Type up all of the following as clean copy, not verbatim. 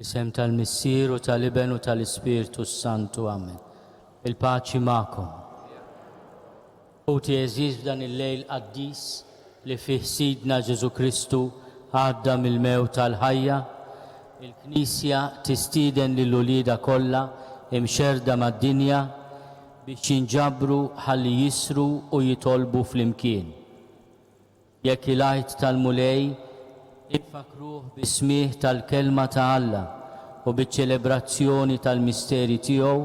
Fl-isem tal-Missier u tal-Iben u tal-Ispirtu s-Santu. Amen. Il-paċi magħkom. Ħuti għeżież f'dan il-lejl qaddis li fih Sidna Ġesù Kristu għadda mill-mewt għall-ħajja, il-Knisja tistieden lil uliedha kollha imxerrda mad-dinja biex jinġabru ħalli jisru u jitolbu flimkien. Jekk il-Għid tal-Mulej infakkruh bis-smigħ tal-Kelma ta' Alla u biċ-ċelebrazzjoni tal-misteri tiegħu,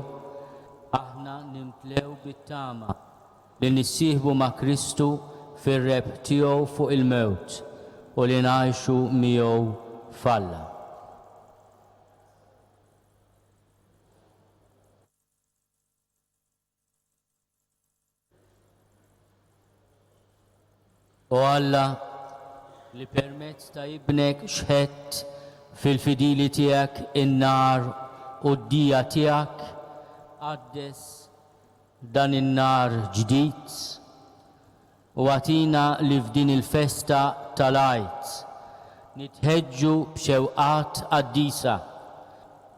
aħna nimtlew bit-tama li nissieħbu ma' Kristu fir-rebħ tiegħu fuq il-mewt u li ngħixu miegħu f'Alla. O Alla, li permezz ta' Ibnek xħedt fil-fidili tiegħek in-nar u d-dija tiegħek, qaddes dan in-nar ġdid u agħtina li f'din il-festa tal-Għid nitħeġġu b'xewqat qaddisa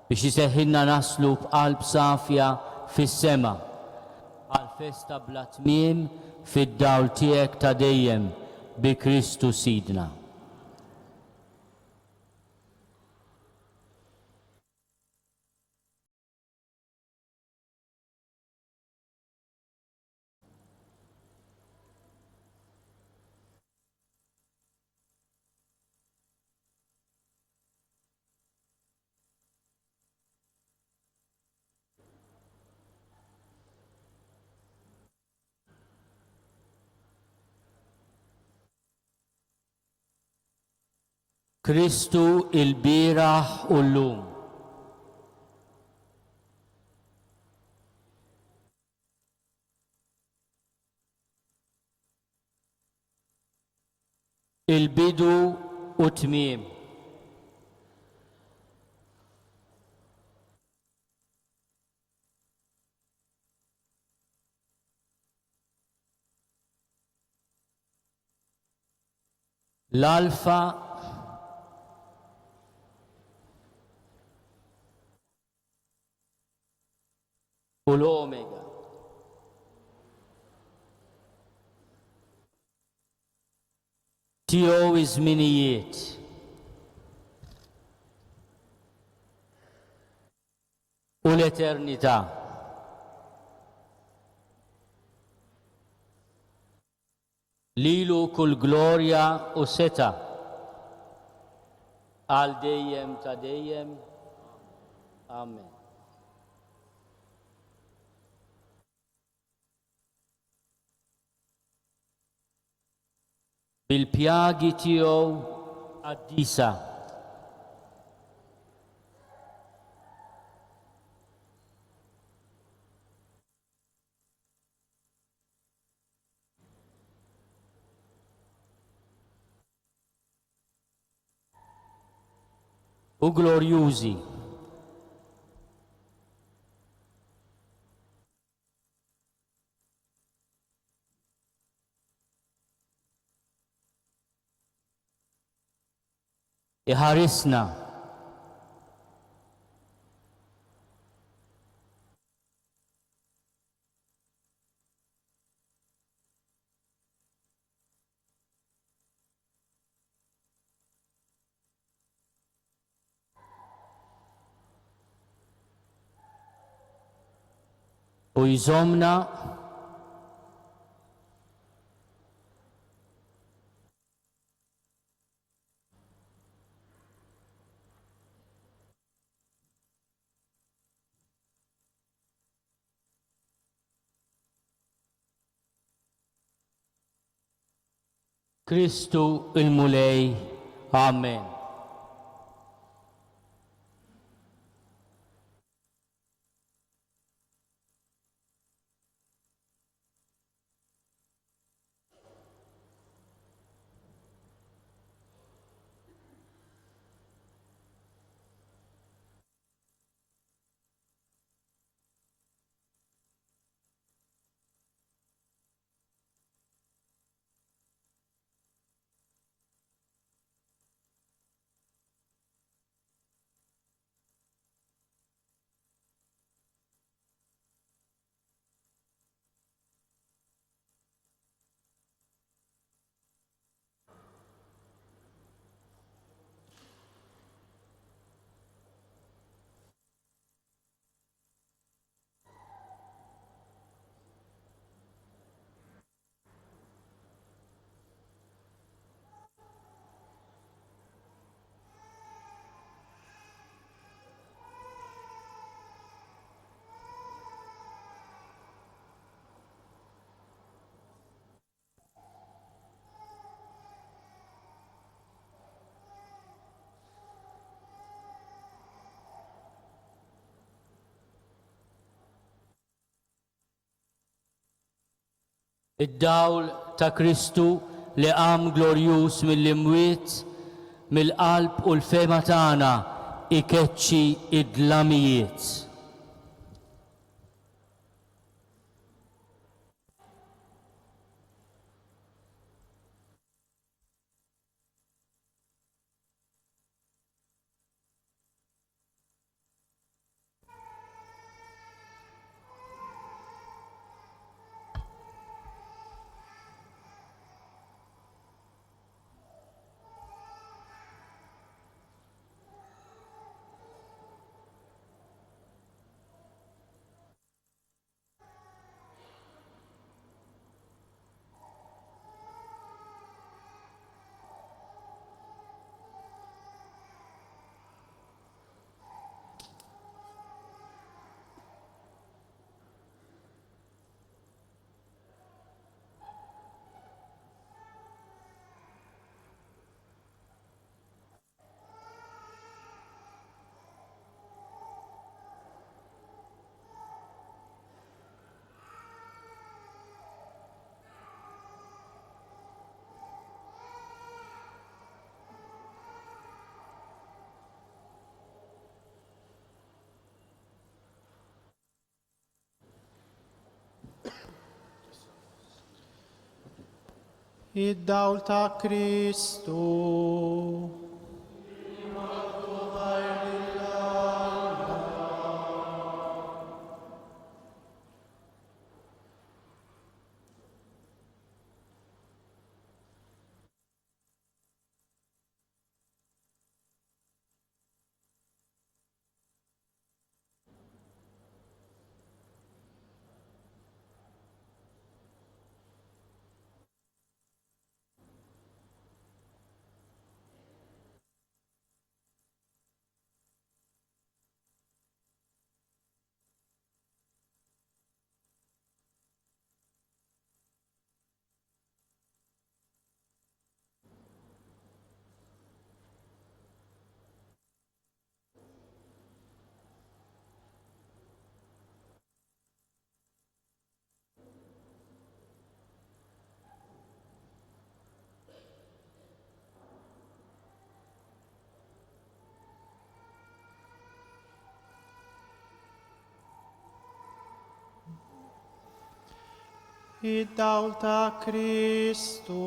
biex iseħħilna naslu b'qalb safja fis-sema għal festa bla tmiem fid-dawl tiegħek ta' dejjem bi Kristu Sidna. Kristu il-bieraħ u llum. Il-bidu u t-tmiem. L-Alfa u l-Omega. Tiegħu iż-żminijiet. U l-eternità. Lilu kull glorja u setgħa għal dejjem ta' dejjem. Amen. Bil-pjagi tiegħu qaddisa. U glorjużi. Iħarisna. U jżommna Kristu il-Mulej. Amen. Id-dawl ta' Kristu li qam glorjuż mill-imwiet, mill-qalb u l-fehma tagħna jkeċċi d-dlamijiet. Id-dawl ta' Kristu. Id-dawl ta' Kristu.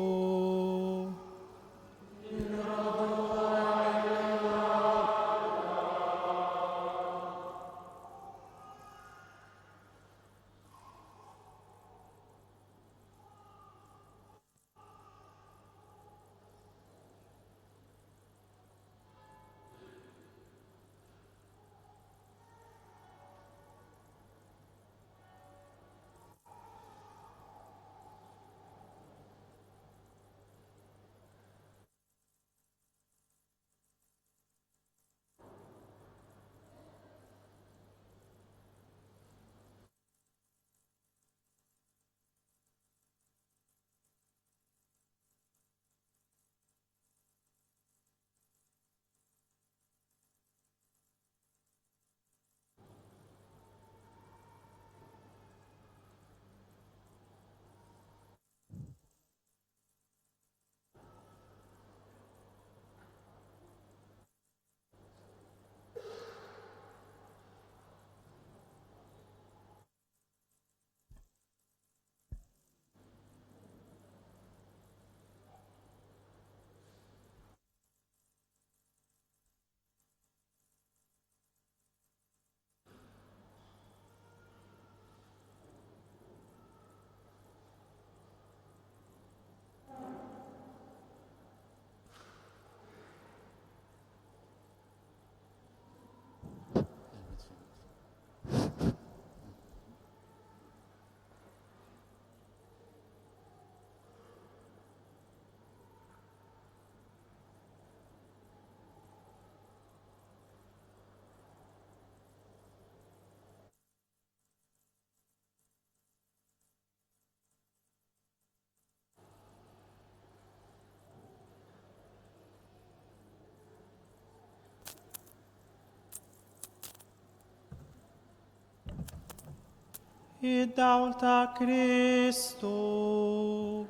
Id-dawl ta' Kristu.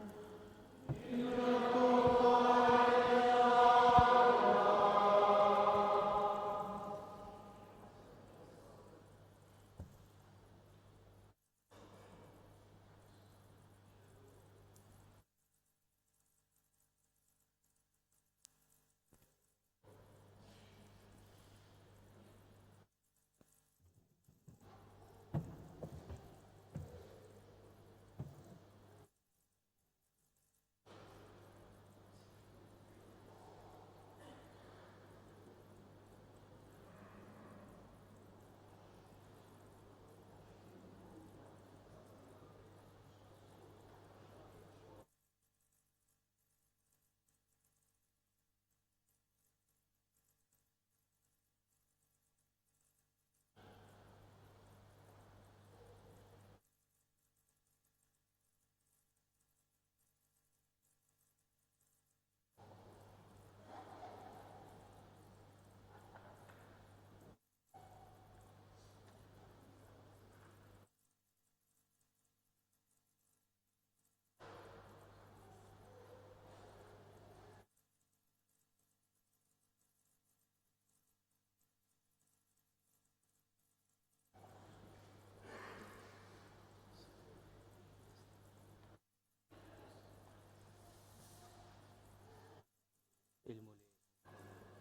Il-Mulej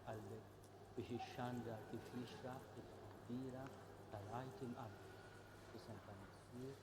qalbek biex ixxandar kif jixraq it-tħabbira tal-Għid Imqaddes. F'isem tal-Missier,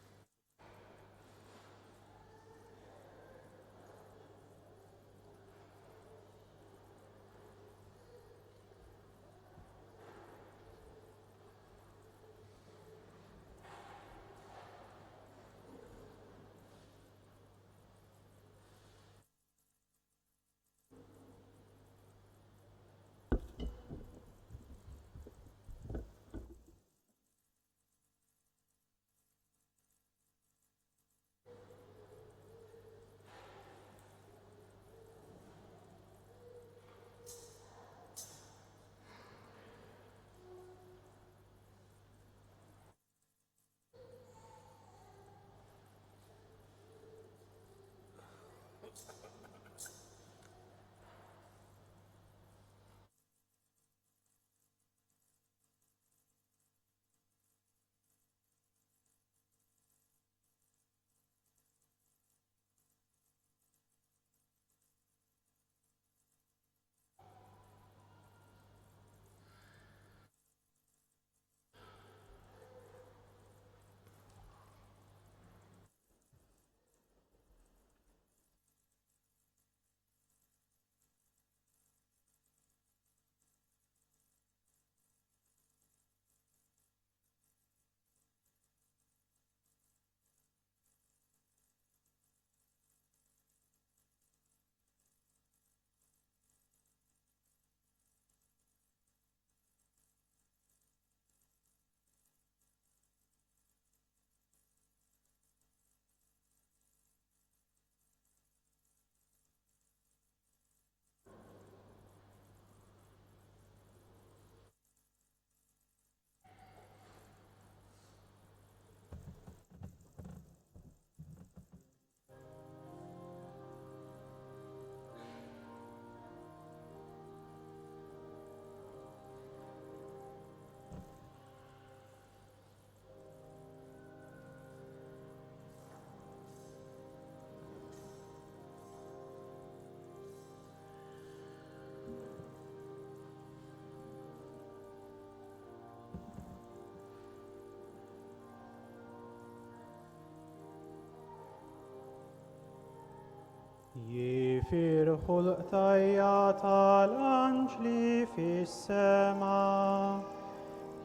Jifirħu l-qtajja tal-anġli fis-sema,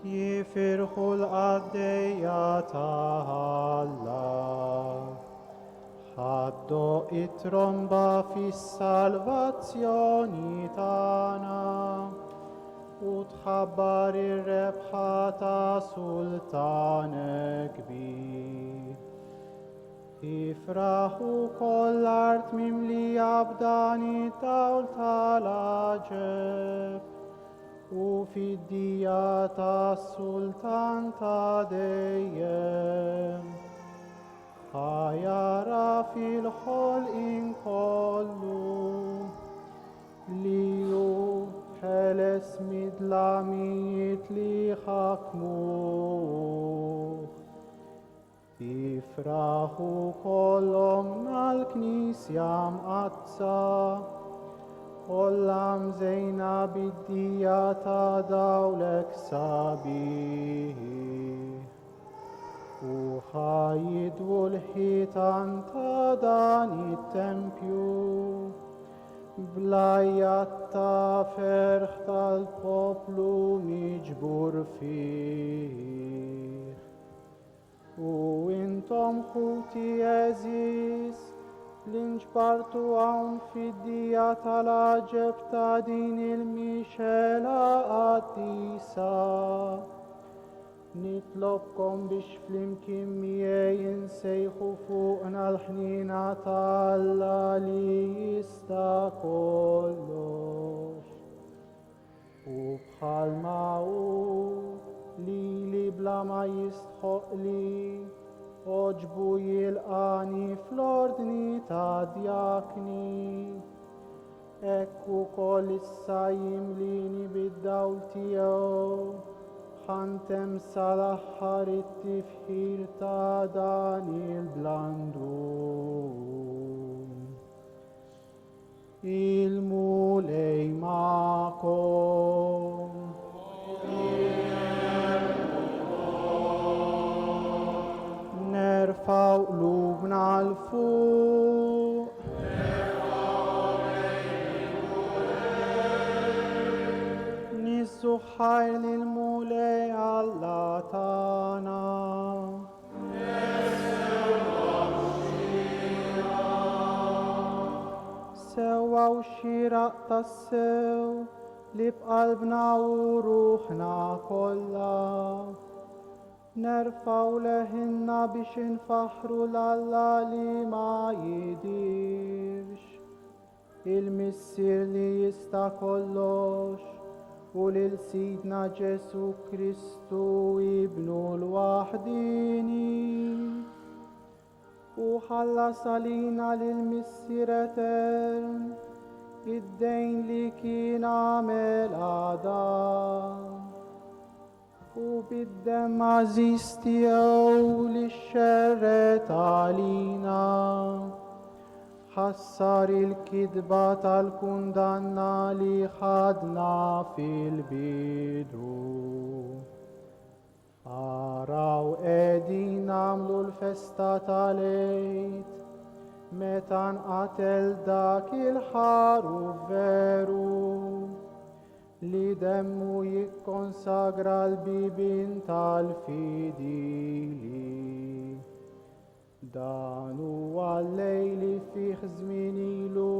jifirħu l-qaddejja ta' Alla. Ħaddu it-tromba fis-salvazzjoni tagħna u tħabbar ir-rebħa ta' sultan kbir. Ifraħ ukoll l-art mimlija b'dan id-dawl tal-għaġeb u fid-dija tas-sultan ta' dejjem. Ħa jagħraf il-ħolqien kollu li hu ħeles mid-dlamijiet li ħakmuh. Tifraħ ukoll Ommna l-Knisja Mqaddsa, kollha mżejna bid-dija ta' dawlek sabiħ. U ħa jidwu l-ħitan ta' dan it-tempju bl-għajjat ta' ferħ tal-poplu miġbur fih. U intom ħuti għeżież li nġbartu hawn fid-dija tal-għaġeb ta' din il-mixgħela qaddisa, Nitlobkom biex flimkien miegħi nsejħu fuqna l-ħniena ta' Alla li jista' kollox. U bħalma hu lili bla ma jistħoqqli għoġbu jilqagħni fl-ordni ta' djakni, Hekk ukoll issa jimlieni bid-dawl tiegħu, ħa ntemm sal-aħħar it-tifħir ta' dan il-blandun. Il-Mulej magħkom. Nerfgħu qlubna 'l fuq. Niżżu ħajr lill-Mulej Alla tagħna. Sewwa u xieraq tassew li b'qalbna u ruħna kollha Nerfgħu leħinna biex infaħħru 'l Alla li ma jidhirx, il-Missier li jista' kollox, u lil Sidna Ġesù Kristu Ibnu l-waħdieni. Hu ħallas għalina lill-Missier Etern id-dejn li kien għamel Adam. U bid-demm għażiż tiegħu li xerred għalina, ħassar il-kitba tal-kundanna li ħadna fil-bidu. Araw qegħdin nagħmlu l-festa tal-Għid, meta nqatel dak il-ħaruf veru, li demmu jikkonsagra l-bibien tal-fidili. Dan huwa l-lejl li fih żmien ilu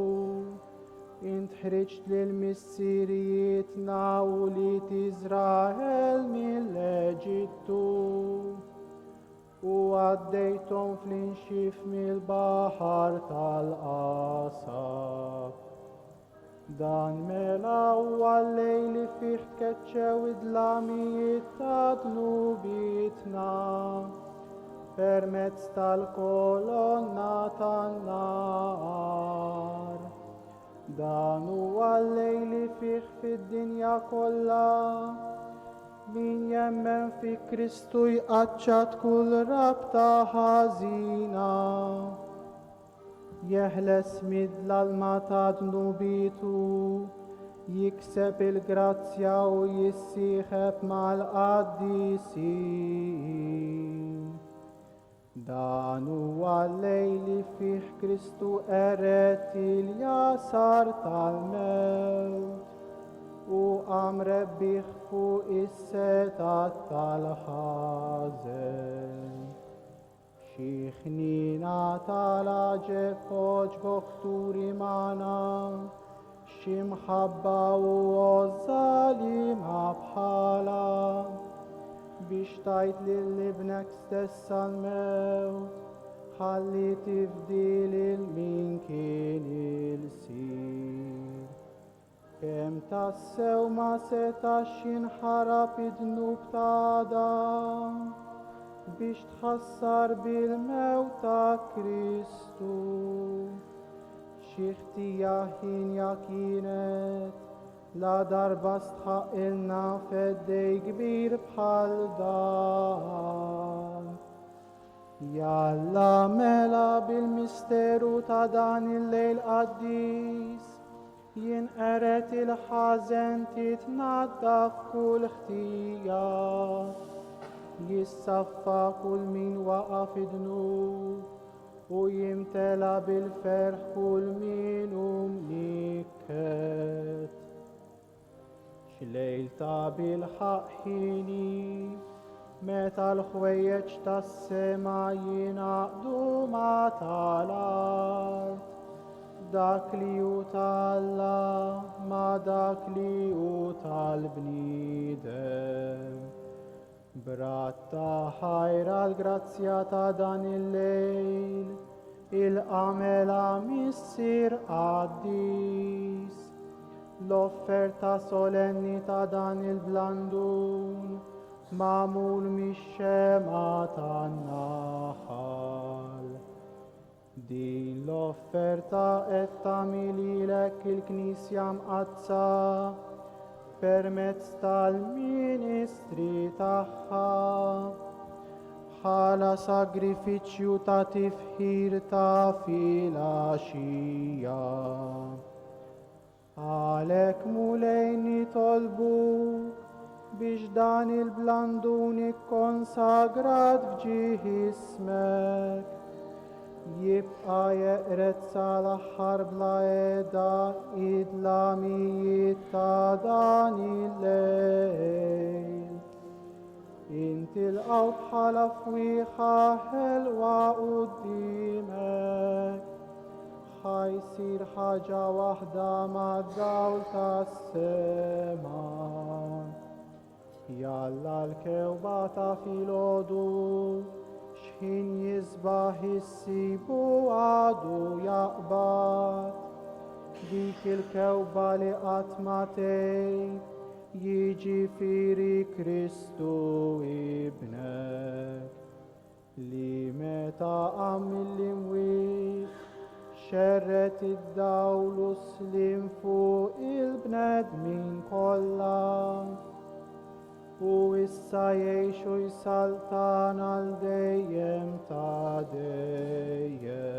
int ħriġt lil missirijietna ulied Iżrael mill-Eġittu u għaddejthom fl-inxif mill-baħar tal-qasab. Dan mela huwa l-lejl li fih tkeċċew id-dlamijiet ta' dnubietna permezz tal-kolonna tan-nar. Dan huwa l-lejl li fih fid-dinja kollha min jemmen fi Kristu jqaċċat kull rabta ħażina. Jeħles mid-dlalma ta' dnubietu, jikseb il-grazzja u jissieħeb mal-qaddisin. Dan huwa l-lejl li fih Kristu qered il-jasar tal-mewt u qam rebbieħ fuq is-setgħat tal-ħażen. Xi ħniena tal-għaġeb għoġbok turi magħna, xi mħabba u għożża li ma bħalha, biex tajt lil Ibnek stess għall-mewt, ħalli tifdi lil min kien ilsir. Kemm tassew ma setax jinħarab id-dnub ta' Adam! biex tħassar bil-mewt ta' Kristu. Xi ħtija ħienja kienet la darba stħaqilna feddej kbir bħal dan. Jalla mela bil-misteru ta' dan il-lejl qaddis jinqered il-ħażen titnaddaf kull ħtija. Jissaffa kull min waqa' fid-dnub u jimtela bil-ferħ kull min hu mnikket. X'lejl ta' bilħaqq ħini, meta l-ħwejjeġ tas-sema jingħaqdu ma' tal-art, dak li hu ta' Alla ma' dak li hu tal-bniedem. B'radd ta' ħajr għall-grazzja ta' dan il-lejl, il-qamela Missier Qaddis, l-offerta solenni ta' dan il-blandun magħmul mix-xemgħa tan-naħal. Din l-offerta qed tagħmel lilek il-Knisja Mqaddsa permezz tal-ministri tagħha bħala sagrifiċċju ta' tifħir ta' filgħaxija. Għalhekk Mulej nitolbuk biex dan il-blandun ikkonsagrat f'ġieħ ismek jibqa' jeqred sal-aħħar bla qiegħda id-dlamijiet ta' dan il-lejl. Intilqgħu bħala fwieħa ħelwa quddiemek. Ħa jsir ħaġa waħda mad-dawl tas-sema. Jalla l-kewba ta' filgħodu x'ħin jisbaħ issibu għadu jaqbad. Dik il-kewba li qatt ma tgħib, jiġifieri Kristu Ibnek. Li meta qam mill-imwiet xerred id-dawl u s-sliem fuq il-bnedmin kollha. U issa jgħix u jsaltan għal dejjem ta' dejjem.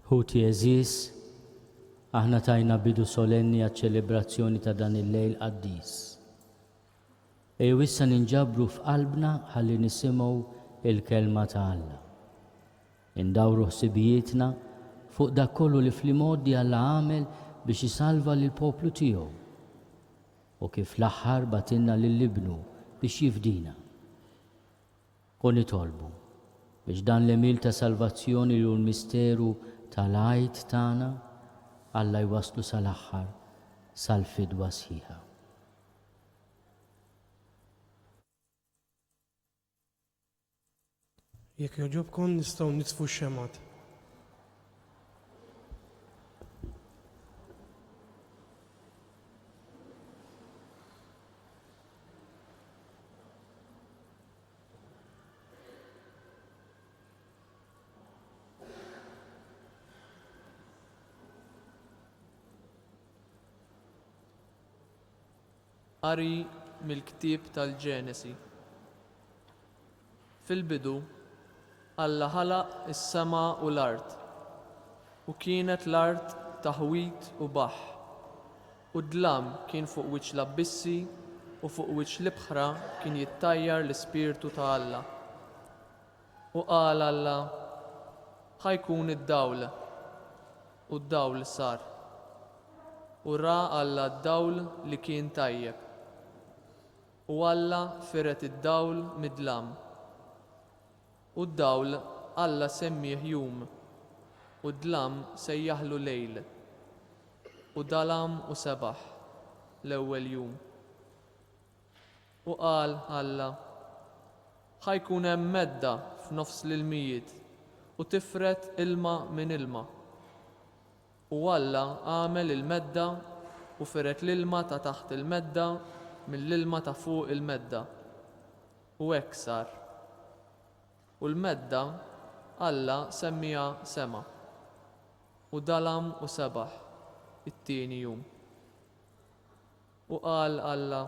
Ħuti għeżież, aħna tajna bidu solenni għaċ-ċelebrazzjoni ta' dan il-lejl qaddis. Ejjew issa ninġabru f'qalbna ħalli nisimgħu l-Kelma ta' Alla. Indawru ħsibijietna fuq dak kollu li fl-imgħoddi Alla għamel biex isalva lill-poplu tiegħu u kif fl-aħħar bagħtilna lil Ibnu biex jifdina. U nitolbu biex dan l-għemil ta' salvazzjoni li hu l-misteru tal-Għid tagħna, Alla jwasslu sal-aħħar, sal-fidwa sħiħa. Jekk jogħġobkom nistgħu nitfu x-xemgħat. Qari mill-Ktieb tal-Ġenesi. Fil-bidu, Alla ħalaq is-sema u l-art. U kienet l-art taħwid u baħħ, u d-dlam kien fuq wiċċ l-abbissi u fuq wiċċ l-ibħra kien jittajjar l-Ispirtu ta' Alla. U qal Alla, Ħa jkun id-dawl. U d-dawl sar. U ra Alla d-dawl li kien tajjeb. U Alla fired id-dawl mid-dlam. U d-dawl Alla semmieh jum, u d-dlam sejjaħlu lejl. U dalam u sebaħ, l-ewwel jum. U qal Alla, Ħa jkun hemm medda f'nofs l-ilmijiet, u tifred ilma minn ilma. U Alla għamel il-medda u fired l-ilma ta' taħt il-medda mill-ilma ta' fuq il-medda. U hekk sar. U l-medda Alla semmieha sema. U dalam u sebaħ, it-tieni jum. U qal Alla,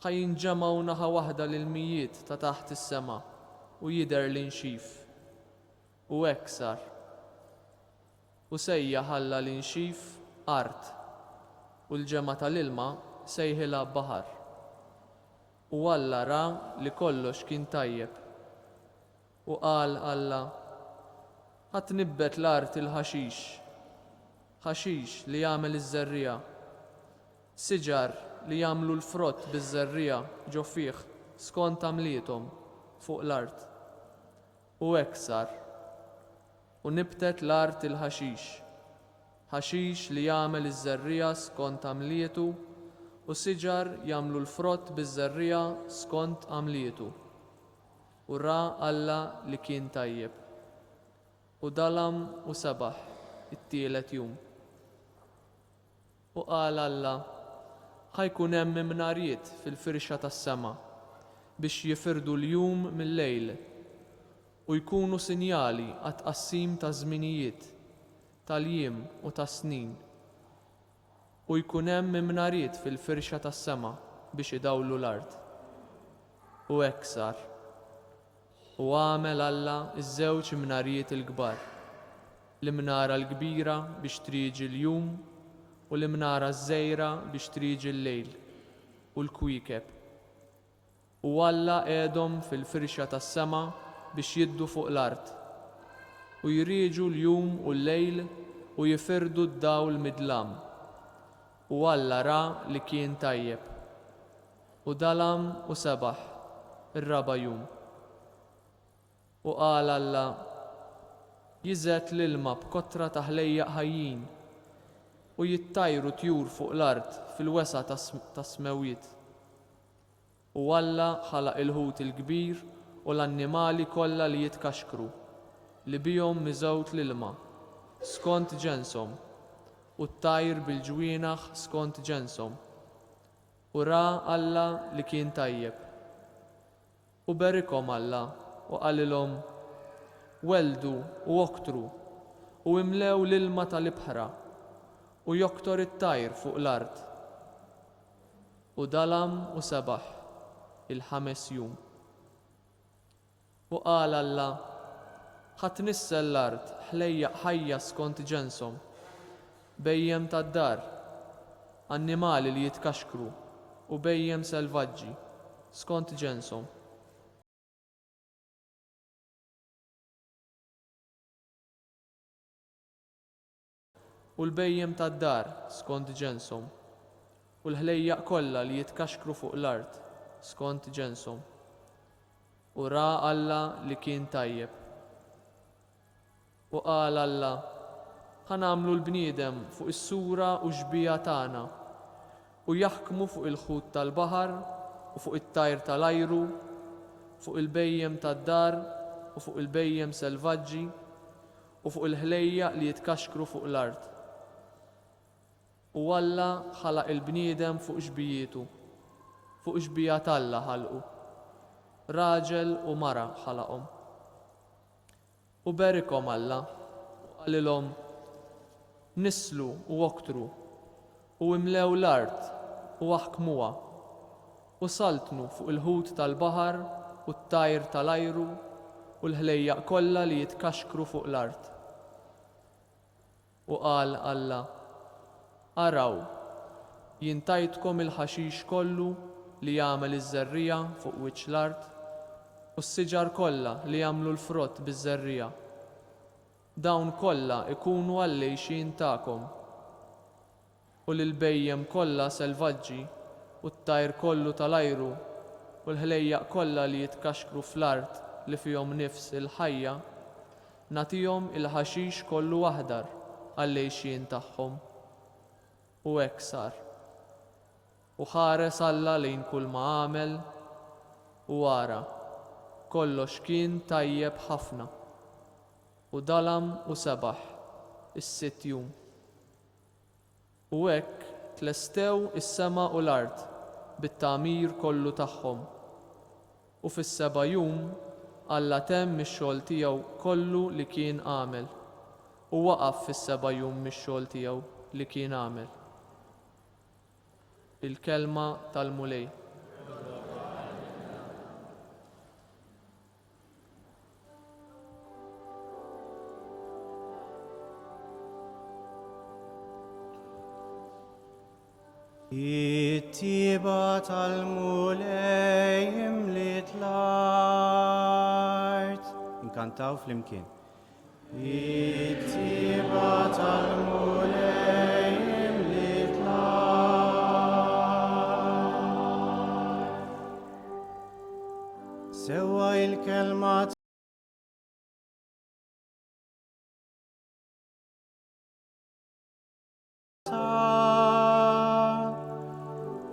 Ħa jinġemgħu naħa waħda l-ilmijiet ta' taħt is-sema, u jidher l-inxif. U hekk sar. U sejjaħ Alla l-inxif art, u l-ġemgħa tal-ilma sejħilha baħar. U Alla ra li kollox kien tajjeb. U qal Alla, Ħa tnibbet l-art il-ħaxix, ħaxix li jagħmel iż-żerriegħa, siġar li jagħmlu l-frott biż-żerriegħa ġo fih skont għamliethom, fuq l-art. U hekk sar. U nibtet l-art il-ħaxix, ħaxix li jagħmel iż-żerriegħa skont għamlietu u siġar jagħmlu l-frott biż-żerriegħa skont għamlietu. U ra Alla li kien tajjeb. U dalam u sebaħ, it-tielet jum. U qal Alla, Ħa jkun hemm imnariet fil-firxa tas-sema, biex jifirdu l-jum mil-lejl, u jkunu sinjali għat-tqassim taż-żminijiet, tal-jiem u tas-snin. U jkun hemm imnariet fil-firxa tas-sema biex idawlu l-art. U hekk sar. U għamel Alla ż-żewġ imnariet il-kbar, l-imnara l-kbira biex trieġi l-jum u l-imnara ż-żgħira biex trieġi l-lejl, u l-kwiekeb. U Alla qegħedhom fil-firxa tas-sema biex jiddu fuq l-art, u jrieġu l-jum u l-lejl u jifirdu d-dawl mid-dlam. U Alla ra li kien tajjeb. U dalam u sebaħ, ir-raba' jum. U qal Alla, Jiżgħed l-ilma b'kotra ta' ħlejjaq ħajjin, u jittajru tjur fuq l-art fil-wesgħa tas-smewwiet. U Alla ħalaq il-ħut il-kbir u l-annimali kollha li jitkaxkru, li bihom miżgħud l-ilma, skont ġenshom, u t-tajr bil-ġwienaħ skont ġenshom. U ra Alla li kien tajjeb. U berikhom Alla, u qalilhom, Welldu u oktru, u imlew l-ilma ta' l-ibħra, u joktor it-tajr fuq l-art. U dalam u sebaħ, il-ħames jum. U qal Alla, Ħa tnissel l-art ħlejjaq ħajja skont ġenshom, bhejjem tad-dar, annimali li jitkaxkru u bhejjem selvaġġi, skont ġenshom. U l-bhejjem tad-dar skont ġenshom, u l-ħlejjaq kollha li jitkaxkru fuq l-art skont ġenshom. U ra Alla li kien tajjeb. U qal Alla, Ħa nagħmlu l-bniedem fuq is-sura u x-xbieha tagħna, u jaħkmu fuq il-ħut tal-baħar u fuq it-tajr tal-ajru, fuq il-bhejjem tad-dar u fuq il-bhejjem selvaġġi, u fuq il-ħlejjaq li jitkaxkru fuq l-art. U Alla ħalaq il-bniedem fuq xbijietu, fuq xbieha t'Alla ħalqu, raġel u mara ħalaqhom. U berikhom Alla, u qalilhom, Nisslu u oktru, u imlew l-art. u aħkmuha, u saltnu fuq il-ħut tal-baħar u t-tajr tal-ajru u l-ħlejjaq kollha li jitkaxkru fuq l-art. U qal Alla, Araw, jien tajtkom il-ħaxix kollu li jagħmel iż-żerriegħa fuq wiċċ l-art, u s-siġar kollha li jagħmlu l-frott biż-żerriegħa. Dawn kollha jkunu għall-għixien tagħkom. U lill-bhejjem kollha selvaġġi, u t-tajr kollu tal-ajru, u l-ħlejjaq kollha li jitkaxkru fl-art li fihom nifs il-ħajja, nagħtihom il-ħaxix kollu aħdar għall-għixien tagħhom. U hekk sar. U ħares Alla lejn kulma għamel, u ara, kollox kien tajjeb ħafna. U dalam u sebaħ, is-sitt jum. U hekk tlestew is-sema u l-art bit-tagħmir kollu tagħhom. U fis-seba' jum Alla temm ix-xogħol tiegħu kollu li kien għamel, u waqaf fis-seba' jum mix-xogħol tiegħu li kien għamel. Il-Kelma tal-Mulej. It-tiba tal-Mulej imliet l-art. Inkantaw flimkien. It-tiba tal-Mulej imliet l-art. Sewwa il-kelma ta'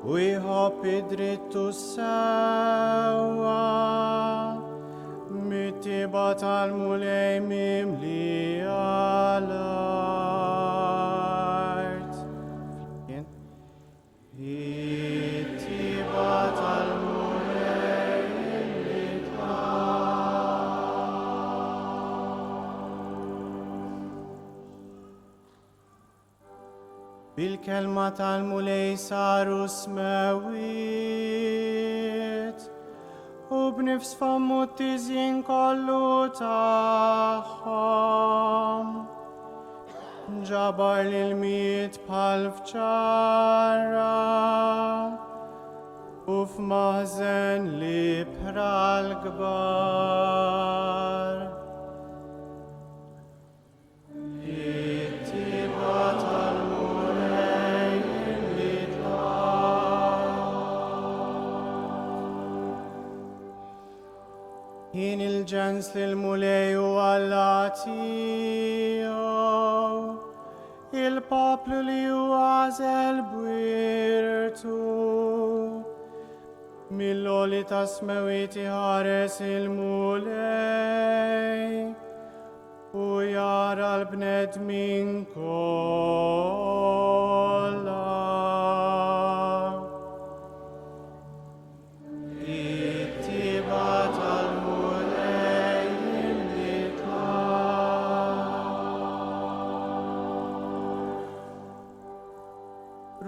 u jħobb id-dritt u s-sewwa mit-tiba tal-Mulej mimlija l-art. It-tiba tal-Mulej imliet l-art. Bil-kelma tal-Mulej saru smewwiet, u b'nifs fommu t-tiżjin kollu tagħhom. Ġabar l-ilmijiet bħal f'ċarra u f'maħżen l-ibħra l-kbar. It-tiba tal-Mulej imliet l-art. Ħin il-ġens li l-Mulej hu Alla tiegħu, il-poplu li hu għażel b'wirtu. Mill-għoli tas-smewwiet iħares il-Mulej u jara l-bnedmin kollha. It-tiba tal-Mulej imliet l-art.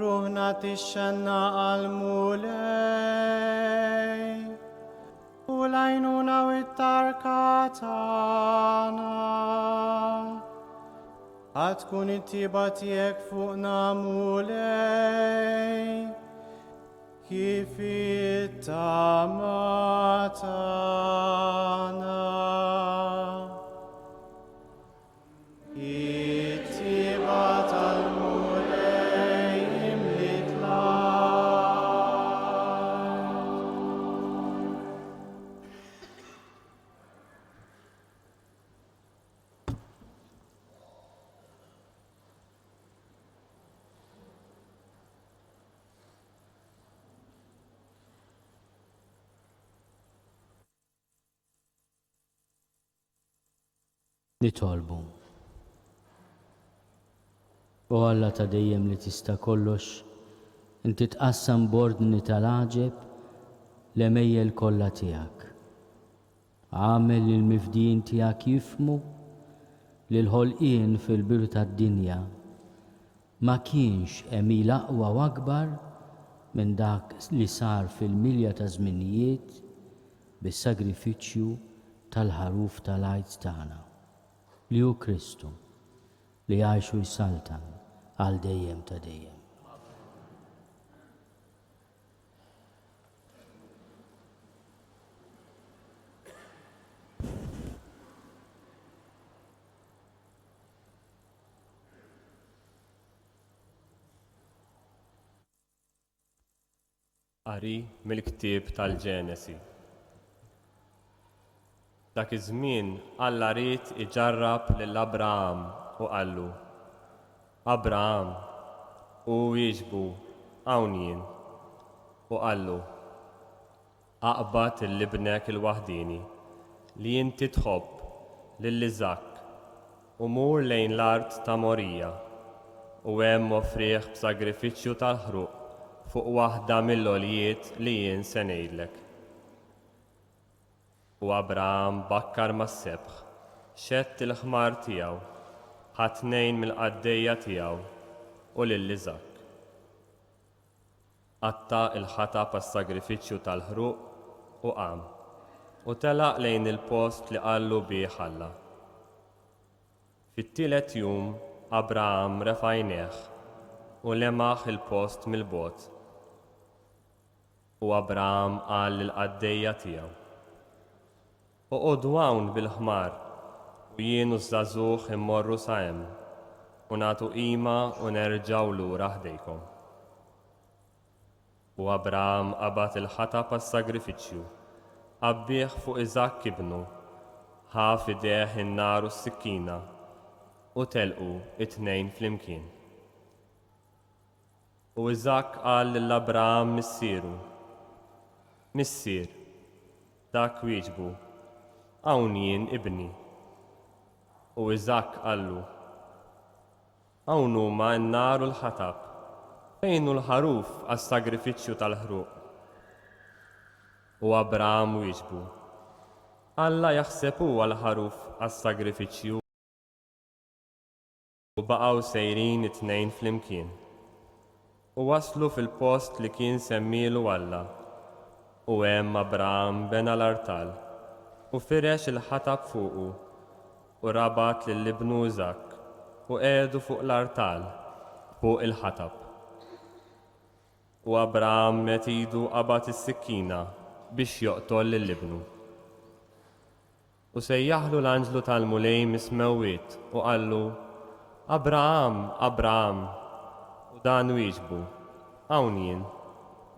Ruħna tixxennaq għall-Mulej, u l-għajnuna u t-tarka tagħna. Ħa tkun it-tiba tiegħek fuqna Mulej, Kif it-tama tagħna. It-tiba tal-Mulej imliet l-art. Nitolbu. O Alla ta' dejjem li tista' kollox, inti tqassam b'ordni tal-għaġeb l-għemejjel kollha tiegħek. Agħmel li l-mifdijin tiegħek jifhmu li l-ħolqien fil-bidu tad-dinja ma kienx għemil aqwa u akbar. minn dak li sar fil-milja taż-żminijiet bis-sagrifiċċju tal-Ħaruf tal-Għid tagħna, li hu Kristu, li jgħix u jsaltan għal dejjem ta' dejjem. Qari mill-ktieb tal-Ġenesi. Dak iż-żmien Alla ried iġarrab lil Abraham u qallu, Abraham! U hu wieġbu, Hawn jien. U qallu, Aqbad 'l ibnek il-waħdieni, li inti tħobb, lil Iżakk, u mur lejn l-art ta' Morija, u hemm offrih b'sagrifiċċju tal-ħruq fuq waħda mill-għoljiet li jien se ngħidlek. U Abraham bakkar mas-sebħ, xedd il-ħmar tiegħu, ħa tnejn mill-qaddejja tiegħu u lil Iżakk. Qatta' l-ħatab għas-sagrifiċċju tal-ħruq u qam, u telaq lejn il-post li qallu bih Alla. Fit-tielet jum Abraham refa' għajnejh u lemaħ il-post mill-bogħod. U Abraham qal lill-qaddejja tiegħu, Oqogħdu hawn bil-ħmar, u jien u ż-żagħżugħ immorru sa hemm, u nagħtu qima u nerġgħu lura ħdejkom. U Abraham qabad il-ħatab għas-sagrifiċċju, għabbieh fuq Iżakk ibnu, ħa f'idejh in-nar u s-sikkina, u telqu t-tnejn flimkien. U Iżakk qal lil Abraham missieru, Missier! Dak wieġbu, Hawn jien, ibni. U Iżakk qallu, Hawn huma n-nar u l-ħatab, fejn hu l-ħaruf għas-sagrifiċċju tal-ħruq? U Abraham wieġbu, Alla jaħseb hu għall-ħaruf għas-sagrifiċċju. U baqgħu sejrin it-tnejn flimkien. U waslu fil-post li kien semmielu Alla. U hemm Abraham bena l-artal, u firex il-ħatab fuqu, u rabat lil ibnu Iżakk, u qiegħdu fuq l-artal, fuq il-ħatab. U Abraham medd idu qabad is-sikkina biex joqtol lil ibnu. U sejjaħlu l-anġlu tal-Mulej mis-smewwiet u qallu, Abraham, Abraham! U dan wieġbu, Hawn jien.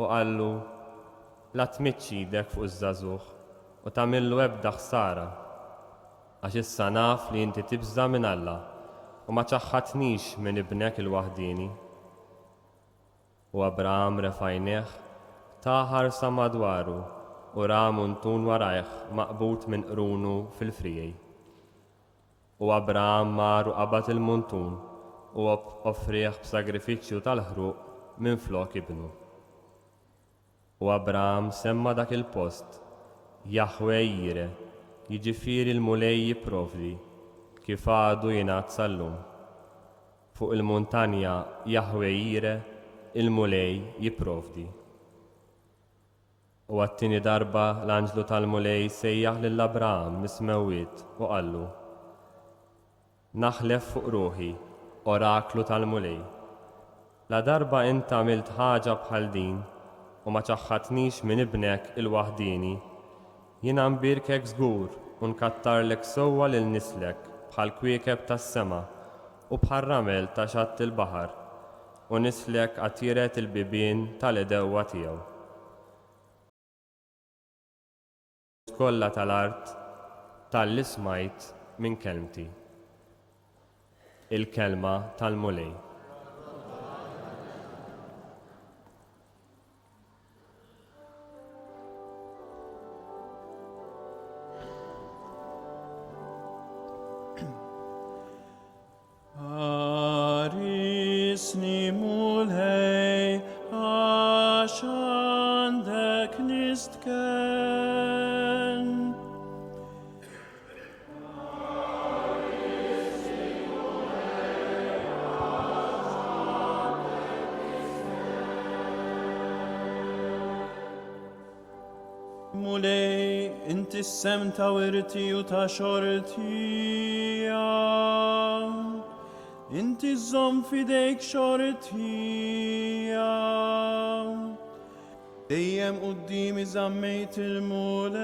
U qallu, La tmiddx idek fuq iż-żagħżugħ u tagħmillu ebda ħsara, għax issa naf li inti tibża' minn Alla u ma ċaħħadtnix minn ibnek il-waħdieni. U Abraham refa' għajnejh, ta ħarsa madwaru u ra muntun warajh maqbud minn qrunu fil-friegħi. U Abraham mar u qabad il-muntun u offrieh b'sagrifiċċju tal-ħruq minflok ibnu. U Abraham semma dak il-post Jaħweh Jire, jiġifieri l-Mulej jipprovdi, kif għadu jingħad sal-lum. Fuq il-muntanja Jaħweh Jire, il-Mulej jipprovdi. U għat-tieni darba l-anġlu tal-Mulej sejjaħ lil Abraham mis-smewwiet u qallu, Naħlef fuq ruħi, oraklu tal-Mulej, ladarba int għamilt ħaġa bħal din u ma ċaħħadtnix minn ibnek il-waħdieni, jiena nbierkek żgur u nkattarlek sewwa lil nislek bħall-kwiekeb tas-sema u bħar-ramel ta' xatt il-baħar, u nislek għad jiret il-bibien tal-għedewwa tiegħu. Kollha tal-art talli smajt minn kelmti. Il-Kelma tal-Mulej. Ħarisni Mulej għax għandek nistkenn. Mulej, inti s-sehem ta' wirti u ta' xortija. Inti żżomm f'idejk xortija. Dejjem quddiemi żammejt il-Mulej,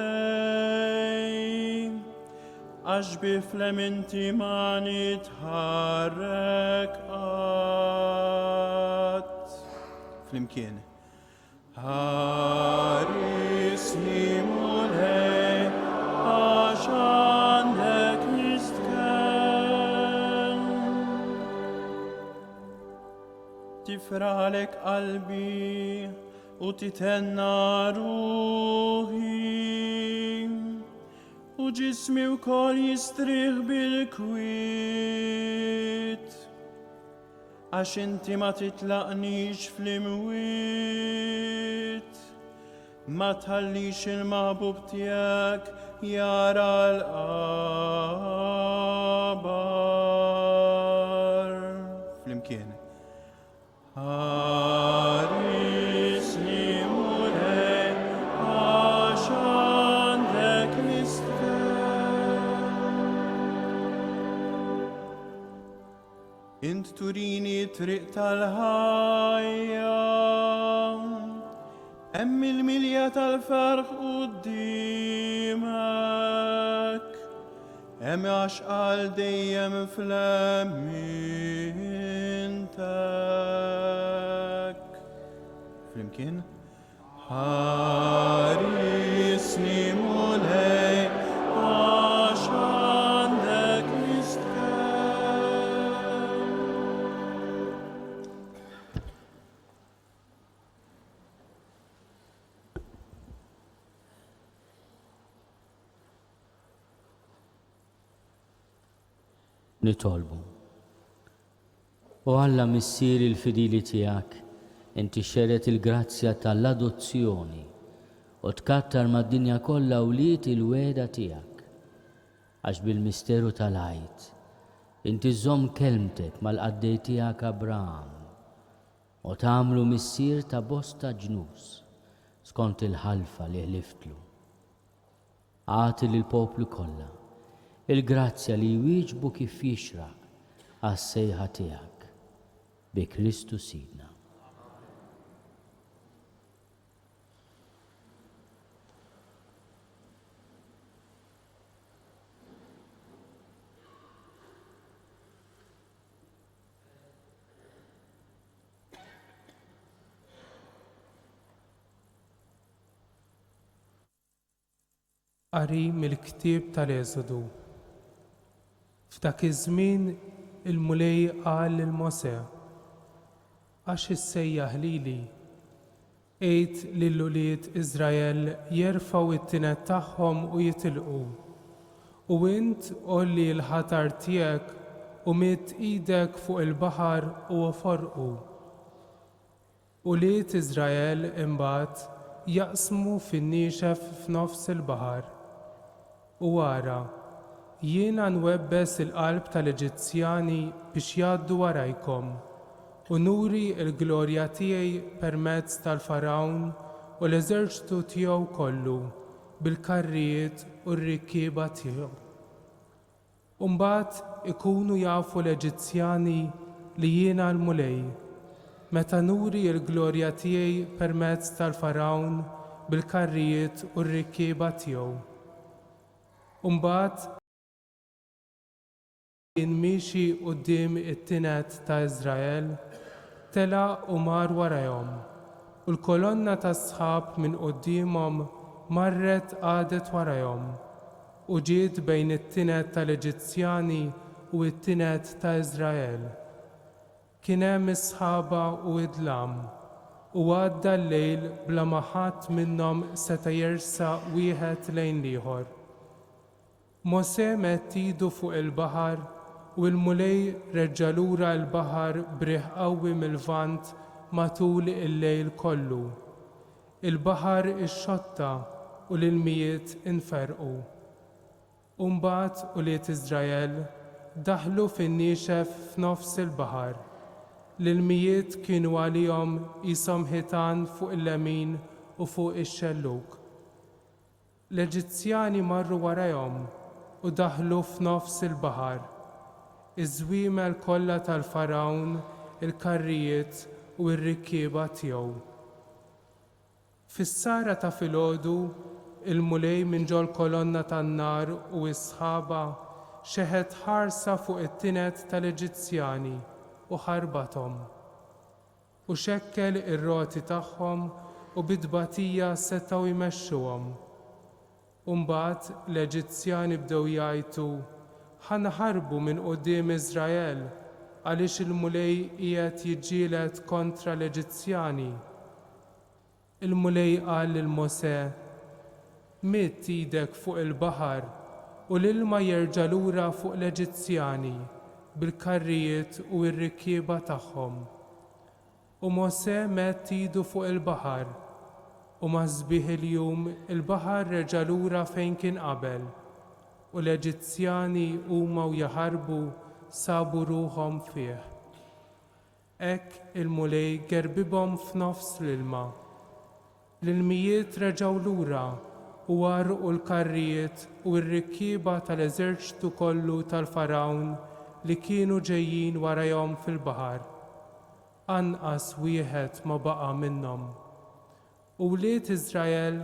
għax bih f'leminti ma nitħarrek qatt. Flimkien. Ħarisni Mulej, għax għandek nistkenn. Tifraħlek qalbi u tithenna ruħi, u ġismi wkoll jistrieħ bil-kwiet. Għax inti ma titlaqnix fl-imwiet, ma tħallix il-maħbub tiegħek jara l-qabar. Flimkien. Ħarisni Mulej, għax għandek nistkenn. Int turini t-triq tal-ħajja, hemm il-milja tal-ferħ quddiemek, hemm għaxqa għal dejjem f'lemmintek. Flimkien? Ħarisni Mulej, għax għandek nistkenn. Nitolbu. O Alla Missier il-fidili tiegħek, inti xxerred il-grazzja ta' l-adozzjoni u tkattar mad-dinja kollha wlied il-wegħda tiegħek. Għax bil-misteru ta' l-Għid, inti żżomm kelmtek mal-qaddej tiegħek Abraham, u tagħmlu missier ta' bosta ġnus, skont il-ħalfa li ħliftlu. Agħti lill-poplu kollha l-grazzja li jwieġbu kif jixraq għas-sejħa tiegħek. Bi Kristu Sidna. Qari mill-Ktieb tal-Eżodu. F'dak iż-żmien il-Mulej qal lil Mosè, Għax issejjaħ lili? Għid lil ulied Iżrael jerfgħu t-tined tagħhom u jitilqu. U int għolli l-ħatar tiegħek u midd idek fuq il-baħar u oforqu. Ulied Iżrael imbagħad jaqsmu fin-niexef f'nofs il-baħar. U ara, jiena nwebbes il-qalb tal-Eġizzjani biex jgħaddu warajkom, u nuri l-glorja tiegħi permezz tal-Fargħun u l-eżerċtu tiegħu kollu bil-karrijiet u r-rikkieba tiegħu. U mbagħad ikunu jafu l-Eġizzjani li jiena l-Mulej, meta nuri l-glorja tiegħi permezz tal-Fargħun bil-karrijiet u r-rikkieba tiegħu. U mbagħad kien miexi quddiem it-tined ta' Iżrael, telaq u mar warajhom, u l-kolonna tas-sħab minn quddiemhom marret qagħdet warajhom. U ġiet bejn it-tined tal-Eġizzjani u t-tined ta' Iżrael. Kien hemm is-sħaba u d-dlam, u għadda l-lejl bla ma ħadd minnhom seta' jersaq wieħed lejn l-ieħor. Mosè medd idu fuq il-baħar u l-Mulej reġġa' lura l-baħar b'riħ qawwi mil-Lvant matul il-lejl kollu. Il-baħar ixxotta u l-ilmijiet inferqu. U mbagħad ulied Iżrael daħlu fin-niexef f'nofs il-baħar. L-ilmijiet kienu għalihom qishom ħitan fuq il-lemin u fuq ix-xellug. L-Eġizzjani marru warajhom u daħlu f'nofs il-baħar, iż-żwiemel kollha tal-Fargħun, il-karrijiet u r-rikkieba tiegħu. Fis-sahra ta' filgħodu, il-Mulej minn ġol-kolonna tan-nar u s-sħaba xeħet ħarsa fuq it-tined tal-Eġizzjani u ħarbathom. U xekkel ir-roti tagħhom u bi tbatija setgħu jmexxuhom. U mbagħad l-Eġizzjani bdew jgħajtu, Ħa naħarbu minn quddiem Iżrael, għaliex il-Mulej qiegħed jiġġieled kontra l-Eġizzjani. Il-Mulej qal lil Mosè, Midd idek fuq il-baħar u l-ilma jerġa' lura fuq l-Eġizzjani bil-karrijiet u r-rikkieba tagħhom. U Mosè medd idu fuq il-baħar, u ma' sbieħ il-jum il-baħar reġa' lura fejn kien qabel, u l-Eġizzjani huma u jaħarbu sabu ruħhom fih. Hekk il-Mulej gerbibhom f'nofs l-ilma. L-ilmijiet reġgħu lura u għarrqu l-karrijiet u r-rikkieba tal-eżerċtu kollu tal-Fargħun li kienu ġejjin warajhom fil-baħar. Anqas wieħed ma baqa' minnhom. U wlied Iżrael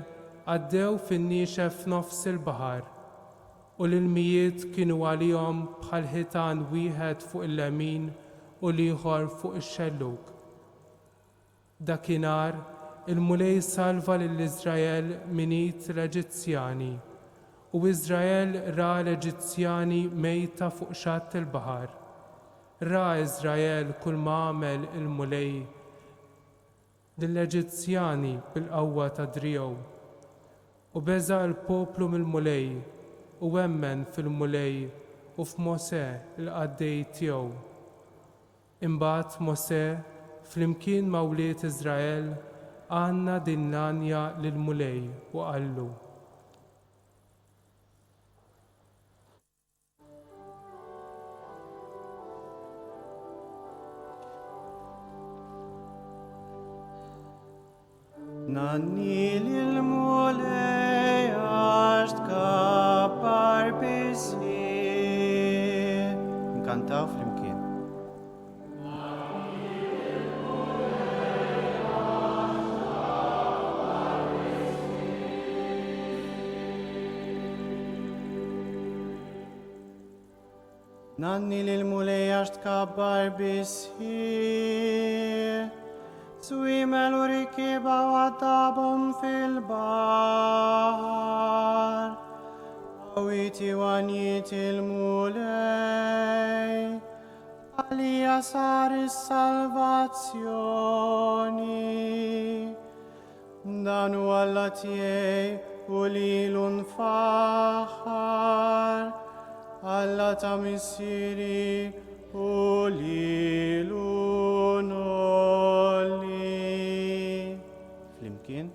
għaddew fin-niexef f'nofs il-baħar, u l-ilmijiet kienu għalihom bħal ħitan wieħed fuq il-lemin u l-ieħor fuq ix-xellug. Dakinhar il-Mulej salva lil Iżrael minn id l-Eġizzjani, u Iżrael ra l-Eġizzjani mejta fuq xatt il-baħar. Ra Iżrael kulma għamel il-Mulej Lill-Eġizzjani bil-qawwa ta' driegħu. U beża' l-poplu mill-Mulej, u emmen fil-Mulej u f'Mosè l-qaddej tiegħu. Imbagħad Mosè, flimkien ma' wlied Iżrael, għanna din l-għanja lill-Mulej u qallu. Nanni lil-Mulej għax tkabbar bisħieħ. Nkantaw flimkien. Ngħanni lill-Mulej għax tkabbar bis-sħiħ. Żwiemel u rikkieba waddabhom fil-baħar. Qawwieti u għanjiet il-Mulej. Għalija sar is-salvazzjoni. Dan hu Alla tiegħi u lilu nfaħħar, Alla ta' missieri u lilu ngħolli. Flimkien.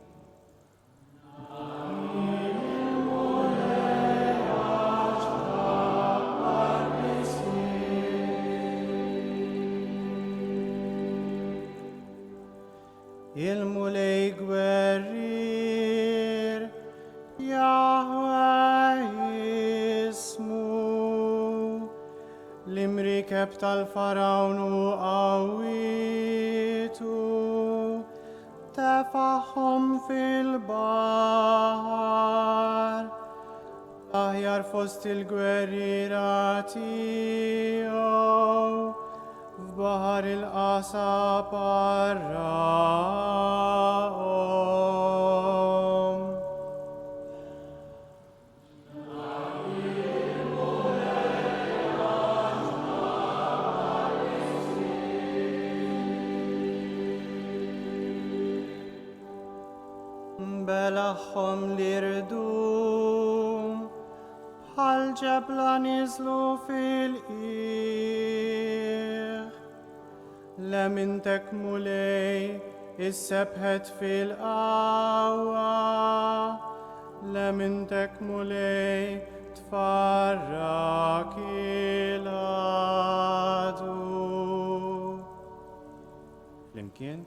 Il-Mulej gwerrier, Jahwe jismu. L-imrikeb tal-Farawn u qawwitu tefagħhom fil-baħar. L-aħjar fost il-gwerriera tiegħu f'baħar il-qasab għarraqhom. Belagħhom l-irdum bħal ġebla niżlu fil-qiegħ. Lemintek Mulej issebħet fil-qawwa, lemintek Mulej tfarrak il-għadu. Flimkien.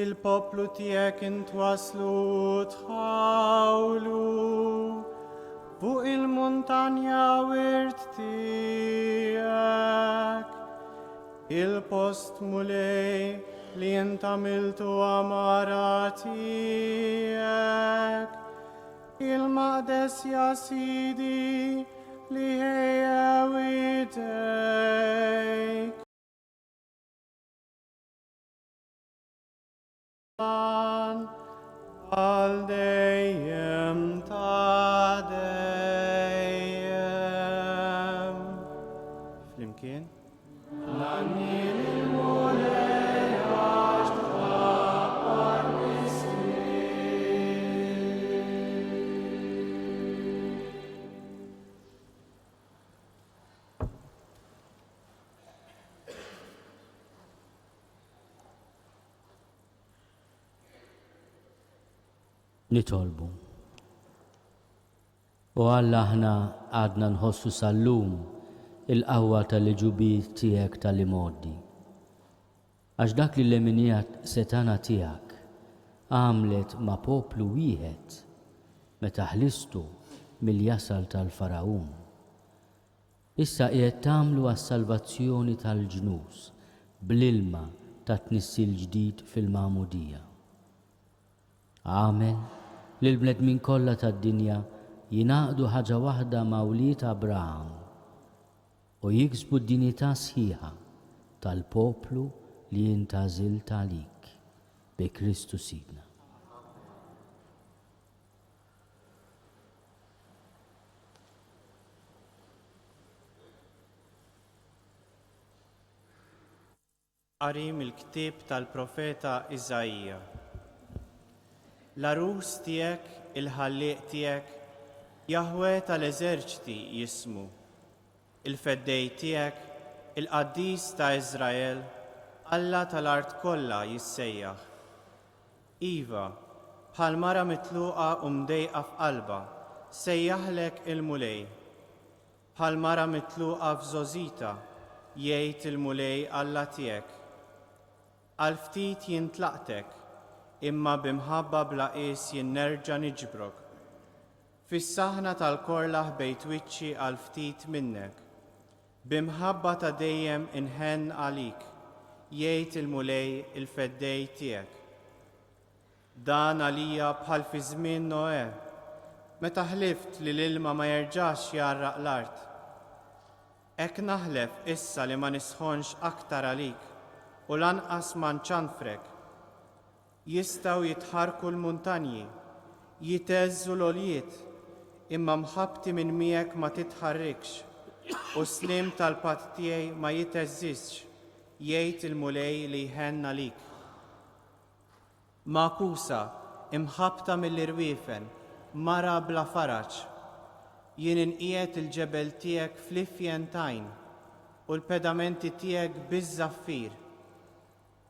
Fil-poplu tiegħek intwasslu u tħawlu fuq il-muntanja wirt tiegħek. Il-post Mulej li int għamiltu għamara tiegħek. Il-maqdes ja Sidi li ħejjew idejk. Għal dejjem ta' dejjem. Flimkien. Nitolbu. O Alla aħna għadna nħossu sal-lum il-qawwa tal-għeġubijiet tiegħek tal-imgħoddi. Għax dak li l-leminija setgħana tiegħek għamlet ma' poplu wieħed meta ħlistu mill-jasal tal-Faragħun. Issa qiegħed tagħmlu għas-salvazzjoni tal-ġnus bl-ilma tat-tnissil ġdid fil-magħmudija. Agħmel li l-bnedmin kollha tad-dinja jingħaqdu ħaġa waħda ma' wlied Abraham u jiksbu d-dinjità sħiħa tal-poplu li int għażilt għalik, bi Kristu Sidna. Qari mill-ktieb tal-profeta Iżaija. L-għarus tiegħek, il-Ħallieq tiegħek, Jaħweh tal-eżerċti jismu. Il-Feddej tiegħek, il-Qaddis ta' Iżrael, Alla tal-art kollha jissejjaħ. Iva, bħal mara mitluqa u mdejqa f'qalbha, sejjaħlek il-Mulej. Bħal mara mitluqa f'żgħożitha, jgħid il-Mulej Alla tiegħek. Għal ftit jien tlaqtek, imma bi mħabba bla qies jien nerġa' niġbrok. Fis-saħna tal-korla ħbejt wiċċi għal ftit minnek. Bi mħabba ta' dejjem inħenn għalik, jgħid il-Mulej il-Feddej tiegħek. Dan għalija bħal fi żmien Noè, meta ħlift li l-ilma ma jerġax jgħarraq l-art. Hekk naħlef issa li ma nisħonx aktar għalik u lanqas ma nċanfrek. Jistgħu jitħarrku l-muntanji, jitheżżu l-għoljiet, imma mħabbti minn miegħek ma titħarrikx, u s-sliem tal-patt tiegħi ma jitheżżiżx, jgħid il-Mulej li jħenn għalik. Magħkusa, imħabbta mill-irwiefen, mara bla faraġ. Jien inqiegħed il-ġebel tiegħek fl-ifjen t'għajn, u l-pedamenti tiegħek biż-żaffir.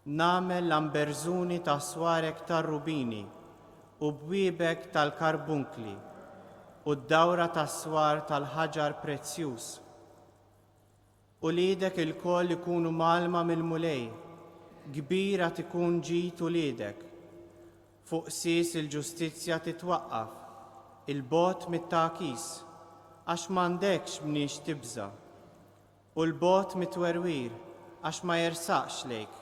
Nagħmel lamberżuni ta' swarek tar-rubini u bwiebek tal-karbunkli u d-dawra tas-swar tal-ħaġar prezzjuż. Uliedek ilkoll ikunu mgħallma mill-Mulej, kbir għad ikun ġid uliedek. Fuq sies il-ġustizzja titwaqqaf, 'il bogħod mit-tagħkis, għax m'għandekx mniex tibża'. U 'l bogħod mit-twerwir, għax ma jersaqx lejk.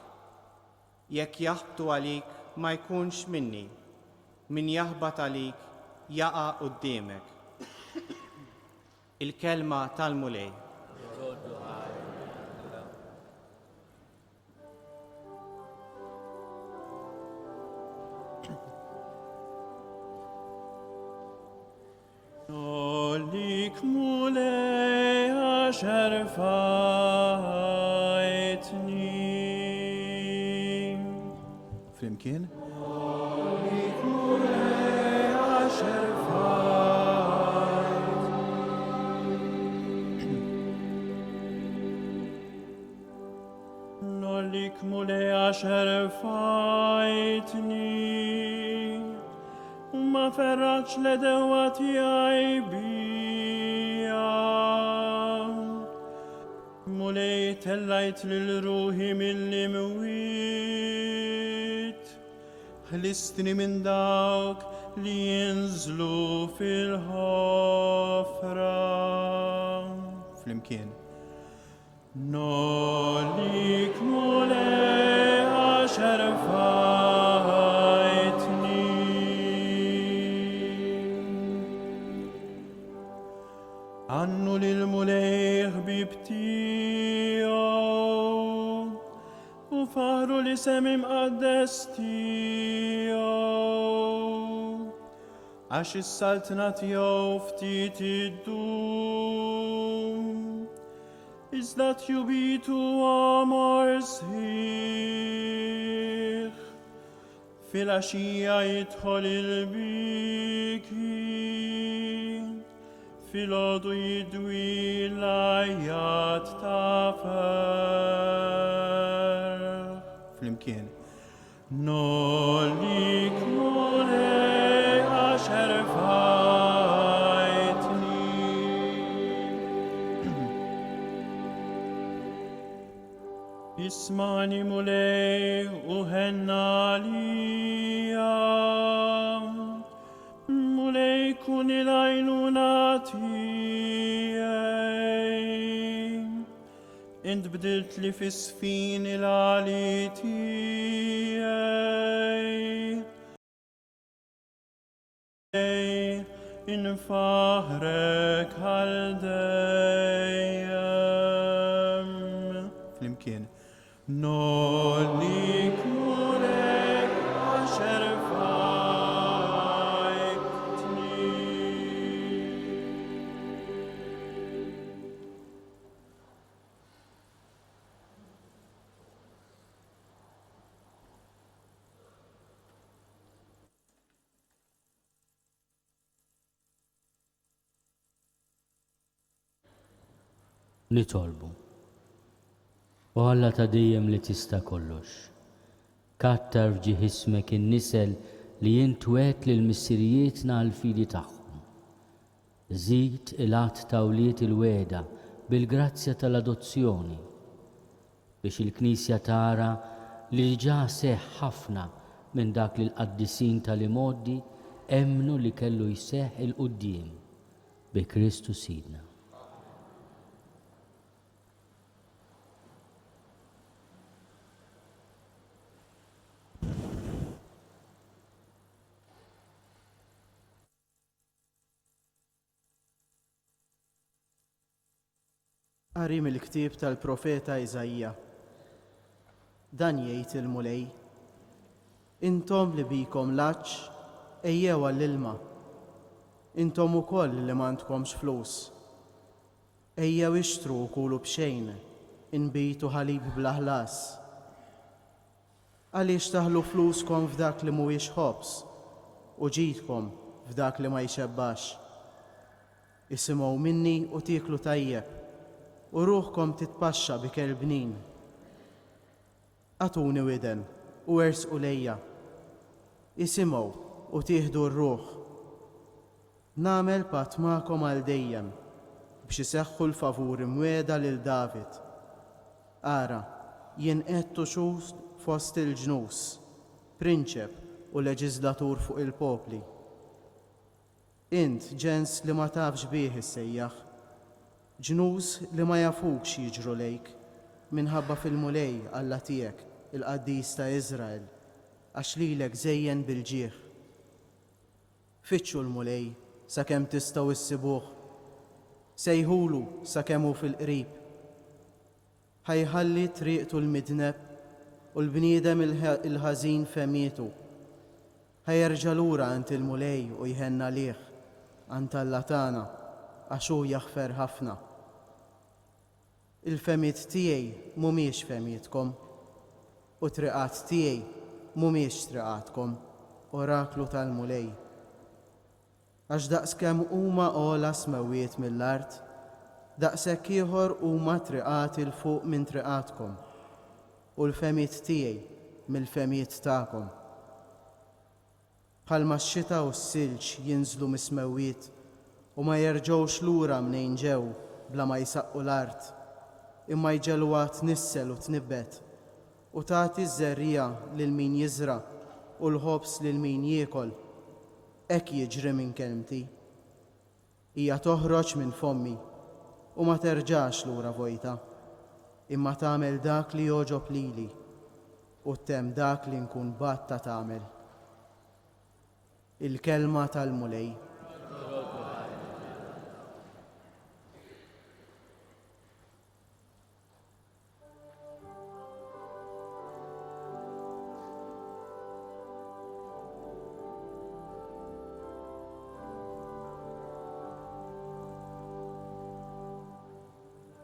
Jekk jaħbtu għalik, ma jkunx minni, min jaħbat għalik, jaqa' quddiemek. Il-Kelma tal-Mulej. Ngħollik Mulej għax erfajtni. Flimkien. Ngħollik Mulej għax erfajtni. Ngħollik Mulej għax erfajtni. U ma ferraġ l-għedewwa tiegħi bija. Mulej tellajt lil ruħi mill-imwiet. Ħlistni minn dawk li jinżlu fil-ħofra. Flimkien. Ngħollik Mulej għax erfajtni. Għannu lill-Mulej ħbieb tiegħu u faħru l-isem imqaddes tiegħu. Għax is-saltna tiegħu ftit iddum, iżda tjubitu għomor sħiħ. Filgħaxija jidħol il-biki, filgħodu jidwi l-għajjat ta' ferħ. Flimkien. Ngħollik Mulej għax erfajtni. Ismagħni Mulej u ħenn għalija. Mulej kun il-għajnuna tiegħi. Int bdiltli fi sfin il-għali tiegħi. Infaħħrek għal dejjem. Flimkien. Ngħollik Mulej għax erfajtni. Nitolbu. O Alla ta' dejjem li tista' kollox, kattar f'ġieħ ismek in-nisel li int wegħedt lil missirijietna għall-fidi tagħhom. Żid il-għadd ta' wlied il-wegħda bil-grazzja tal-adozzjoni, biex il-Knisja tara li diġà seħħ ħafna minn dak li l-qaddisin tal-imgħoddi emmnu li kellu jseħħ 'il quddiem, bi Kristu Sidna. Qari mill-ktieb tal-profeta Iżaija. Dan jgħid il-Mulej, Intom li bikom l-għatx, ejjew għall-ilma. Intom ukoll li m'għandkomx flus. Ejjew ixtru u kulu b'xejn, inbid u ħalib bla ħlas. Għaliex taħlu fluskom f'dak li mhuwiex ħobż, u ġidkom f'dak li ma jxebbax? Isimgħu minni u tieklu tajjeb, u ruħkom titpaxxa b'ikel bnin. Agħtuni widen u ersqu lejja. Isimgħu u tieħdu r-ruħ. Nagħmel patt magħkom għal dejjem, biex iseħħu l-favuri mwiegħda lil David. Ara, jien qegħdtu xhud fost il-ġnus, prinċep u leġiżlatur fuq il-popli. Int ġens li ma tafx bih issejjaħ, ġnus li ma jafukx jiġru lejk, minħabba fil-Mulej Alla tiegħek, il-Qaddis ta' Iżrael, għax lilek żejjen bil-ġieħ. Fittxu l-Mulej sakemm tistgħu issibuh, sejħulu sakemm hu fil-qrib. Ħa jħalli triqtu l-midneb u l-bniedem il-ħażin fehmietu. Ħa jerġa' lura għand il-Mulej u jħenn għalih, għand Alla tagħna, għax hu jaħfer ħafna. Il-fehmiet tiegħi mhumiex fehmietkom, u t-triqat tiegħi mhumiex triqatkom, oraklu tal-Mulej. Għax daqskemm huma ogħla s-smewwiet mill-art, daqshekk ieħor huma triqati 'l fuq minn triqatkom, u l-fehmiet tiegħi mill-fehmiet tagħkom. Bħalma x-xita u s-silġ jinżlu mis-smewwiet u ma jerġgħux lura mnejn ġew bla ma jsaqqu l-art, imma jġegħluha tnissel u tnibbet, u tagħti ż-żerriegħa lil min jiżra' u l-ħobż lil min jiekol, hekk jiġri minn kelmti. Hija toħroġ minn fommi u ma terġax lura vojta, imma tagħmel dak li jogħġob lili u ttemm dak li nkun bgħattha tagħmel. Il-Kelma tal-Mulej.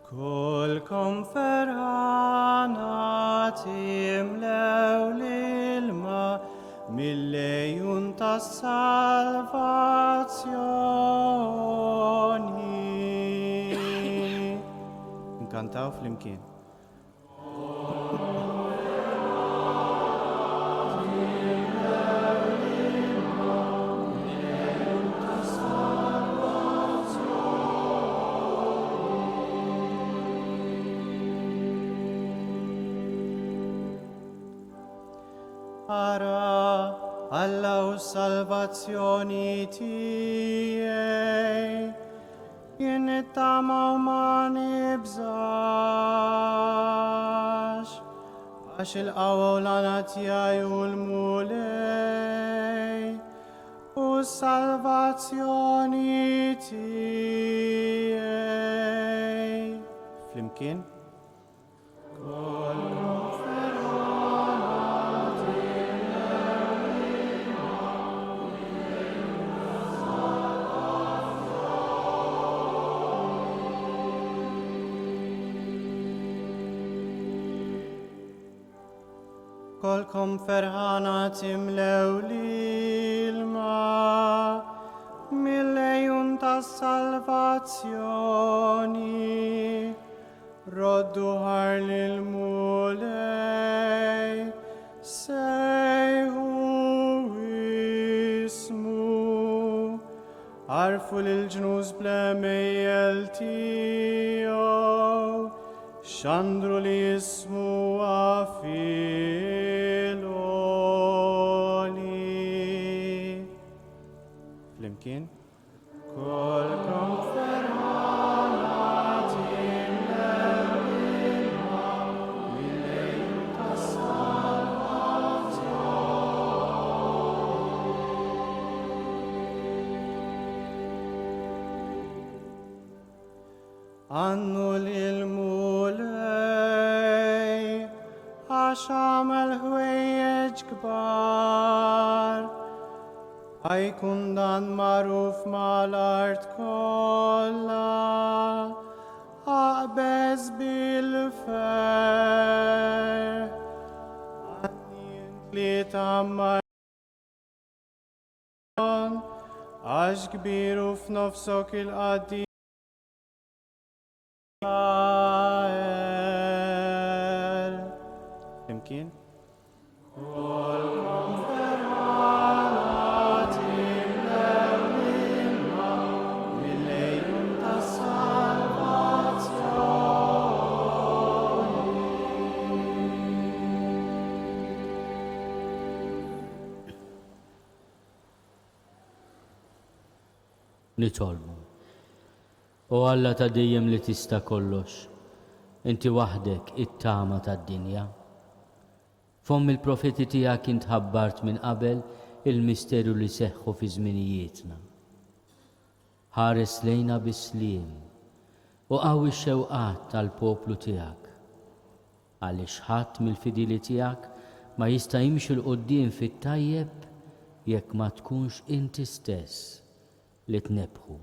Kolkom ferħana timlew l-ilma mill-lejun tas-salvazzjoni. Nkantaw flimkien. Ara, Alla u s-salvazzjoni tiegħi. Jien nittama u ma nibżax, għax il-qawwa u l-għana tiegħi hu l-Mulej u s-salvazzjoni tiegħi. Flimkien. Kolkom ferħana timlew l-ilma mill-lejun tas-salvazzjoni. Roddu ħajr lill-Mulej, sejħu ismu. Għarrfu lill-ġnus bl-għemejjel tiegħu, xandru li ismu huwa fil-għoli. Flimkien. Kolkom ferħana timlew l-ilma mill-għejun tas-salvazzjoni. Għannu lill-Mulej għax għamel ħwejjeġ kbar. Ħa jkun dan magħruf mal-art kollha, aqbeż bil-ferħ. Għanni int li tgħammar għax kbir hu f'nofsok il-qaddis. Israel. Flimkien? Kolkom ferħana timlew l-ilma mill-għejun tas-salvazzjoni. Nitolbu. O Alla ta' dejjem li tista' kollox, inti waħdek it-tama tad-dinja. F'fomm il-profeti tiegħek int ħabbart minn qabel il-misteru li seħħu fi żminijietna. Ħares lejna bis-sliem u qawwi x-xewqat tal-poplu tiegħek. Għaliex ħadd mill-fidili tiegħek ma jista' jimxi 'l quddiem fit-tajjeb jekk ma tkunx inti stess li tnebbħu.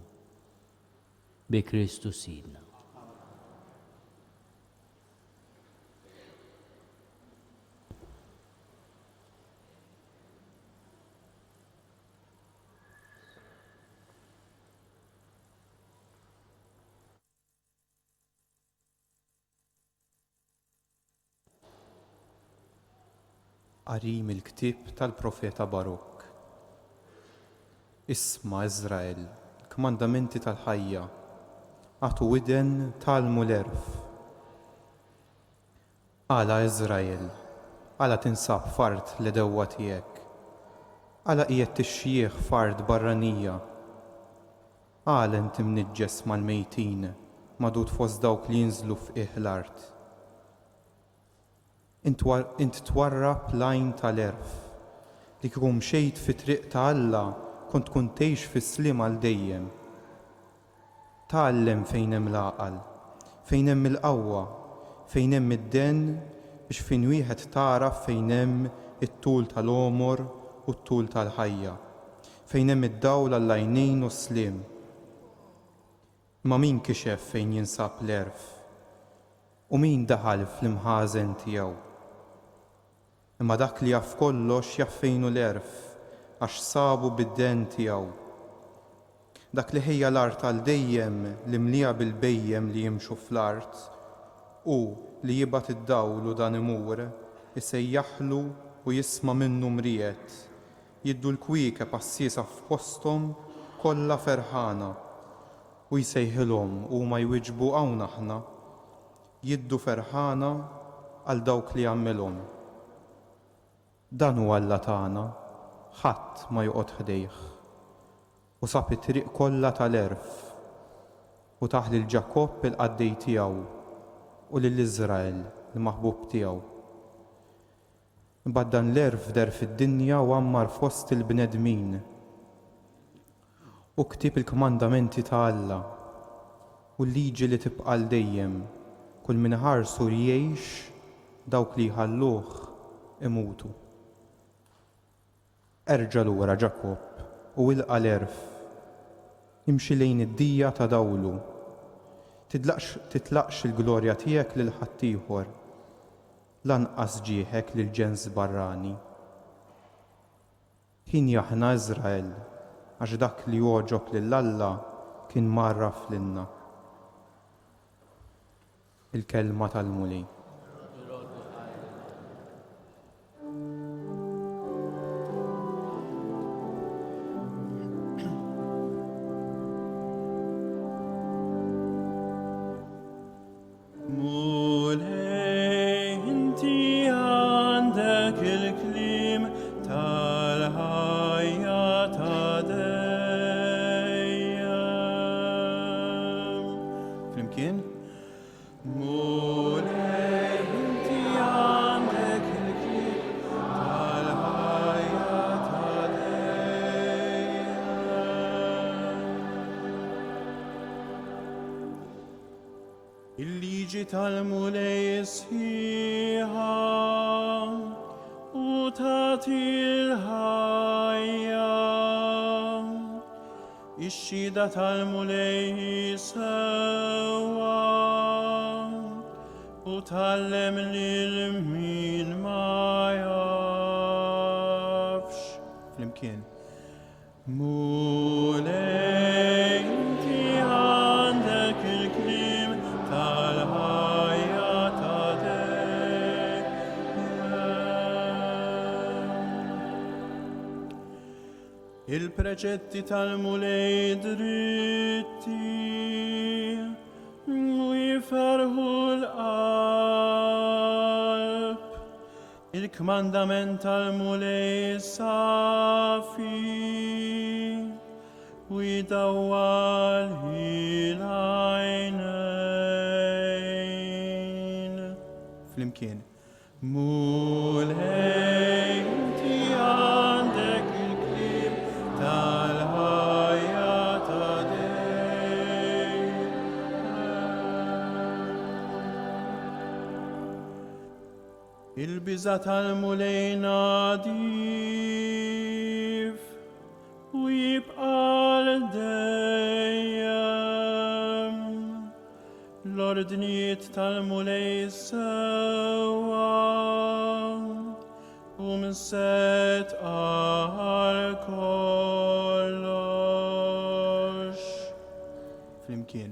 Bi Kristu Sidna. Qari mill-ktieb tal-profeta Baruk. Isma', Iżrael, il-kmandamenti tal-ħajja, agħtu widen tgħallmu l-għerf. Għala, Iżrael, għala tinsab f'art l-għedewwa tiegħek? Għala qiegħed tixjieħ f'art barranija? Għala int imniġġes mal-mejtin, magħdud fost dawk li jinżlu f'qiegħ l-art? Int int twarrab l-għajn tal-għerf. Li kieku mxejt fit-triq ta' Alla kont tkun tgħix fis-sliem għal dejjem. Tgħallem fejn hemm l-għaqal, fejn hemm il-qawwa, fejn hemm id-dehen biex f'ħin wieħed tagħraf fejn hemm it-tul tal-għomor u t-tul tal-ħajja, fejn hemm id-dawl għall-għajnejn u s-sliem. Imma min kixef fejn jinsab l-għerf? U min daħal fl-imħażen tiegħu? Imma dak li jaf kollox jaf fejn hu l-għerf, għax sabu bid-dehen tiegħu. Dak li ħejja l-art għal dejjem, li mlieha bil-bhejjem li jimxu fl-art, hu li jibgħat id-dawl u dan imur, isejjaħlu u jisma' minnu mriegħed. Jiddu l-kwiekeb għassiesa f'posthom kollha ferħana. Hu jsejħilhom u huma jwieġbu hawn aħna. Jiddu ferħana għal dawk li għamilhom. Dan hu Alla tagħna, ħadd ma joqgħod ħdejh. U sab it-triq kollha tal-għerf, u tah lil Ġakobb il-qaddej tiegħu u lil Iżrael il-maħbub tiegħu. Imbagħad dan l-għerf deher fid-dinja u għammar fost il-bnedmin. Hu ktieb il-kmandamenti ta' Alla u l-liġi li tibqa' għal dejjem, kull min iħarsu jgħix, dawk li jħalluh imutu. Erġa' lura, Ġakobb, u ilqa' l-għerf. Imxi lejn id-dija ta' dawlu. Tidlaqx, titlaqx il-glorja tiegħek lil ħaddieħor, lanqas ġieħek lil ġens barrani. Hieni aħna Iżrael, għax dak li għoġob lil Alla kien mgħarraf lilna. Il-Kelma tal-Mulej. Mulej, inti għandek il-kliem tal-ħajja ta' dejjem. Flimkien? Mulej, inti għandek il-kliem tal-ħajja ta' dejjem. Il-liġi tal-Mulej sħiħa u tagħti l-ħajja. Ix-xhieda tal-Mulej sewwa u tgħallem lil min ma jafx. Flimkien. Mulej, inti għandek il-kliem tal-ħajja ta' dejjem. Il-preċetti tal-Mulej dritti u jferrħu l-qalb. Il-kmandament tal-Mulej safi u jdawwal il-għajnejn. Flimkien. Mulej, inti għandek il-kliem tal-ħajja ta' dejjem. Il-biża' tal-Mulej nadif u jibqa' għal dejjem. L-ordnijiet tal-Mulej sewwa u msettqa għal kollox. Flimkien.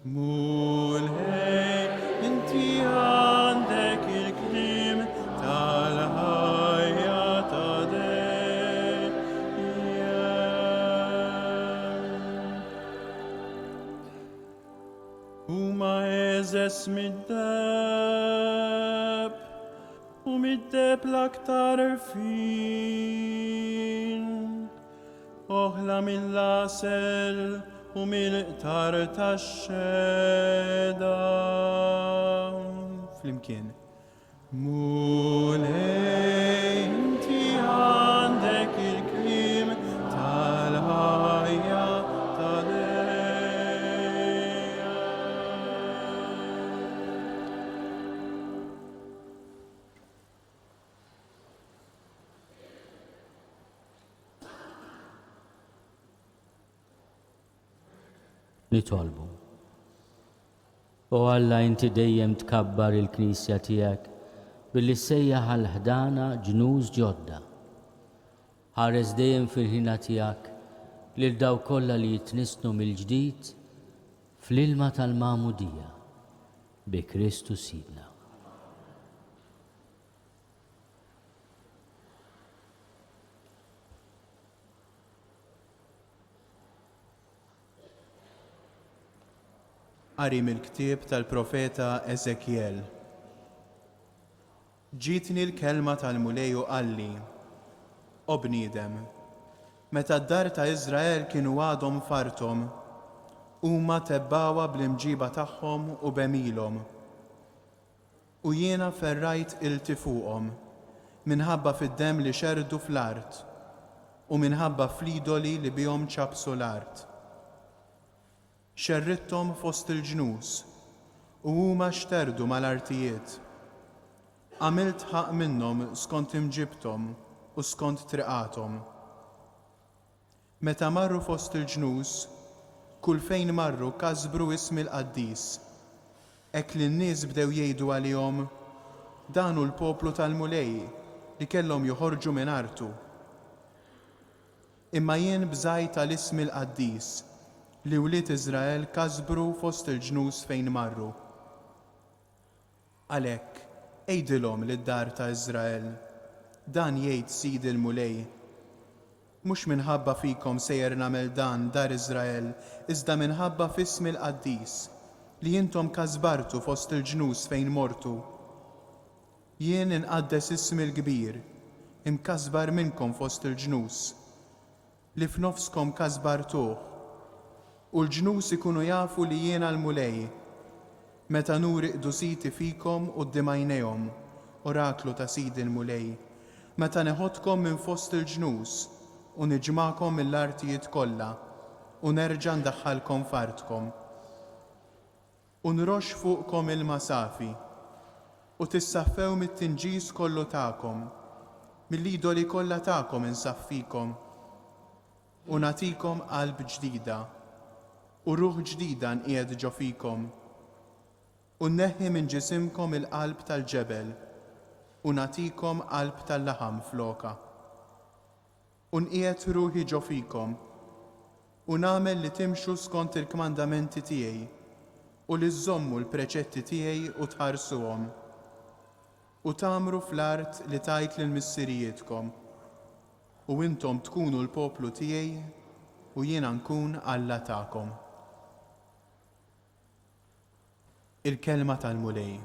Mulej, inti għandek il-kliem tal-ħajja ta' dejjem. Huma għeżeż mid-deheb. U mid-deheb l-aktar fin. Oħla mill-għasel u mill-qtar tax-xehda. Flimkien. Mulej, inti għandek il-kliem tal-ħajja ta' dejjem. Nitolbu. O Alla inti dejjem tkabbar il-Knisja tiegħek billi ssejjaħ għal ħdana ġnus ġodda. Ħares dejjem fil-ħniena tiegħek lil dawk kollha li jitnissnu mill-ġdid fl-ilma tal-magħmudija bi Kristu Sidna. Qari mill-ktieb tal-profeta Eżekjel. Ġietni l-kelma tal-Mulej u qalli, O bniedem, meta d-dar ta' Iżrael kienu għadhom f'arthom, huma tebbgħuha bl-imġiba tagħhom u b'għemilhom. U jiena ferrajt qilti fuqhom, minħabba fid-demm li xerrdu fl-art, u minħabba fl-idoli li bihom ċappsu l-art. Xerridthom fost il-ġnus, u huma xterdu mal-artijiet. Għamilt ħaqq minnhom skont imġibthom u skont triqathom. Meta marru fost il-ġnus, kull fejn marru kasbru ismi l-qaddis, hekk li n-nies bdew jgħidu għalihom, 'Dan hu l-poplu tal-Mulej li kellhom joħorġu minn artu. Imma jien bżajt għal ismi l-qaddis, li wlied Iżrael kasbru fost il-ġnus fejn marru. Għalhekk, għidilhom lid-dar ta' Iżrael, 'Dan jgħid Sidi l-Mulej, Mhux minħabba fikom sejjer nagħmel dan, dar Iżrael, iżda minħabba f'ismi l-qaddis, li intom kasbartu fost il-ġnus fejn mortu. Jien inqaddes ismi l-kbir, imkasbar minnkom fost il-ġnus. Li f'nofskom kasbartuh. U l-ġnus ikunu jafu li jiena l-Mulej, meta nuri qdusiti fikom quddiem għajnejhom, oraklu ta' Sidi l-Mulej, meta neħodkom minn fost il-ġnus u niġmagħkom mill-artijiet kollha u nerġa' ndaħħalkom f'artkom. U nroxx fuqkom ilma safi, u tissaffew mit-tinġis kollu tagħkom, mill-idoli kollha tagħkom insaffikom. U nagħtikom qalb ġdida, u ruħ ġdida nqiegħed ġo fikom. U nneħħi minn ġisimkom il-qalb tal-ġebel, u nagħtikom qalb tal-laħam flokha. U nqiegħed ruħi ġo fikom, u nagħmel li timxu skont il-kmandamenti tiegħi, u li żżommu l-preċetti tiegħi u tħarsuhom. U tgħammru fl-art li tajt lil missirijietkom, u intom tkunu l-poplu tiegħi, u jiena nkun Alla tagħkom. Il-Kelma tal-Mulej.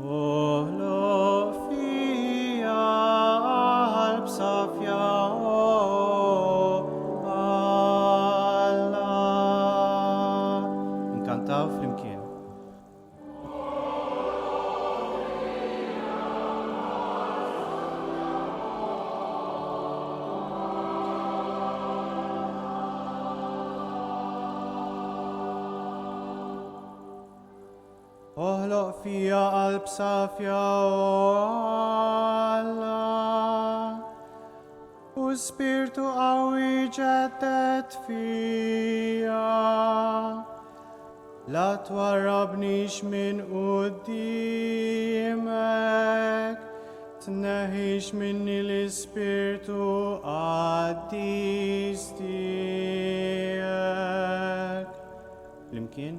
Oħloq fija qalb safja, o Alla. Inkantaw flimkien. Oħloq fija qalb safja, o Alla, u spirtu qawwi ġedded fija. La twarrabnix minn quddiemek, tneħħix minni l-ispirtu qaddis tiegħek. Flimkien.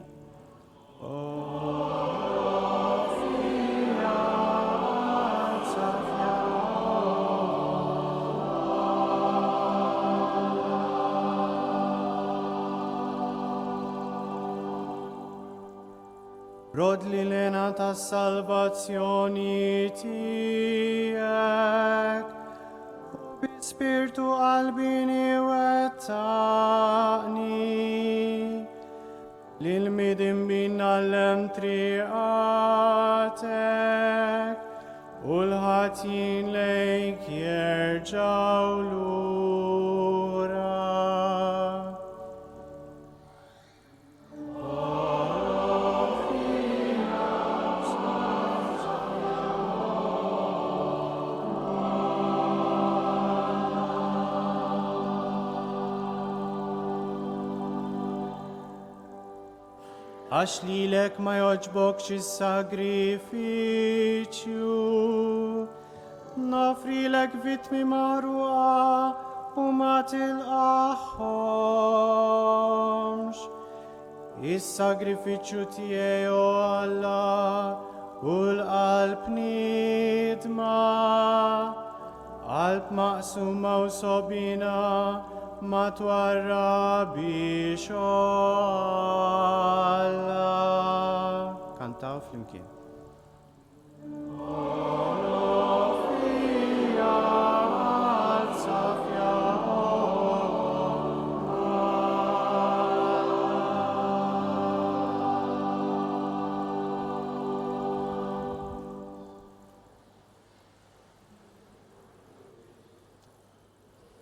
Rodli l-hena tas-salvazzjoni tiegħek, u bi spirtu qalbini wettaqni. Lil midinbin għallem triqatek, u l-ħatjin lejk jerġgħu lura. Għax lilek ma jogħġbokx is-sagrifiċċju, Noffrilek vittmi maħruqa u ma tilqagħhomx. Is-sagrifiċċju tiegħi, o Alla, hu l-qalb niedma, qalb maqsuma u sogħbina ma twarrabhiex, o Alla. Kantaw flimkien.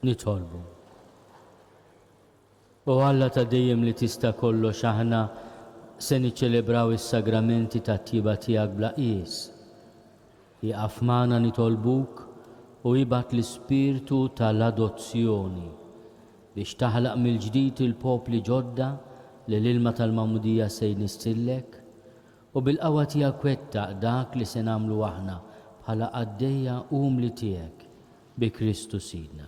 Nitolbu. O Alla ta' dejjem li tista' kollox aħna se niċċelebraw is-sagramenti tat-tjieba tiegħek bla qies. Ieqaf magħna nitolbuk u ibgħat l-ispirtu ta' l-adozzjoni biex taħlaq mill-ġdid il-popli ġodda li l-ilma tal-magħmudija se jnissillek u bil-qawwa tiegħek wettaq dak li se nagħmlu aħna bħala qaddejja umli tiegħek bi Kristu Sidna.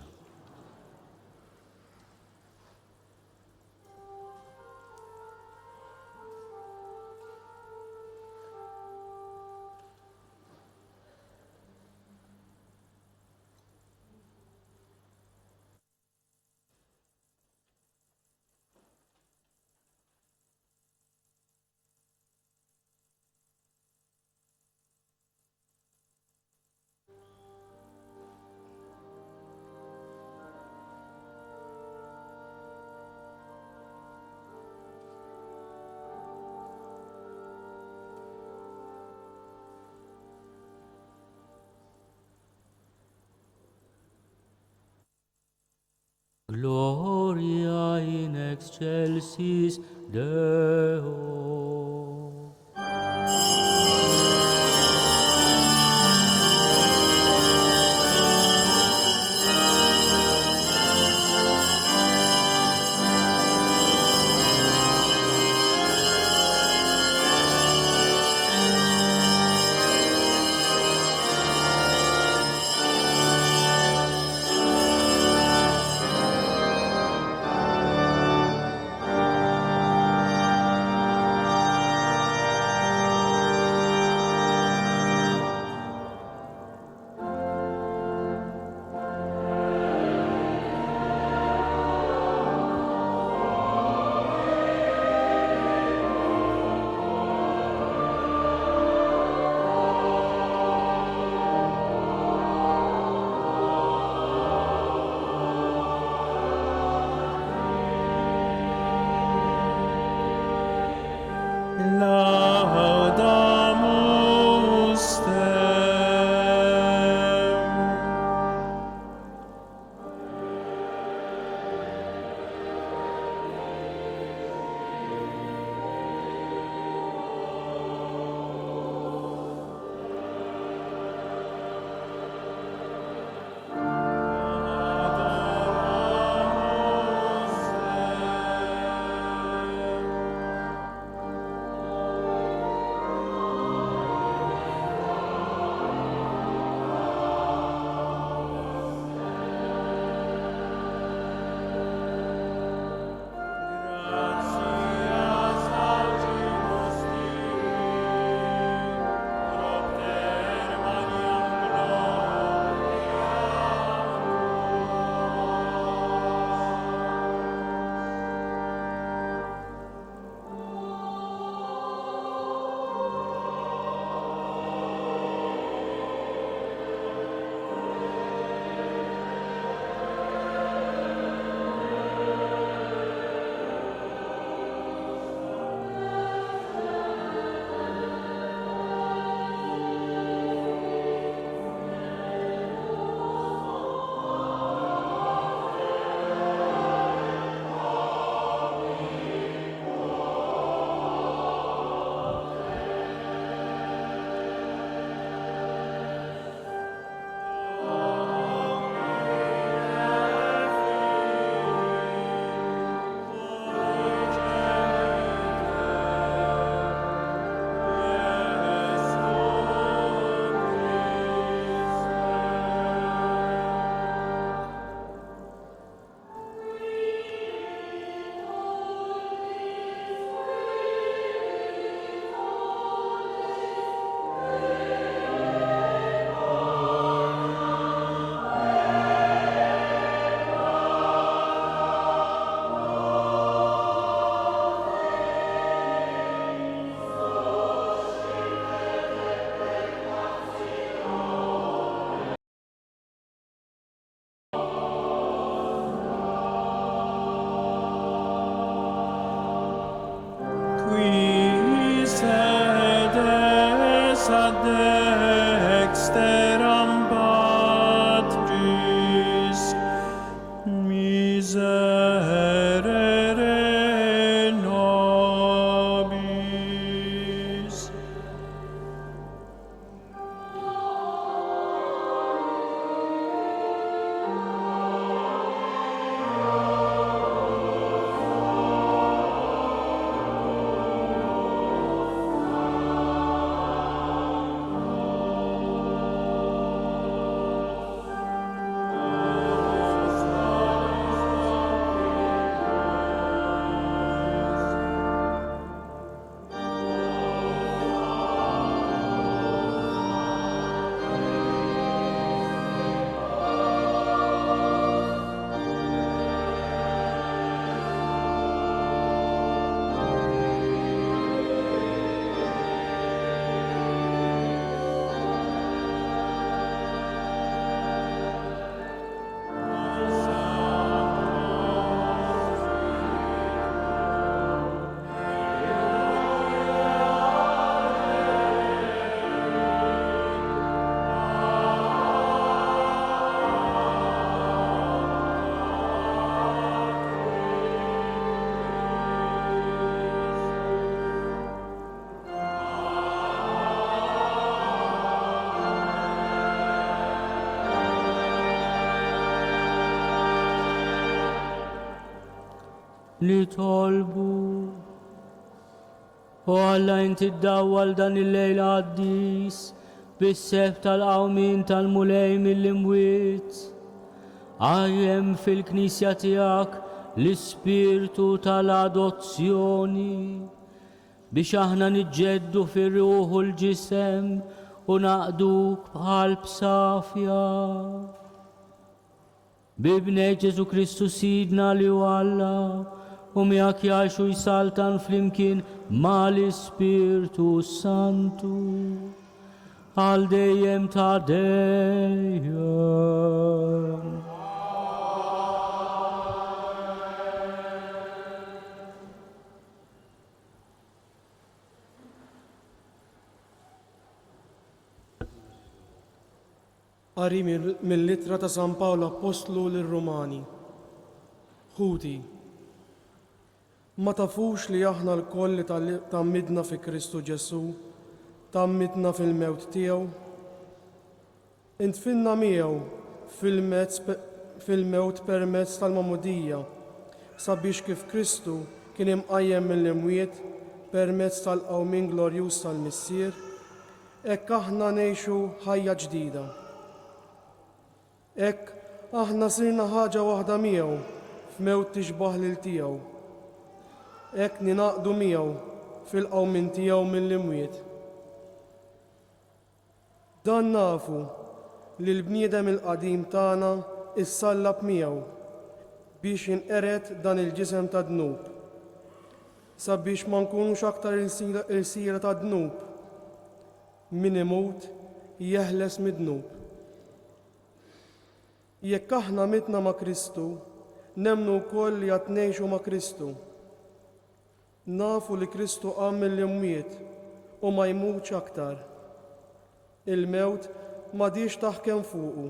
Gloria in excelsis Deo. Nitolbu. O Alla inti ddawwal dan il-lejl qaddis bis-sebħ tal-qawmien tal-Mulej mill-imwiet. Qajjem fil-Knisja tiegħek l-ispirtu tal-adozzjoni biex aħna niġġeddu fir-ruħ u l-ġisem u naqduk b'qalb safja. B'Ibnek Ġesù Kristu Sidna li hu Alla u miegħek jgħix u jsaltan flimkien mal-Ispirtu s-Santu għal dejjem ta' dejjem. Qari mill-Ittra ta' San Pawl Appostlu lir-Rumani. Ħuti, ma tafux li aħna lkoll li tgħammidna fi Kristu Ġesù, tgħammidna fil-mewt tiegħu? Indfinna miegħu fil-mewt permezz tal-magħmudija, sabiex kif Kristu kien imqajjem mill-imwiet permezz tal-qawmien glorjuż tal-Missier, Hekk aħna ngħixu ħajja ġdida. Hekk aħna sirna ħaġa waħda miegħu f'mewt tixbah lil tiegħu. Hekk ningħaqdu miegħu fil-qawmien tiegħu mill-imwiet. Dan nafu, li l-bniedem il-qadim tagħna issallab miegħu biex jinqered dan il-ġisem tad-dnub, sabiex ma nkunux aktar ilsira tad-dnub. Min imut jeħles mid-dnub. Jekk aħna mitna ma' Kristu, nemmnu wkoll li għad ngħixu ma' Kristu. Nafu li Kristu qam mill-imwiet u ma jmutx aktar. Il-mewt m'għadhiex taħkem fuqu.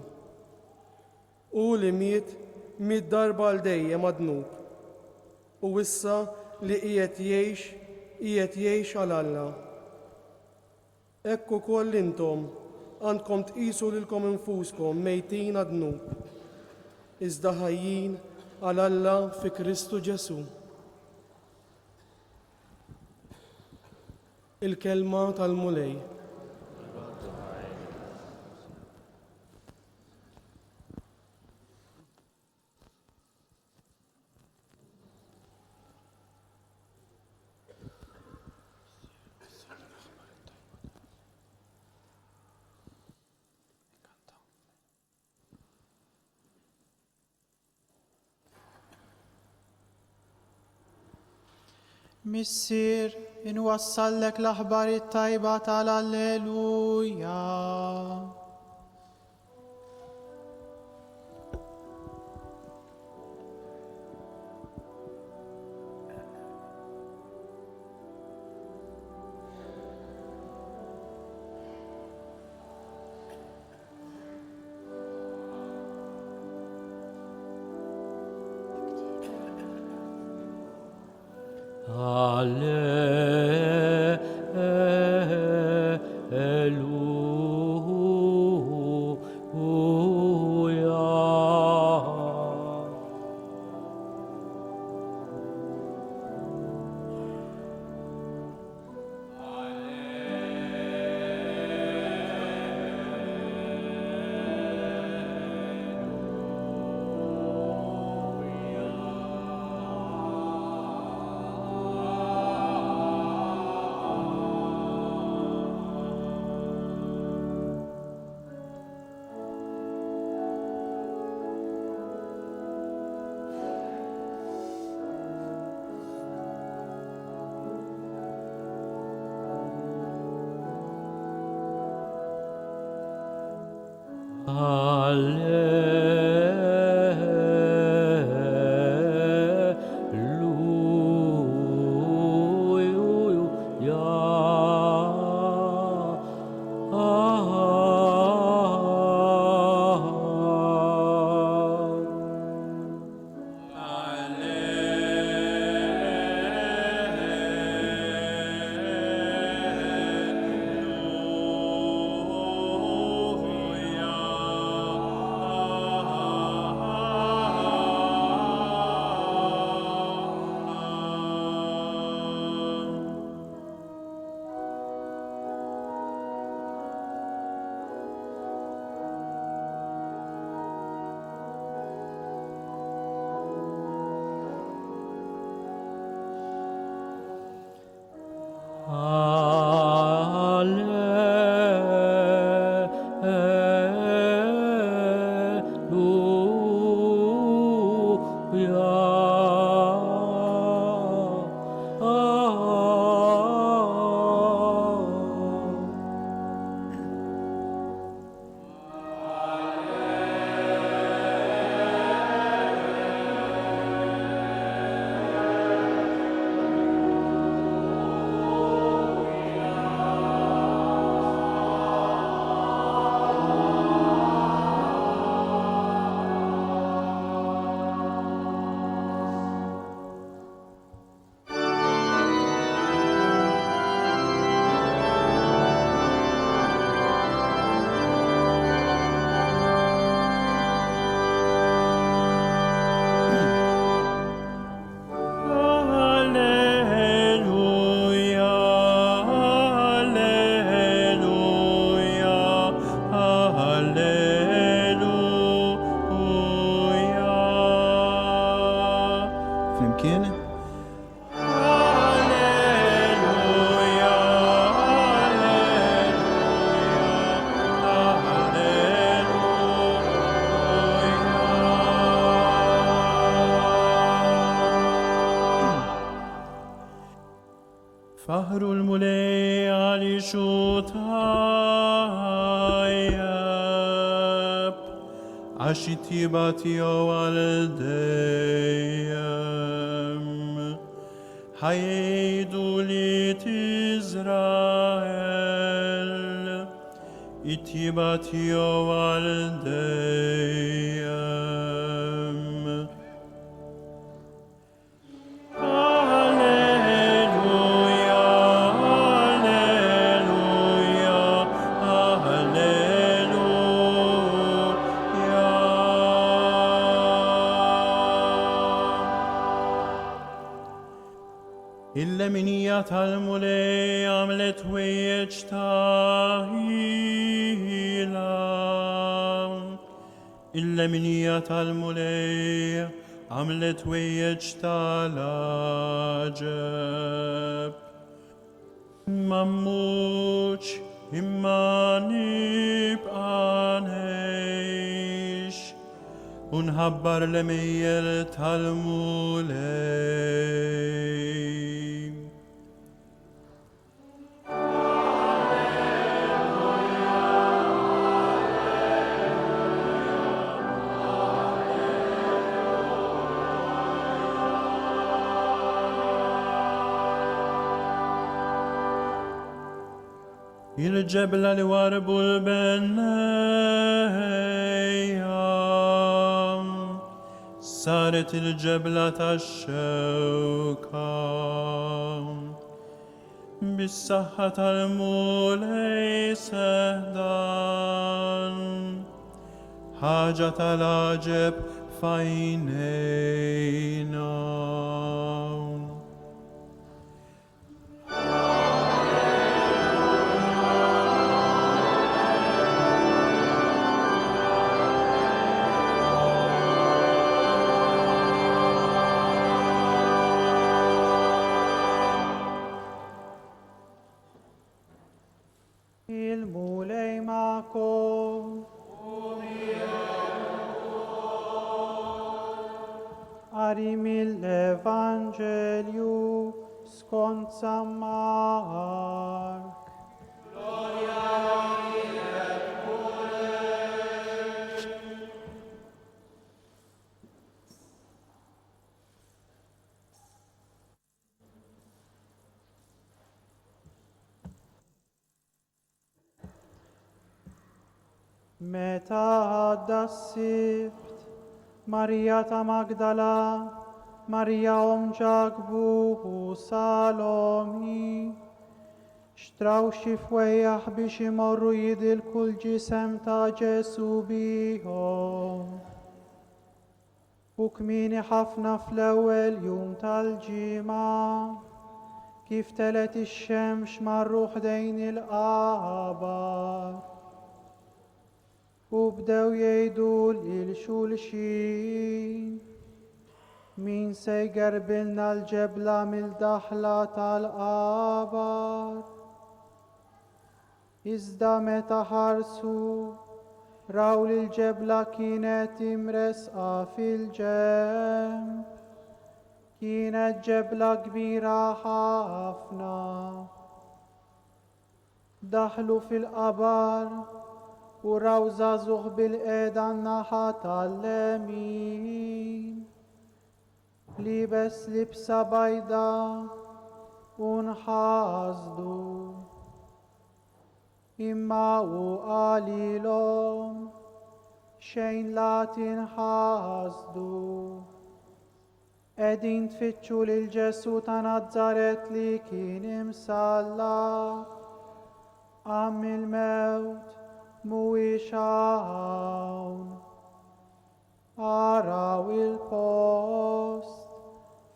Hu li miet, miet darba għal dejjem għad-dnub, u issa li qiegħed jgħix, qiegħed jgħix għal Alla. Hekk ukoll intom għandkom tqisu lilkom infuskom mejtin għad-dnub, iżda ħajjin għal Alla fi Kristu Ġesù. Il-Kelma tal-Mulej. Missier, inwassallek l-aħbar it-tajba tal-Alleluja. Alleluja. Faħħru l-Mulej għaliex hu tajjeb, għax it-tjieba tiegħu għal dejjem. Ħa jgħidu wlied Iżrael, it-tjieba tiegħu għal dejjem. Il-leminija tal-Mulej għamlet ħwejjeġ ta' ħila. Il-leminija tal-Mulej għamlet ħwejjeġ tal-għaġeb. Ma mmutx imma nibqa' ngħix u nħabbar l-għemejjel tal-Mulej. Il-ġebla li warbu l-bennejja saret il-ġebla tax-xewka. Bis-saħħa tal-Mulej seħħ dan, ħaġa tal-għaġeb f'għajnejna. Il-Mulej magħkom. Qari mill-Evanġelju skont San Mark. Meta għadda s-Sibt, Marija ta' Magdala, Marija omm Ġakbu u Salomi, xtraw xi fwejjaħ biex imorru jidilku l-ġisem ta' Ġesù bihom. U kmieni ħafna fl-ewwel jum tal-ġimgħa, kif telgħet ix-xemx marru ħdejn il-qabar. U bdew jgħidu lil xulxin, Min se jgerbilna l-ġebla mill-daħla tal-qabar? Iżda meta ħarsu, raw li l-ġebla kienet imressqa fil-ġenb. Kienet ġebla kbira ħafna. Daħlu fil-qabar u raw żagħżugħ bilqiegħda n-naħa tal-lemin, liebes libsa bajda, u nħasdu. Imma hu qalilhom, Xejn la tinħasdu. Qegħdin tfittxu lil Ġesù ta' Nazaret li kien imsallab. Qam mill-mewt, mhuwiex hawn. Araw il-post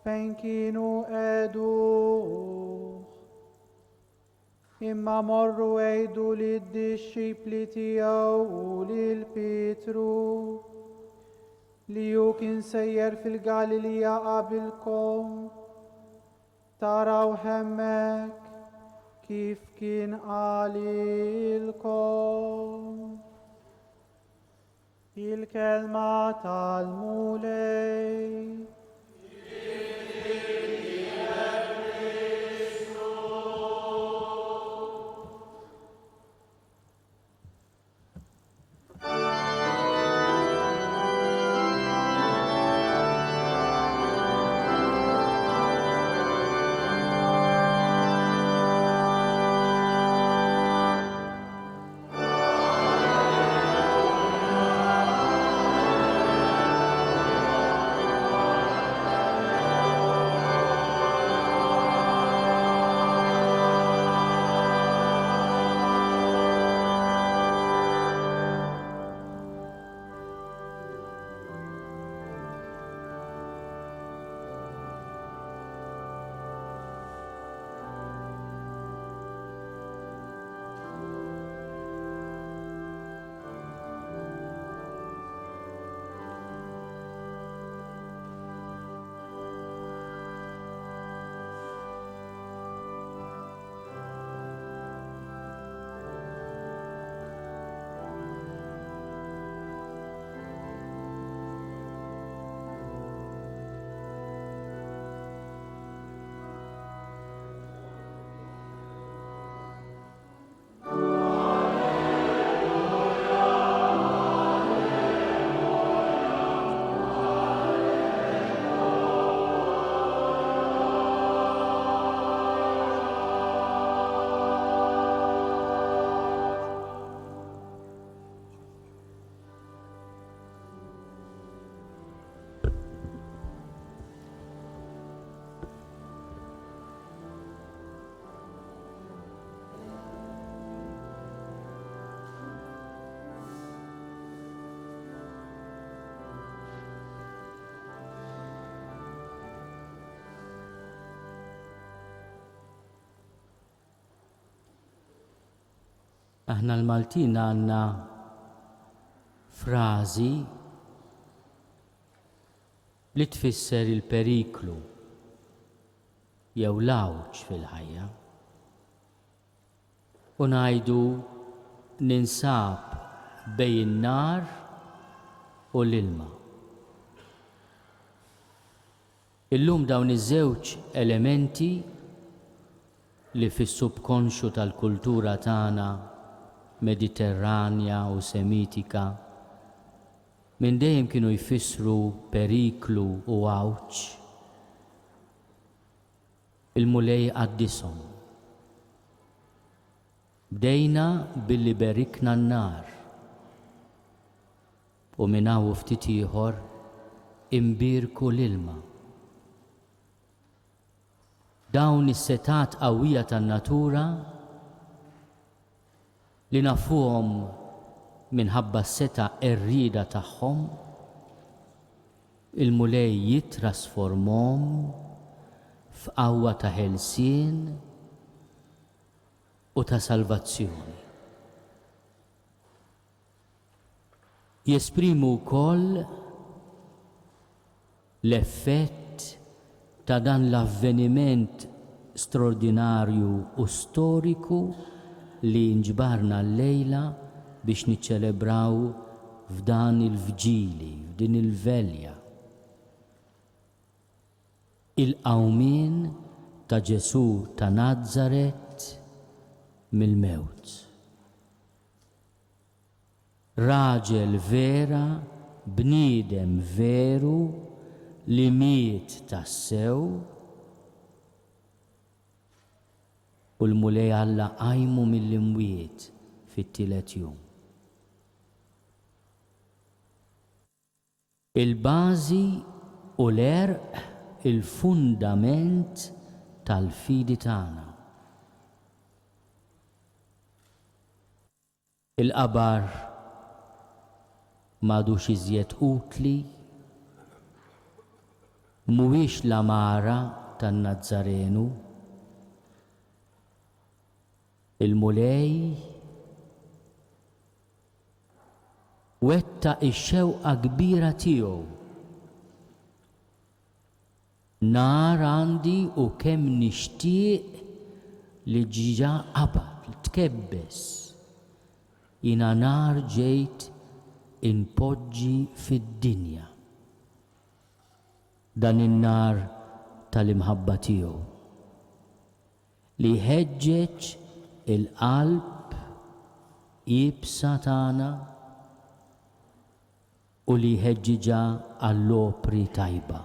fejn kienu qegħduh. Imma morru għidu lid-dixxipli tiegħu u lil Pietru li hu kien sejjer fil-Galilija qabilkom. Tarawh hemmhekk kif kien qalilkom. Il-kelma tal-Mulej. Aħna l-Maltin għandna frażi li tfisser il-periklu jew l-għawġ fil-ħajja. U ngħidu ninsab bejn in-nar u l-ilma. Illum dawn iż-żewġ elementi li fis-subkonxju tal-kultura tagħna Mediterranja u Semitika minn dejjem kienu jfissru periklu u għawġ, il-Mulej qaddishom. Bdejna billi berikna n-nar. U minn hawn u ftit ieħor imbierku l-ilma. Dawn is-setgħat qawwija tan-natura li nafuhom minħabba s-setgħa qerrieda tagħhom, il-Mulej jittrasformhom f'qawwa ta' ħelsien u ta' salvazzjoni. Jesprimu wkoll l-effett ta' dan l-avveniment straordinarju u storiku li nġbarna llejla biex niċċelebraw f'dan il-vġili, f'din il-velja. Il-qawmien ta' Ġesù ta' Nazaret mill-mewt. Raġel vera, bniedem veru li miet tassew, u l-Mulej Alla qajmu mill-imwiet fit-tielet jum. Il-bażi u l-għerq, il-fundament tal-fidi tagħna. Il-qabar m'għadux iżjed utli, mhuwiex l-għamara tan-Nazzarenu. Il-Mulej wettaq ix-xewqa kbira tiegħu. Nar għandi u kemm nixtieq li ġa qabad, li tkebbes. Jiena nar ġejt inpoġġi fid-dinja. Dan in-nar tal-imħabba tiegħu. Li jħeġġeġ il-qalb iebsa tagħna u li jħeġġiġha għall-opri tajba,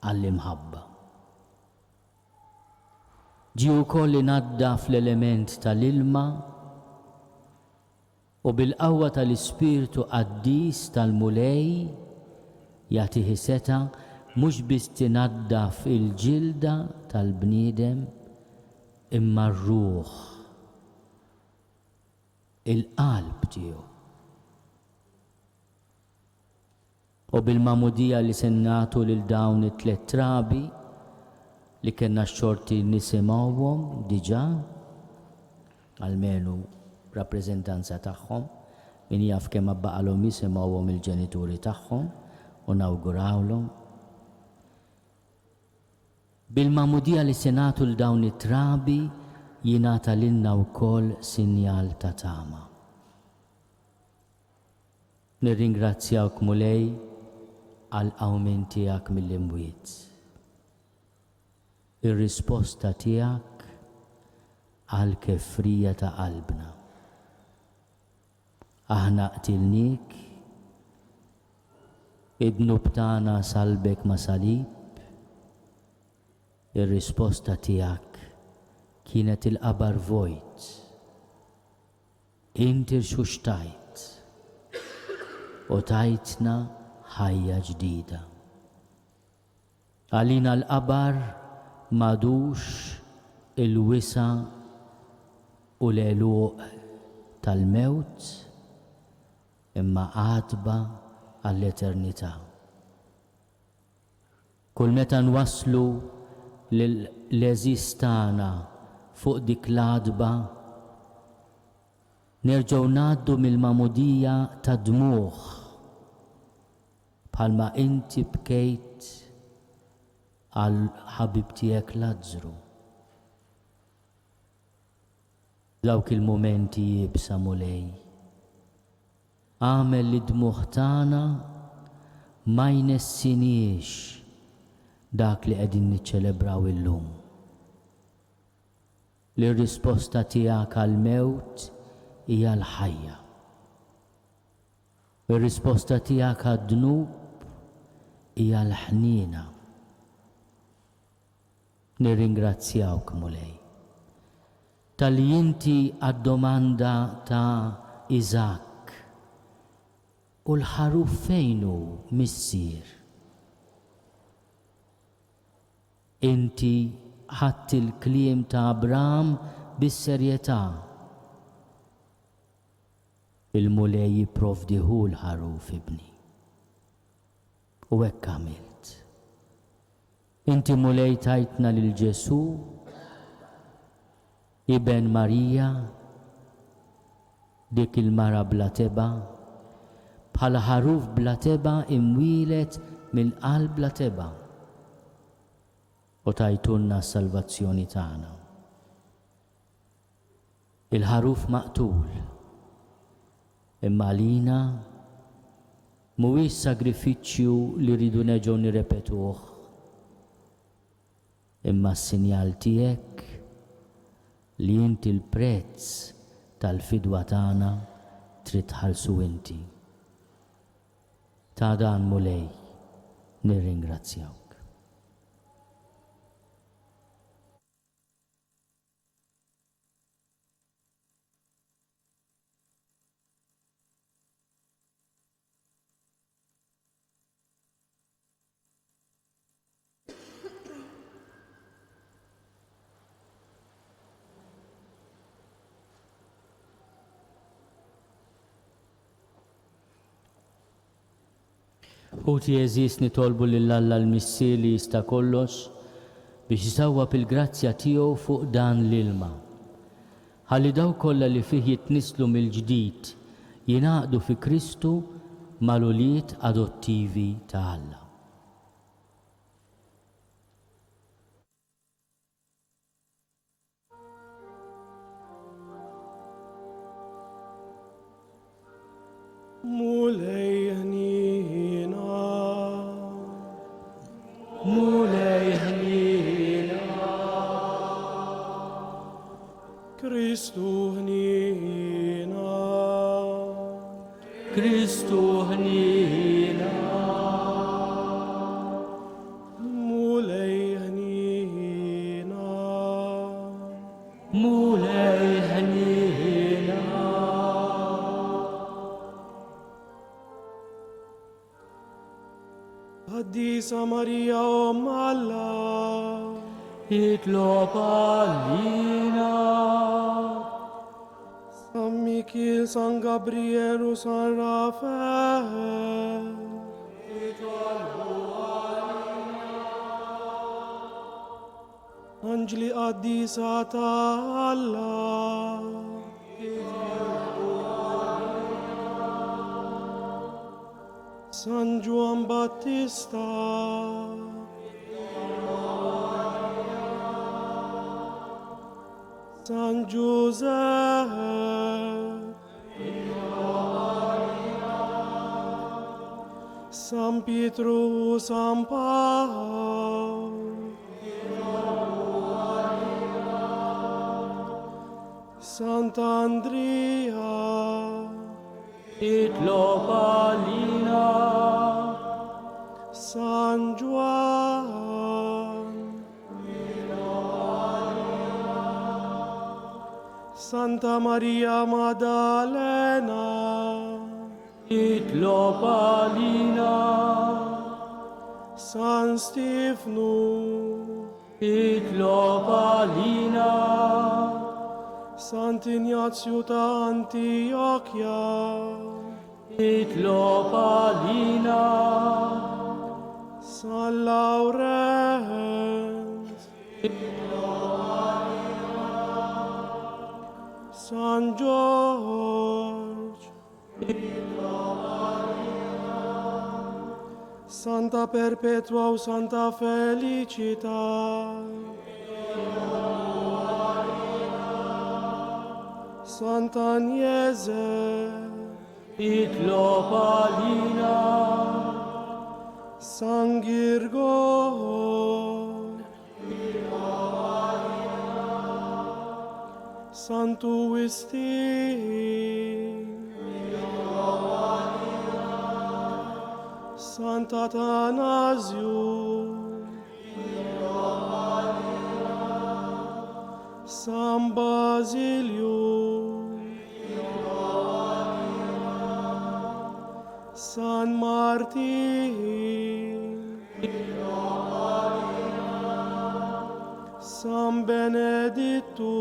għall-imħabba. Ġie wkoll inaddaf l-element tal-ilma u bil-qawwa tal-Ispirtu Qaddis tal-Mulej jagħtih is-setgħa mhux biss tinaddaf il-ġilda tal-bniedem imma r-ruħ, il-qalb tiegħu. U bil-magħmudija li se nagħtu lil dawn it-tlett trabi li kellna x-xorti nisimgħuhom diġà, almenu rappreżentanza tagħhom, min jaf kemm għad baqalhom jisimgħuhom il-ġenituri tagħhom u nawgurawlhom. Bil-magħmudija li se nagħtu 'l dawn it-trabi jingħata lilna wkoll sinjal ta' tama. Nirringrazzjawk Mulej għall-qawmien tiegħek mill-imwiet. Ir-risposta tiegħek għall-kefrija ta' qalbna. Aħna qtilniek, id-dnub tagħna salbek ma' salib, ir-risposta tiegħek kienet il-qabar vojt. Int irxuxtajt u tajtna ħajja ġdida. Għalina l-qabar m'għadux il-wisa' u l-għeluq tal-mewt imma għatba għall-eternità. Kull meta nwasslu lill-għeżież tagħna fuq dik l-għatba. Nerġgħu ngħaddu mill-magħmudija tad-dmugħ bħalma inti bkejt għal ħabib tiegħek Lazzru. F'dawk il-mumenti iebsa Mulej, agħmel li d-dmugħ tagħna ma jnessiniex dak li qegħdin niċċelebraw illum. Li r-risposta tiegħek għall-mewt hija l-ħajja. Ir-risposta tiegħek għad-dnub hija l-ħniena. Nirringrazzjawk, Mulej, talli inti għad-domanda ta' Iżakk, U l-ħaruf fejn hu, Missier? Inti ħadt il-kliem ta' Abram bis-serjetà. Il-Mulej jipprovdi hu l-ħaruf, ibni. U hekk għamilt. Inti Mulej tajtna lil Ġesù, iben Marija, dik il-mara bla tebgħa, bħala ħaruf bla tebgħa imwieled mill-qalb bla tebgħa, u tajtulna s-salvazzjoni tagħna. Il-ħaruf maqtul, imma għalina mhuwiex sagrifiċċju li rridu nerġgħu nirrepetuh, imma s-sinjal tiegħek li inti l-prezz tal-fidwa tagħna trid tħallsu inti. Ta' dan, Mulej, nirringrazzjawk. Ħuti għeżież nitolbu lil Alla l-Missier li jista' kollox biex isawwab il-grazzja tiegħu fuq dan l-ilma. Ħalli dawk kollha li fih jitnisslu mill-ġdid jingħaqdu fi Kristu mal-ulied adottivi ta' Alla. Mulej ħnina. Mulej ħnina. Kristu ħnina. Kristu ħnina. Mulej ħnina. Mulej ħnina. Qaddisa Marija Omm Alla. Itlob għalina. San Mikiel, San Gabriel u San Rafael. Itolbu għalina. Anġli qaddisa ta' Alla. Itolbu għalina. San Ġwann Battista. Itolbu għalina. San Ġużepp. San Pietru u San Pawl. Sant'Andrija. Itlob għalina. San Ġwann. Santa Maria Maddalena. Itlob għalina. San Stifnu. Itlob għalina. Sant'Injazju ta' Antijokja. Itlob għalina. San Lawrenz. Itlob għalina. San Ġorġ. Santa Perpetwa u Santa Felicita. Santa Agnese. Itlob għalina. San Girgor. Santu Wistin. Sant'Atanasju. San Basilju. San Martin. San Benedittu.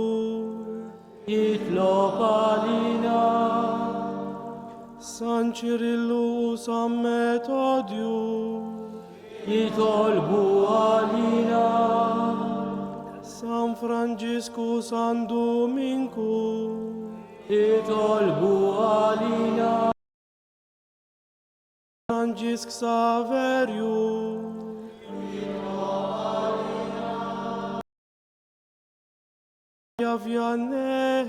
Itlob għalina. San Ċirillu u San Metodju. Itolbu għalina. San Franġisku, San Duminku. Itolbu għalina. Franġisk Saverju. Vianney.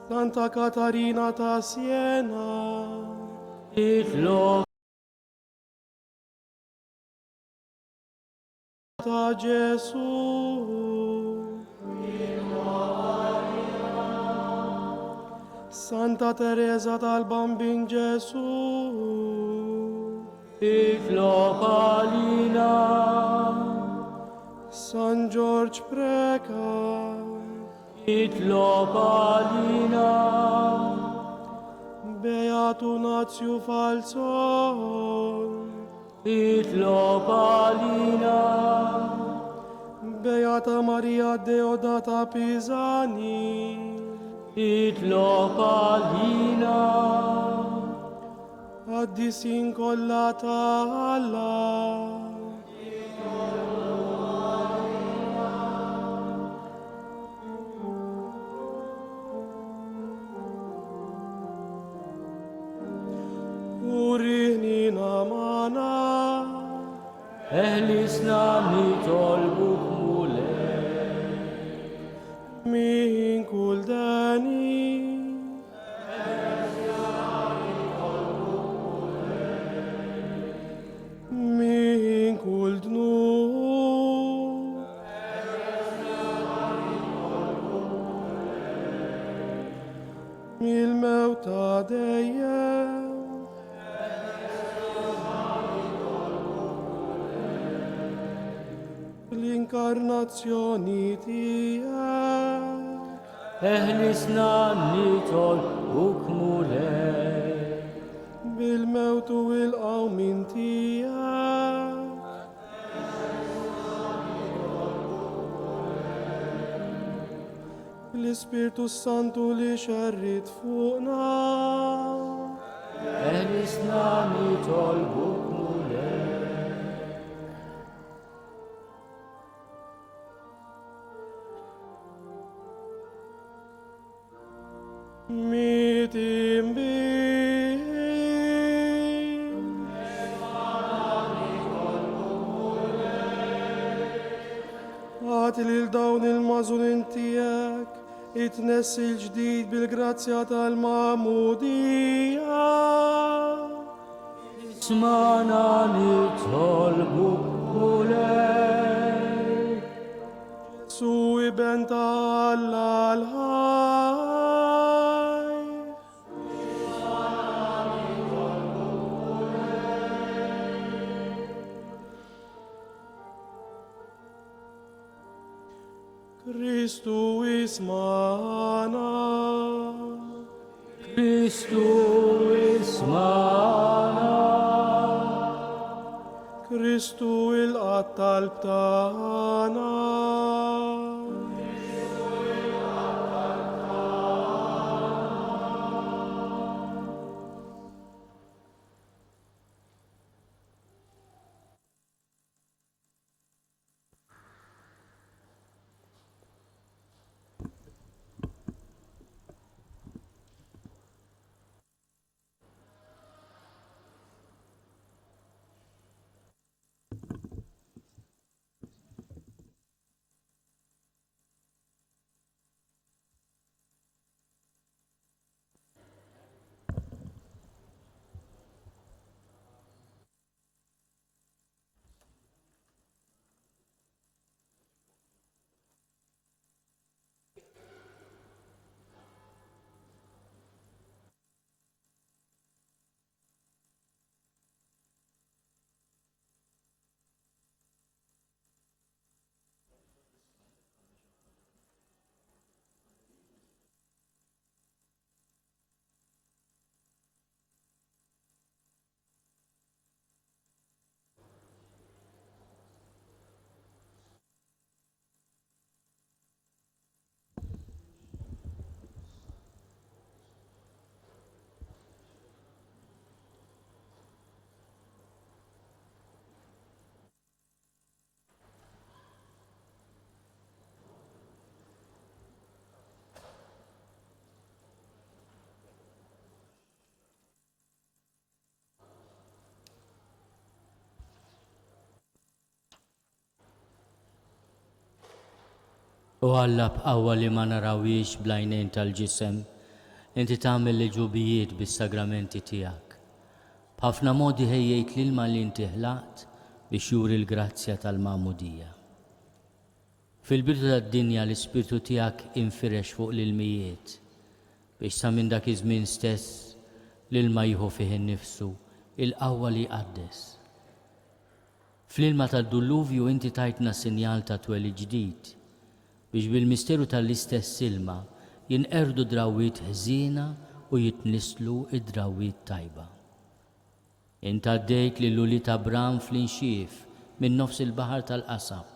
Santa Katarina ta' Siena. Itlob ta' Ġesu. Santa Teresa tal-Bambin Ġesu. Itlob għalina. San Ġorġ Preca. Itlob għalina. Beatu Nazju Falzon. Itlob għalina. Beata Maria Deodata Pisani. Itlob għalina. Qaddisin kollha ta' Alla. Urini magħna. Eħlisna nitolbuk Mulej. Min kull deni. Min kull dnub. Mill-mewt ta' dejjem. L-inkarnazzjoni tiegħek. Eħlisna nitolbuk Mulej. Bil-mewt u l-qawmien tiegħek. L-Ispirtu Santu li xerrid fuqna. Eħlisna nitolbuk Mulej. Mitin bih. Agħti lil dawn il-magħżulin tiegħek it-tnessil ġdid bil-grazzja tal-magħmudija. Ismagħna nitolbuk Mulej. Ġesù Iben ta' Alla l-ħaj. Kristu ismagħna. Kristu ismagħna. Kristu ilqa' t-talb tagħna. O Alla b'qawwa li ma narawhiex bl-għajnejn tal-ġisem, inti tagħmel l-għeġubijiet bis-sagramenti tiegħek. B'ħafna modi ħejjejt l-ilma li inti ħlaqt biex juri l-grazzja tal-magħmudija. Fil-bidu tad-dinja l-Ispirtu tiegħek infirex fuq l-ilmijiet, biex sa minn dak iż-żmien stess l-ilma jieħu fih innifsu l-qawwa li jqaddes. Fl-ilma tad-dulluvju inti tajtna sinjal ta' twelid ġdid, biex bil-misteru ta' l-istess ilma jinqerdu drawwiet ħżiena u jitnisslu d-drawwiet tajba. Int għaddejt lil ulied Abram fl-inxief minn nofs il-baħar tal-qasab,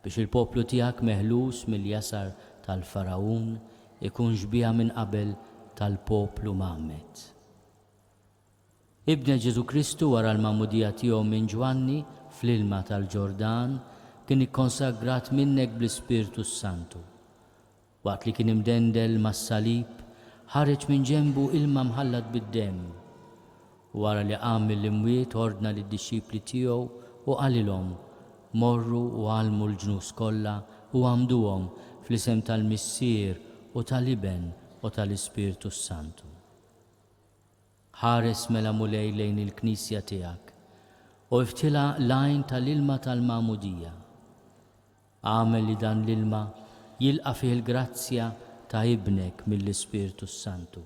biex il-poplu tiegħek meħlus mill-jasar tal-Faragħun ikun xbieha minn qabel tal-poplu mgħammed. Ibnek Ġesù Kristu wara l-magħmudija tiegħu minn Ġwanni fl-ilma tal-Ġordan kien ikkonsagrat minnek bl-Ispirtu s-Santu. Waqt li kien imdendel mas-salib, ħareġ minn ġenbu ilma mħallat bid-demm. U wara li qam mill-imwiet ordna lid-dixxipli tiegħu u qalilhom, Morru u għallmu l-ġnus kollha u għammduhom fl-isem tal-Missier u tal-Iben u tal-Ispirtu s-Santu. Ħares mela Mulej lejn il-Knisja tiegħek, u iftħilha l-għajn tal-ilma tal-magħmudija. Agħmel li dan l-ilma jilqa' fih il-grazzja ta' Ibnek mill-Ispirtu s-Santu,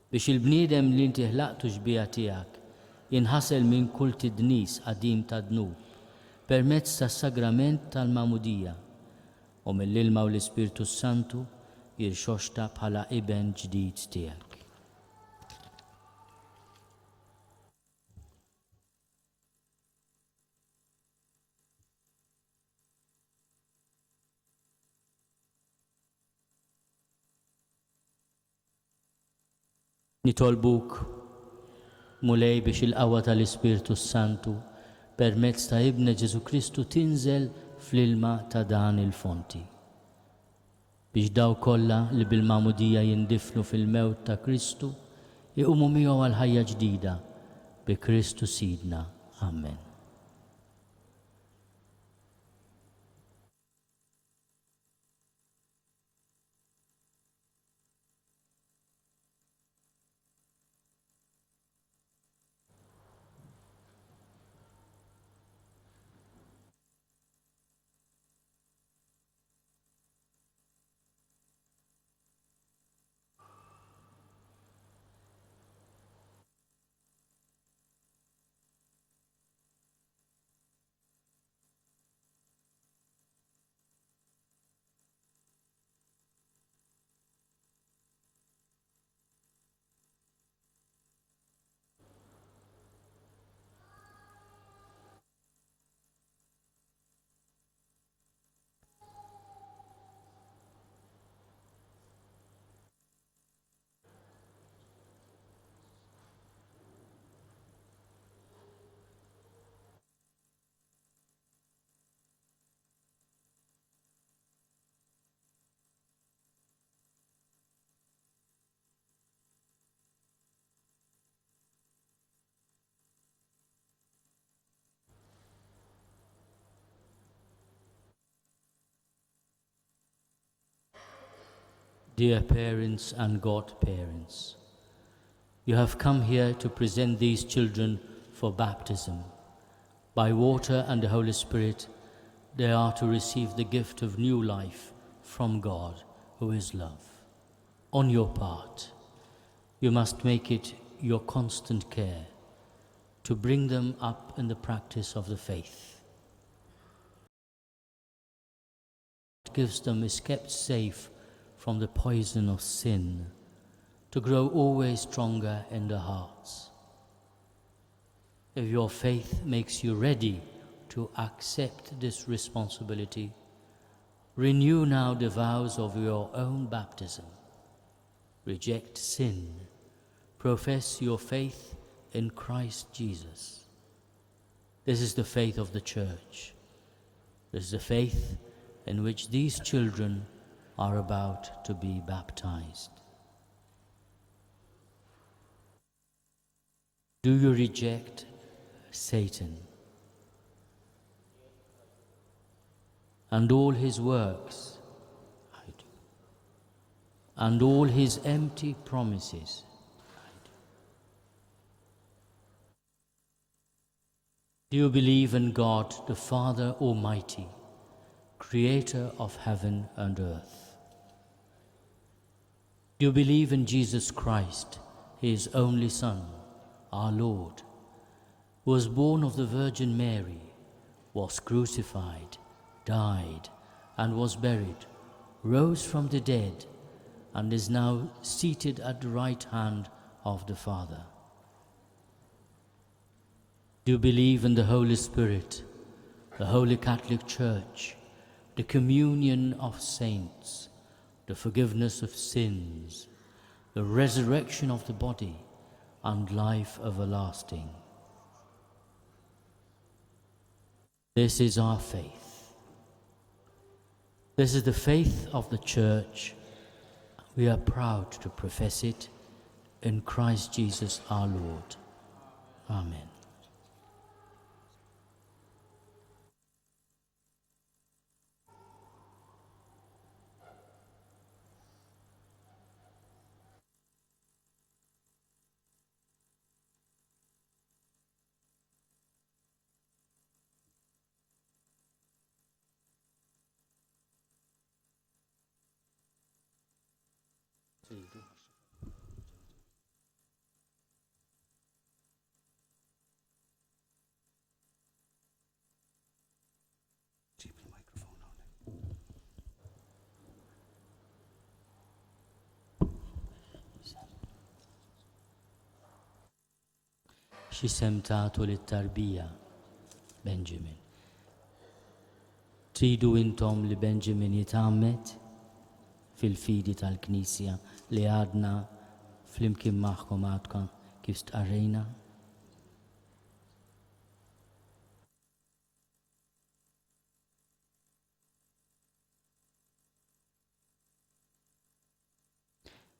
biex il-bniedem li inti ħlaqtu xbieha tiegħek jinħasel minn kull tidnis qadim ta' dnub permezz tas-sagrament tal-magħmudija, u mill-ilma u l-Ispirtu s-Santu jirxoxta bħala iben ġdid tiegħek. Nitolbuk, Mulej, biex il-qawwa tal-Ispirtu s-Santu, permezz ta' Ibnek Ġesù Kristu tinżel fl-ilma ta' dan il-fonti. Biex dawk kollha li bil-magħmudija jindifnu fil-mewt ta' Kristu jqumu miegħu għal ħajja ġdida, bi Kristu Sidna. Amen. Dear parents and godparents, you have come here to present these children for baptism. By water and the Holy Spirit, they are to receive the gift of new life from God, who is love. On your part, you must make it your constant care to bring them up in the practice of the faith. Gives them is kept safe from the poison of sin, to grow always stronger in their hearts. If your faith makes you ready to accept this responsibility, renew now the vows of your own baptism. Reject sin. Profess your faith in Christ Jesus. This is the faith of the church. This is the faith in which these children are about to be baptized. Do you reject Satan and all his works? and all his empty promises. Do you believe in God, the Father Almighty, creator of heaven and earth? Do you believe in Jesus Christ, his only Son, our Lord, who was born of the Virgin Mary, was crucified, died, and was buried, rose from the dead, and is now seated at the right hand of the Father? Do you believe in the Holy Spirit, the Holy Catholic Church, the communion of saints, the forgiveness of sins, the resurrection of the body, and life everlasting? This is our faith. This is the faith of the Church. We are proud to profess it in Christ Jesus our Lord. Amen. X'isem tagħtu lit-tarbija? Benjamin. Tridu intom li Benjamin jitgħammed fil-fidi tal-Knisja li għadna flimkien magħkom għadka kif stqarrejna?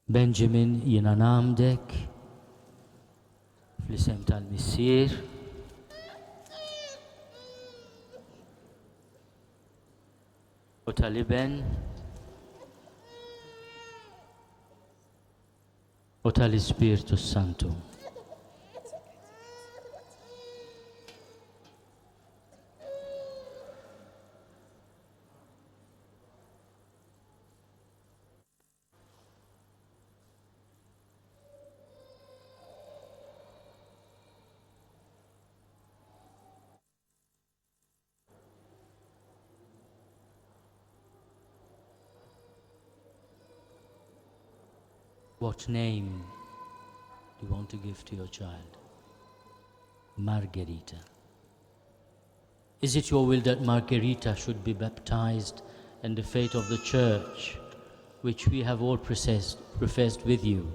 Benjamin, jiena ngħammdek fl-isem tal-Missier, u tal-Iben, u tal-Ispirtu s-Santu. What name do you want to give to your child? Margherita. Is it your will that Margherita should be baptized in the faith of the Church, which we have all professed, professed with you?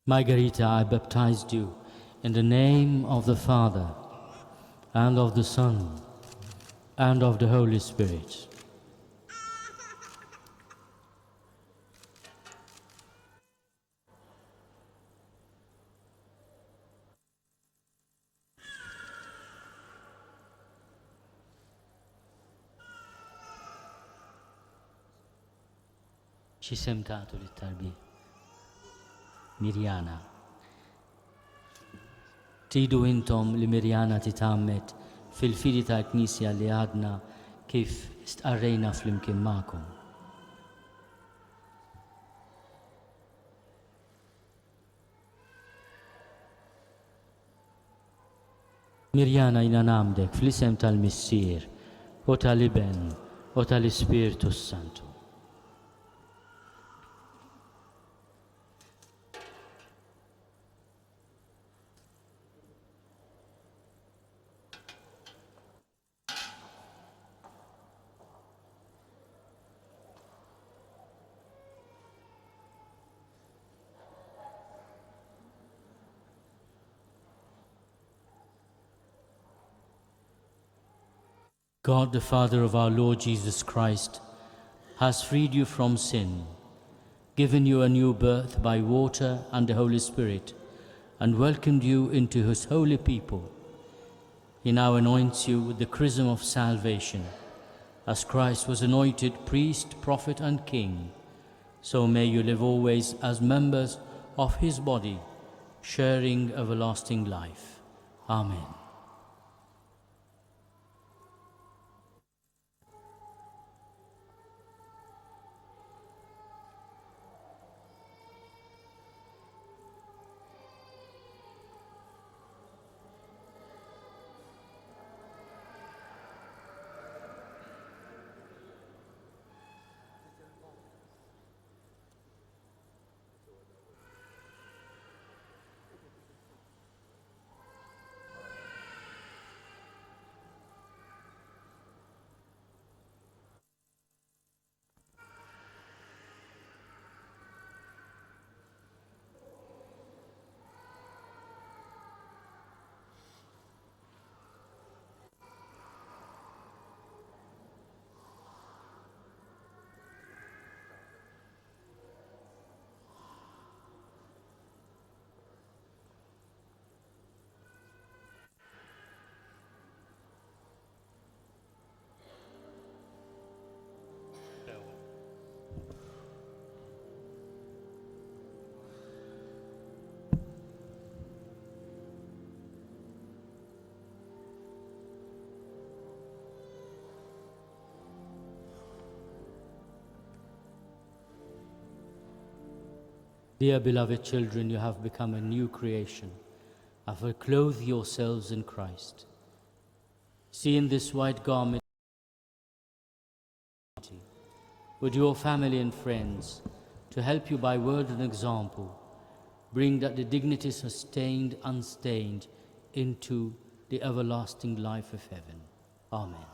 Margherita, I baptized you in the name of the Father, and of the Son, and of the Holy Spirit. X'isem tagħtu lit-tarbija? Mirjana. Tridu intom li Mirjana titgħammed fil-fidi tal-Knisja li għadna kif stqarrejna flimkien magħkom? Mirjana jiena ngħammdek fl-isem tal-Missier u tal-Iben u tal-Ispirtu s-Santu. God, the Father of our Lord Jesus Christ, has freed you from sin, given you a new birth by water and the Holy Spirit, and welcomed you into his holy people. He now anoints you with the chrism of salvation. As Christ was anointed priest, prophet, and king, so may you live always as members of his body, sharing everlasting life. Amen. Dear beloved children, you have become a new creation. Have clothed yourselves in Christ. See in this white garment with your family and friends to help you by word and example, bring that the dignity sustained unstained into the everlasting life of heaven. Amen.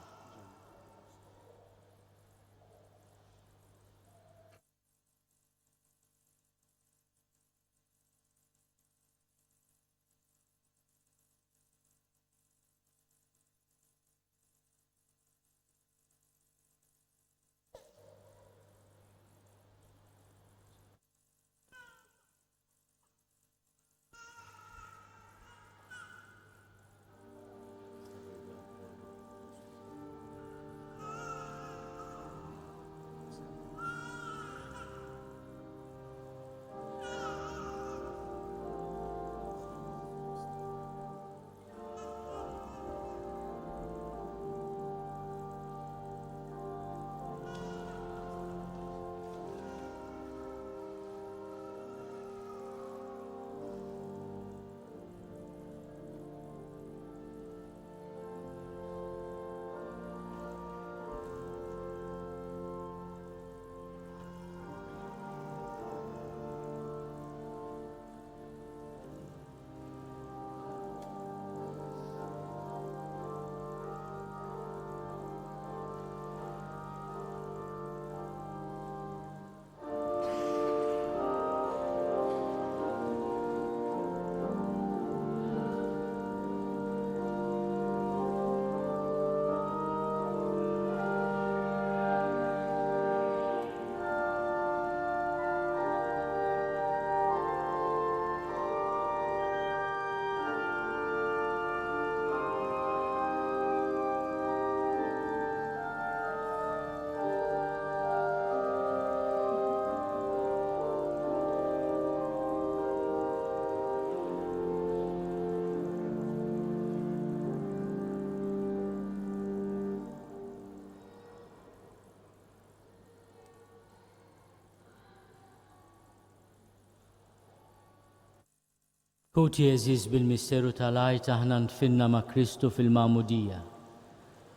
Ħuti għeżież bil-misteru tal-Għid aħna ndfinna ma' Kristu fil-Magħmudija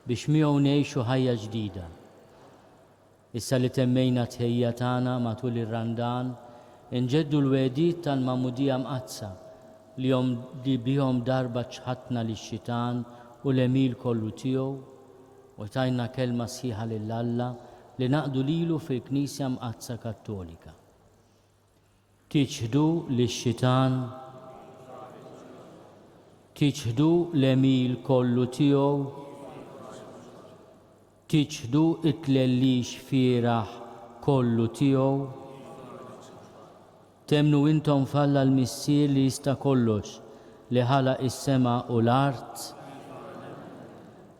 biex miegħu ngħixu ħajja ġdida. Issa li temmejna t-tħejjija tagħna matul ir-Randan, inġeddu l-wegħdiet tal-Magħmudija Mqaddsa li li bihom darba ċħadtna lix-xitan u l-għemil kollu tiegħu u tajna kelma sħiħa lil Alla li naqdu lilu fil-Knisja Mqaddsa Kattolika. Tiċħdu lix-xitan? Tiċħdu l-għemil kollu tiegħu? Tiċħdu t-tlellix fieragħ kollu tiegħu? Temmnu intom f'Alla l-Missier li jista' kollox, li ħalaq is-sema u l-art?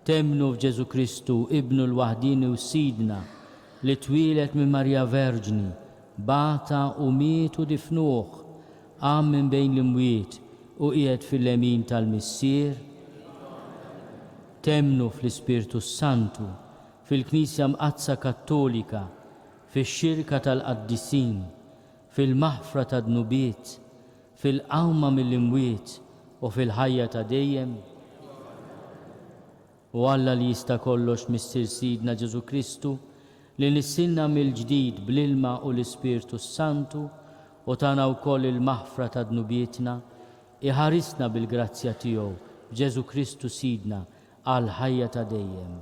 Temmnu f'Ġesù Kristu, Ibnu l-waħdieni u Sidna, li twieled minn Marija Verġni, bata u miet u difnuh, qam minn bejn l-imwiet u qiegħed fil-lemin tal-Missier? Temmnu fl-Ispirtu s-Santu, fil-Knisja Mqaddsa Kattolika, fix-xirka tal-qaddisin, fil-maħfra tad-dnubiet, fil-qawma mill-imwiet u fil-ħajja ta' dejjem? U Alla li jista' kollox Missier Sidna Ġesù Kristu, li nissilna mill-ġdid bl-ilma u l-Ispirtu s-Santu u tana wkoll il-maħfra ta' dnubietna, iħarisna bil-grazzja tiegħu f'Ġesù Kristu Sidna għall-ħajja ta' dejjem.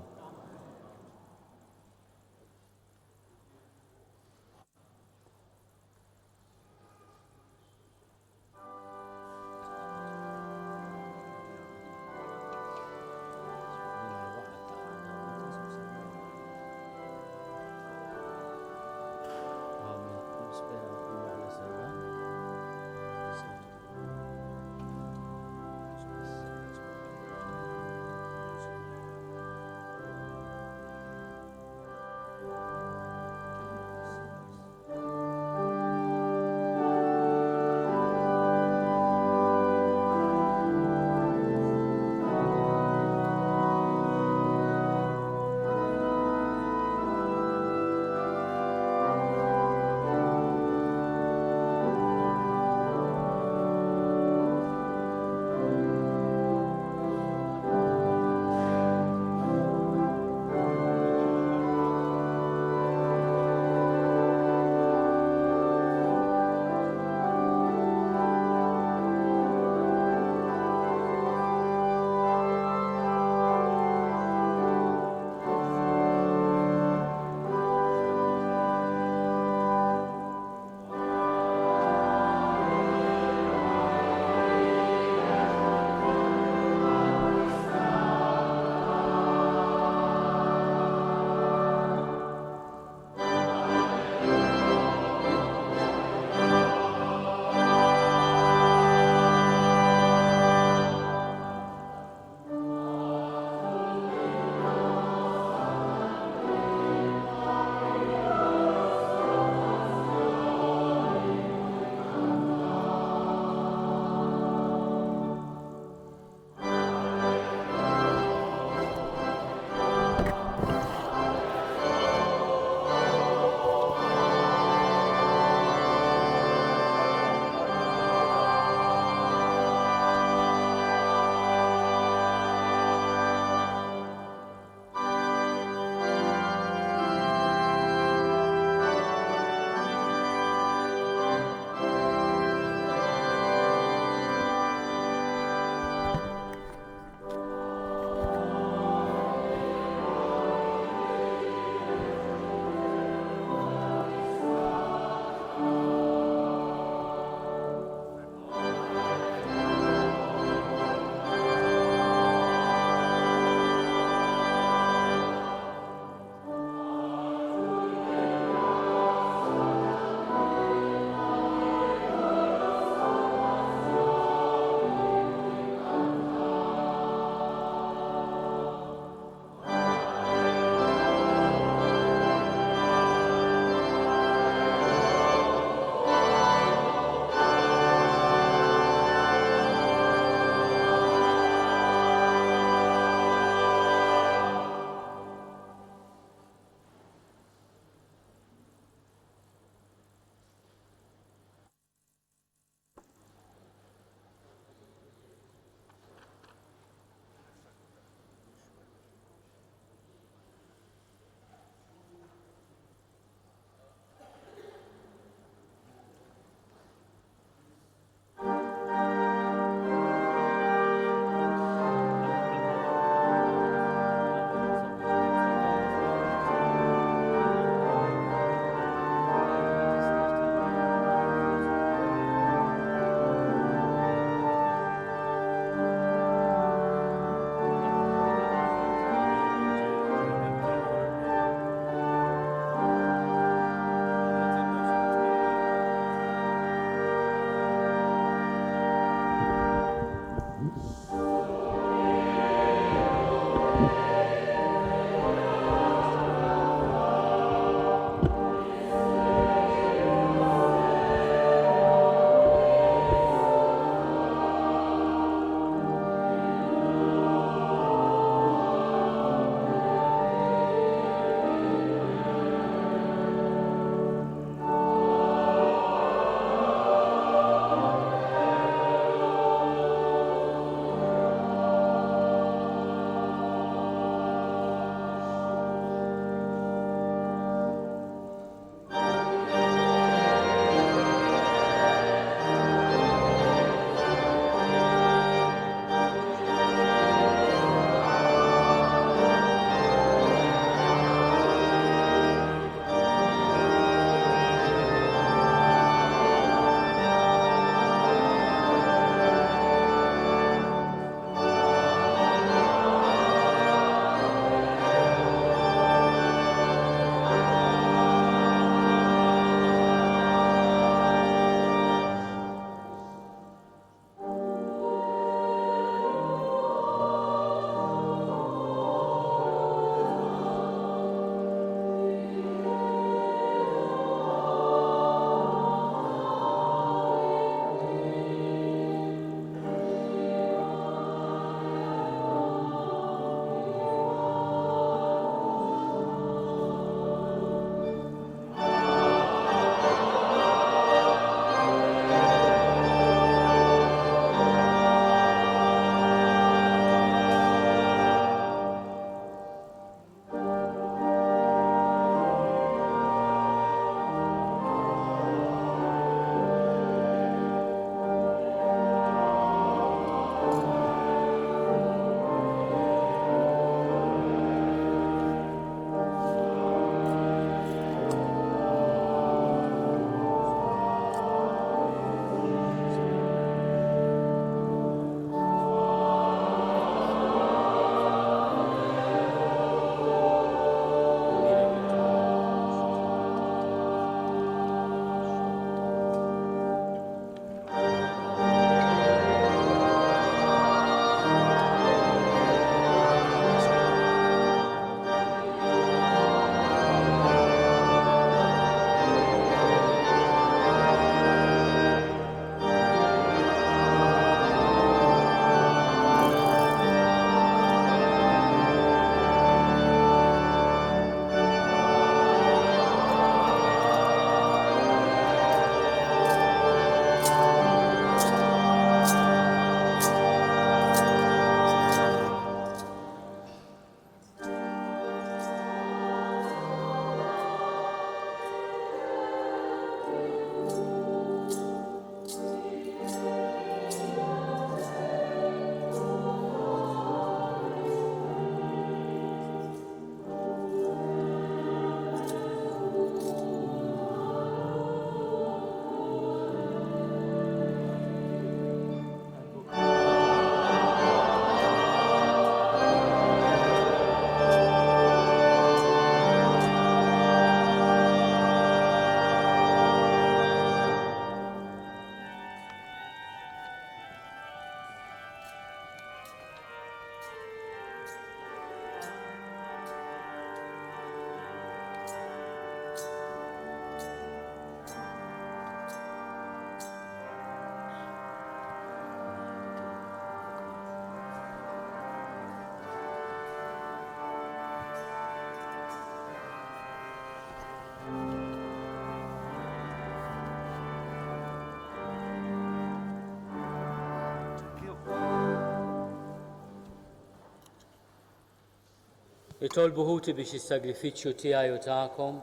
Itolbu ħuti biex is-sagrifiċċju tiegħi u tagħkom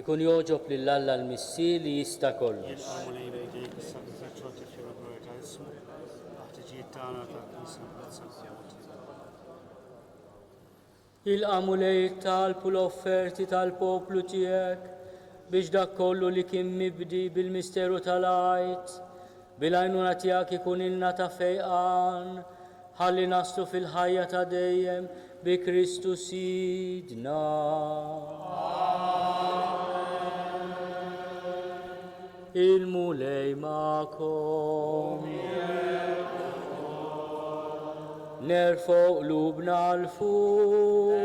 ikun jogħġob lil Alla l-Missier li jista' kollox. Jilqa' l-Mulej b'idejk is-sagrifiċċju għat-tifħir u l-glorja ta' ismu, għall-ħtiġijiet tagħna u tal-Knisja Mqaddsa tiegħu. Ilqa' Mulej it-talb u l-offerti tal-poplu tiegħek biex dak kollu li kien mibdi bil-misteru tal-Għid, bil-għajnuna tiegħek ikunilna ta' fejqan Ħalli naslu fil-ħajja ta' dejjem bi Kristu Sidna. Il-Mulej magħkom. Nerfgħu qlubna 'l fuq.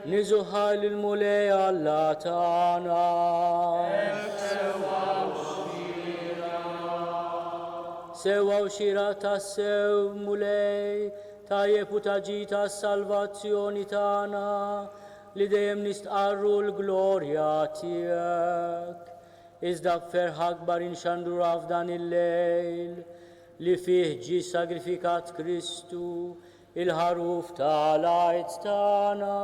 Niżu ħaj lill-Mulej Alla tagħna. Sewwa u xieraq tassew, Mulej, tajjeb u ta' ġid għas-salvazzjoni tagħna, li dejjem nistqarru l-glorja tiegħek. Iżda b'ferħ akbar inxandruha f'dan il-lejl, li fih ġie sagrifikat Kristu, il-Ħaruf ta' l-Għid tagħna.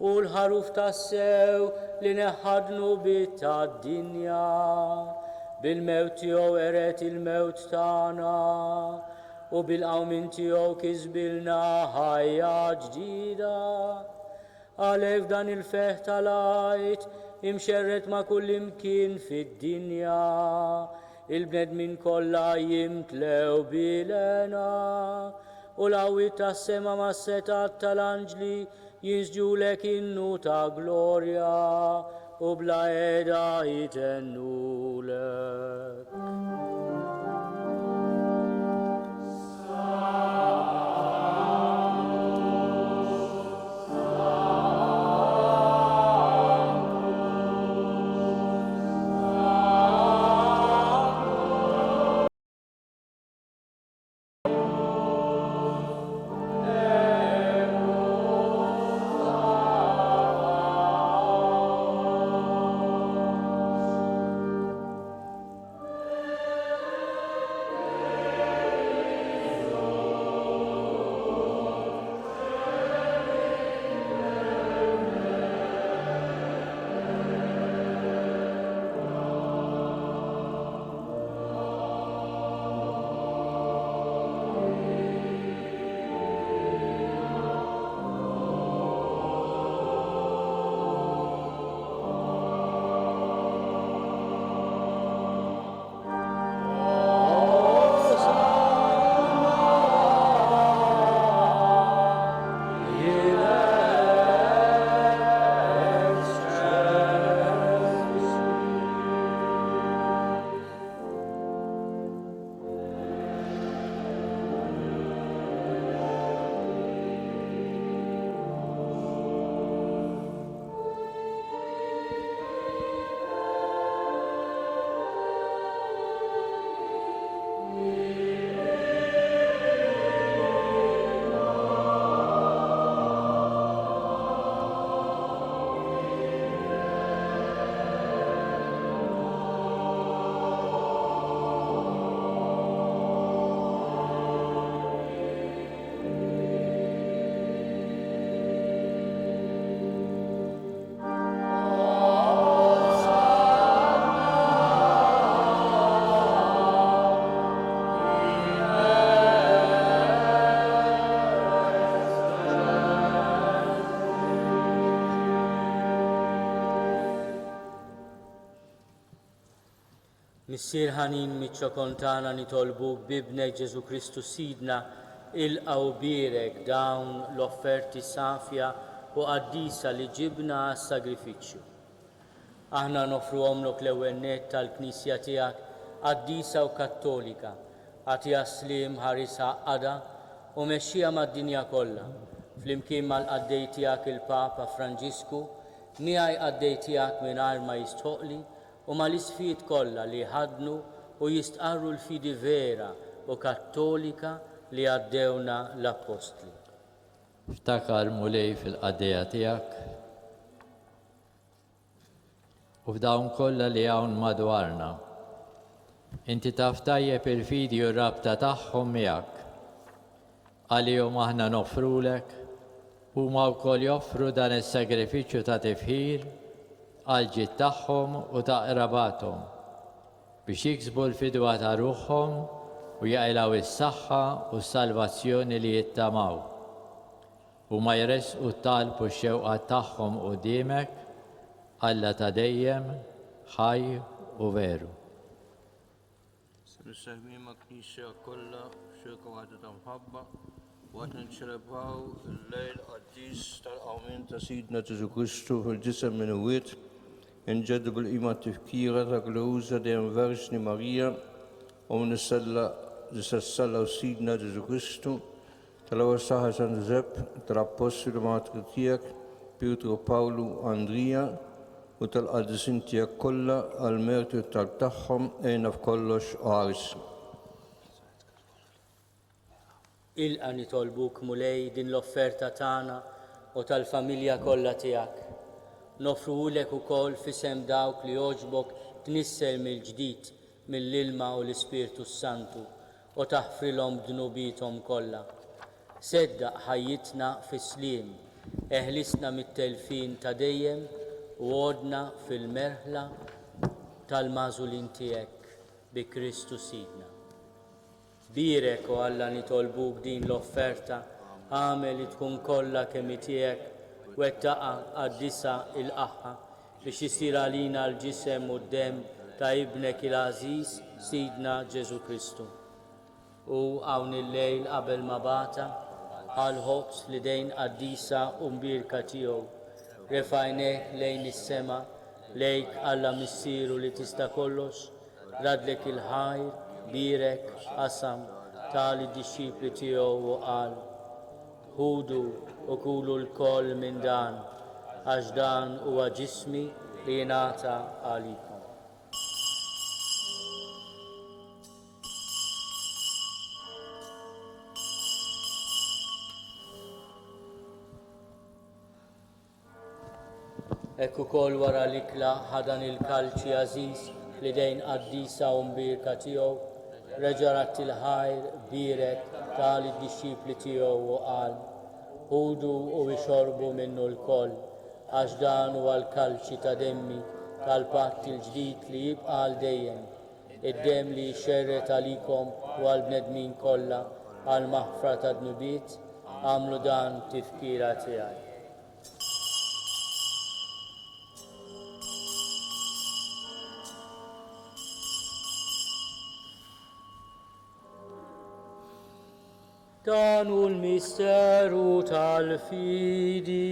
Hu l-Ħaruf tassew li neħħa d-dnubiet tad-dinja. Bil-mewt tiegħu qered il-mewt tagħna, u bil-qawmien tiegħu kisbilna ħajja ġdida. Għalhekk f'dan il-ferħ tal-Għid, imxerred ma' kullimkien fid-dinja, Il-bnedmin kollha jimtlew bil-hena, u l-qawwiet tas-sema mas-setgħat tal-anġli jinsġulek innu ta' glorja u bla heda jtennulek. Missier ħanin miċ-ċokon tagħna nitolbuk b'Ibnek Ġesù Kristu Sidna, ilqa' u bierek dawn l-offerti safja u qaddisa li ġibna għas-sagrifiċċju. Aħna noffruhomlok l-ewwel nett għall-Knisja tiegħek qaddisa u kattolika, agħtiha s-sliem, ħarisha, għaqqadha u mexxiha mad-dinja kollha, flimkien mal-qaddej tiegħek il-Papa Franġisku, miegħi qaddej tiegħek mingħajr ma jistħoqqli u mal-isqfijiet kollha li jħaddnu u jistqarru l-fidi vera u kattolika li għaddewna l-Appostli. Ftakar, Mulej, fil-qaddejja tiegħek u f'dawn kollha li hawn madwarna. Inti taf tajjeb il-fidi u r-rabta tagħhom miegħek. Għalihom aħna noffrulek, huma wkoll joffru dan is-sagrifiċċju ta' tifħir għall-ġid tagħhom u ta' qrabathom, biex jiksbu l-fidwa ta' ruħhom u jaqilgħu s-saħħa u s-salvazzjoni li jittamaw. Huma jressqu t-talb u x-xewqat tagħhom quddiemek, Alla ta' dejjem, ħaj u veru. Missehmin ma' Knisja kollha f'xirka waħda ta' mħabba waqt li niċċelebraw il-lejl qaddis tal-qawmien ta' Sidna Ġesù Kristu fil-ġisem minn imwiet, inġeddu bil-qima t-tifkira ta' Glorjuża dejjem Verġni Marija, Omm l-istess Alla u Sidna Ġesù Kristu, Tal-ewwel saħħa San Ġużepp, tal-Appostli Martri tiegħek, Pietru, Pawlu u Andrija, u tal-qaddisin tiegħek kollha, għall-merti u t-talb tagħhom, għinna f'kollox u ħarisna. Ilqa' nitolbuk, Mulej, din l-offerta tagħna u tal-familja kollha tiegħek. Noffruhulek ukoll f'isem dawk li għoġbok tnissel mill-ġdid mill-ilma u l-Ispirtu s-Santu u taħfrilhom dnubiethom kollha. Seddaq ħajjitna fis-sliem, eħlisna mit-telfien ta' dejjem u għodna fil-merħla tal-magħżulin tiegħek bi Kristu Sidna. Bierek, o Alla nitolbuk din l-offerta, agħmel li tkun kollha kemm hi tiegħek, wettaqha, qaddisha, ilqagħha, biex isir għalina l-ġisem u d-demm ta' Ibnek il-għażiż, Sidna Ġesù Kristu. Hu hawn il-lejl qabel ma bata, ħa l-ħobż fl-idejn qaddisa u mbierka tiegħu, refa' għajnejh lejn is-sema, lejk Alla Missieru li tista' kollox, Raddlek il-ħajr, bierek, qasam, ta lid-dixxipli tiegħu u qal, Ħudu u kulu lkoll minn dan, għax dan huwa ġismi li jingħata għalikom. Hekk ukoll wara l-ikla ħa dan il-kalċi għażiż fl-idejn qaddisa u mbierka tiegħu, reġa' radd il-ħajr, bierek, ta lid-dixxipli tiegħu u qal, Ħudu u ixorbu minnu lkoll, għax dan huwa l-kalċi ta' demmi, tal-patt il-ġdid li jibqa' għal dejjem, id-demm li jixxerred għalikom u għall-bnedmin kollha għall-maħfra tad-dnubiet, agħmlu dan b'tifkira tiegħi. Dan hu l-misteru tal-fidi.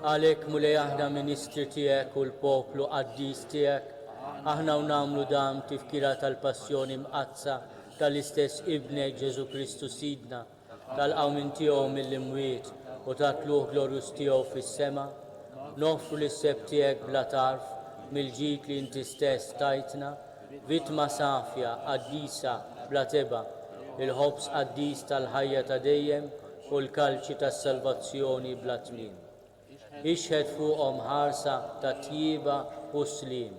Għalhekk, Mulej, aħna ministri tiegħek u l-poplu qaddis tiegħek, aħna u nagħmlu dan b'tifkira tal-passjoni mqaddsa tal-istess Ibnek Ġesù Kristu Sidna, tal-qawmien tiegħu mill-imwiet u tat-tlugħ glorjuż tiegħu fis-sema, noffru lis-Sebħ tiegħek bla tarf mill-ġid li inti stess tajtna, vittma safja, qaddisa, bla tebgħa, il-ħobż qaddis tal-ħajja ta' dejjem u l-kalċi tas-salvazzjoni bla tmiem. Ixħet fuqhom ħarsa ta' tjieba u sliem.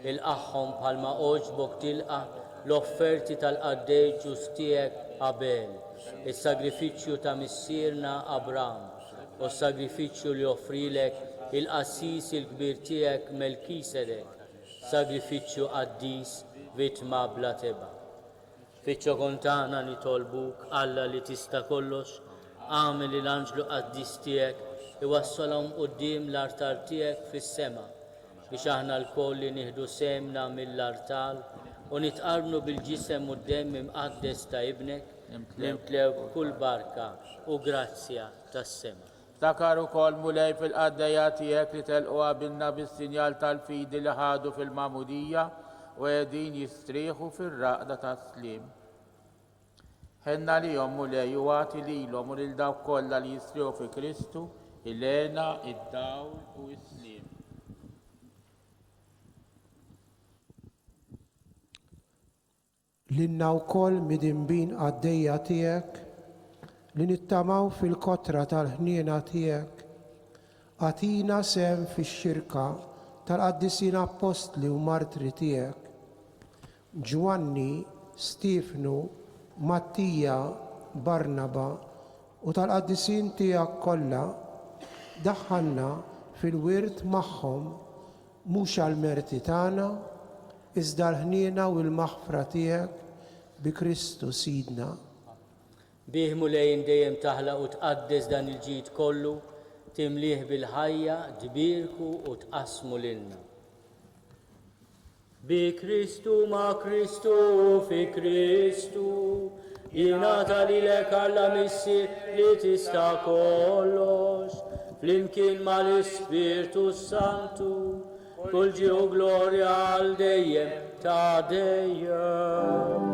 Ilqagħhom bħalma għoġbok tilqa' l-offerti tal-qaddej ġust tiegħek Abel, is-sagrifiċċju ta' missierna Abram, u s-sagrifiċċju li offrielek il-qassis il-kbir tiegħek Melkisedek, sagrifiċċju qaddis, vittma bla tebgħa. Fiċ-ċokon tagħna nitolbuk, Alla li tista' kollox, agħmel li l-anġlu qaddis tiegħek iwassalhom quddiem l-artal tiegħek fis-sema, biex aħna lkoll li nieħdu sehemna mill-artal u nitqarbnu bil-ġisem u d-demm imqaddes ta' Ibnek, nimtlew b'kull barka u grazzja tas-sema. Ftakar ukoll, Mulej, fil-qaddejja tiegħek li telqu qabilna bis-sinjal tal-fidi li ħadu fil-magħmudija u qegħdin jistrieħu fir-raqda tas-sliem. Ħenn għalihom, Mulej, u agħti lilhom u lil dawk kollha li jistrieħu fi Kristu il-hena, id-dawl u s-sliem. Lilna wkoll midinbin qaddejja tiegħek, li nittamaw fil-kotra tal-ħniena tiegħek, agħtina sehem fix-xirka tal-qaddisin appostli u martri tiegħek, Ġwanni, Stiefnu, Mattija, Barnaba, u tal-qaddisin tiegħek kollha, daħħalna fil-wirt magħhom, mhux għall-merti tagħna, iżda għall-ħniena u l-maħfra tiegħek, bi Kristu Sidna. Bih, Mulej, int dejjem taħlaq u tqaddes dan il-ġid kollu, timlieh bil-ħajja, tbierku u tqassmu lilna. Bi Kristu, ma' Kristu u fi Kristu, jingħata lilek Alla Missier li tista' kollox, flimkien mal-Ispirtu s-Santu, kull ġieħ u glorja għal dejjem ta' dejjem.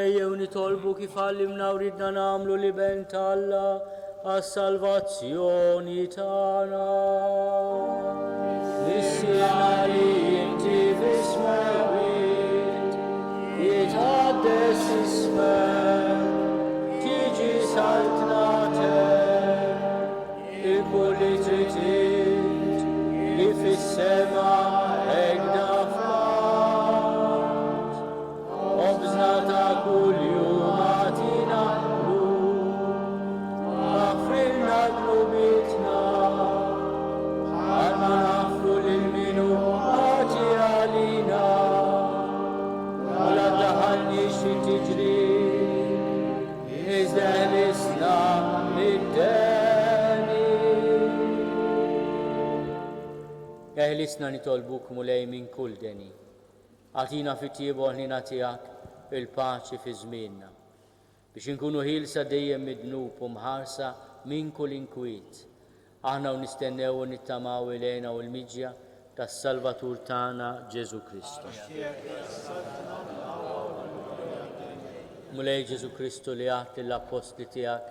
Ejjew nitolbu kif għallimna u ridna nagħmlu l-Iben t'Alla għas-salvazzjoni tagħna. Missierna li inti fis-smewwiet, jitqaddes ismek, tiġi saltnatek, ikun li trid int, kif fis-sema hekk fl-art. Ħobżna ta' kuljum agħtina llum. Aħfrilna dnubietna, bħalma naħfru lil min hu ħati għalina. U la ddaħħalniex fit-tiġrib, iżda eħlisna mid-deni. Eħlisna nitolbuk, Mulej, minn kull deni. Agħtina fit-tjieba u l-ħniena tiegħek il-paċi fi żmienna, biex inkunu ħielsa dejjem mid-dnub u mħarsa minn kull inkwiet, aħna u nistennew u nittamaw il-hena u l-miġja tas-Salvatur tagħna Ġesù Kristu. Mulej Ġesù Kristu li għedt lill-appostli tiegħek,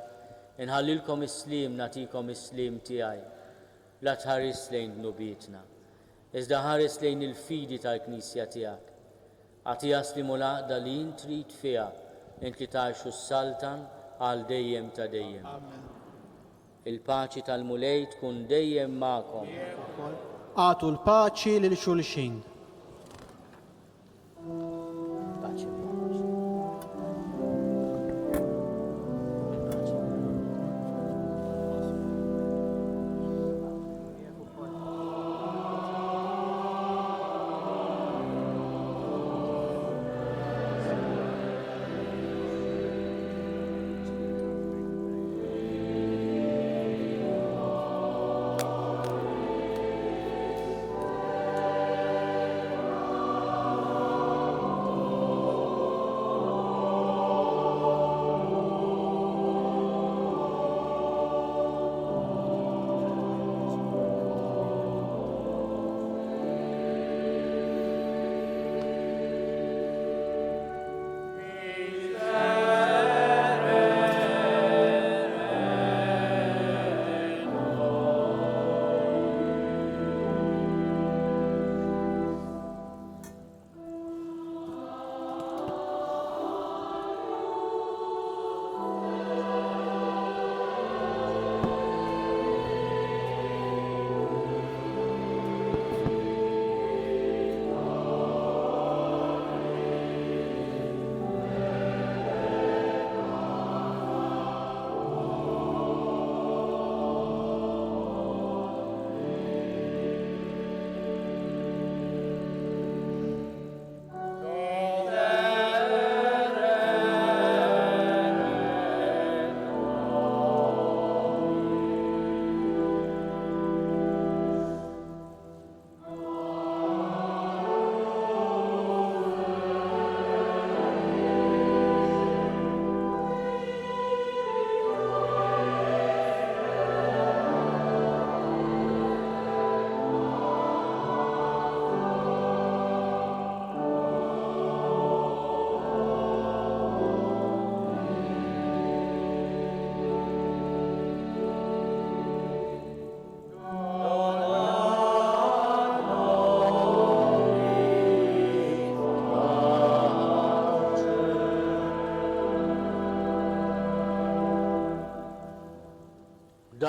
Inħallilkom is-sliem nagħtikom is-sliem tiegħi, la tħarisx lejn dnubietna, Iżda ħares lejn il-fidi tal-Knisja tiegħek. Agħtiha s-sliem u l-għaqda li int trid fiha, int li tgħix u ssaltan għal dejjem ta' dejjem. Il-paċi tal-Mulej tkun dejjem magħkom. Agħtu l-paċi lil xulxin.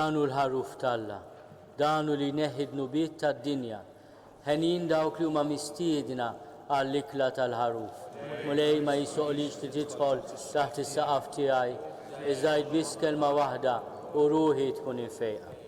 Dan hu l-Ħaruf t'Alla. Dan hu li jneħħi d-dnubiet tad-dinja. Henjin dawk li huma mistiedna għall-ikla tal-Ħaruf. Mulej, ma jisoqlix li tidħol taħt is-saqaf tiegħi, iżda għid biss kelma waħda u ruħi tkun imfejqa.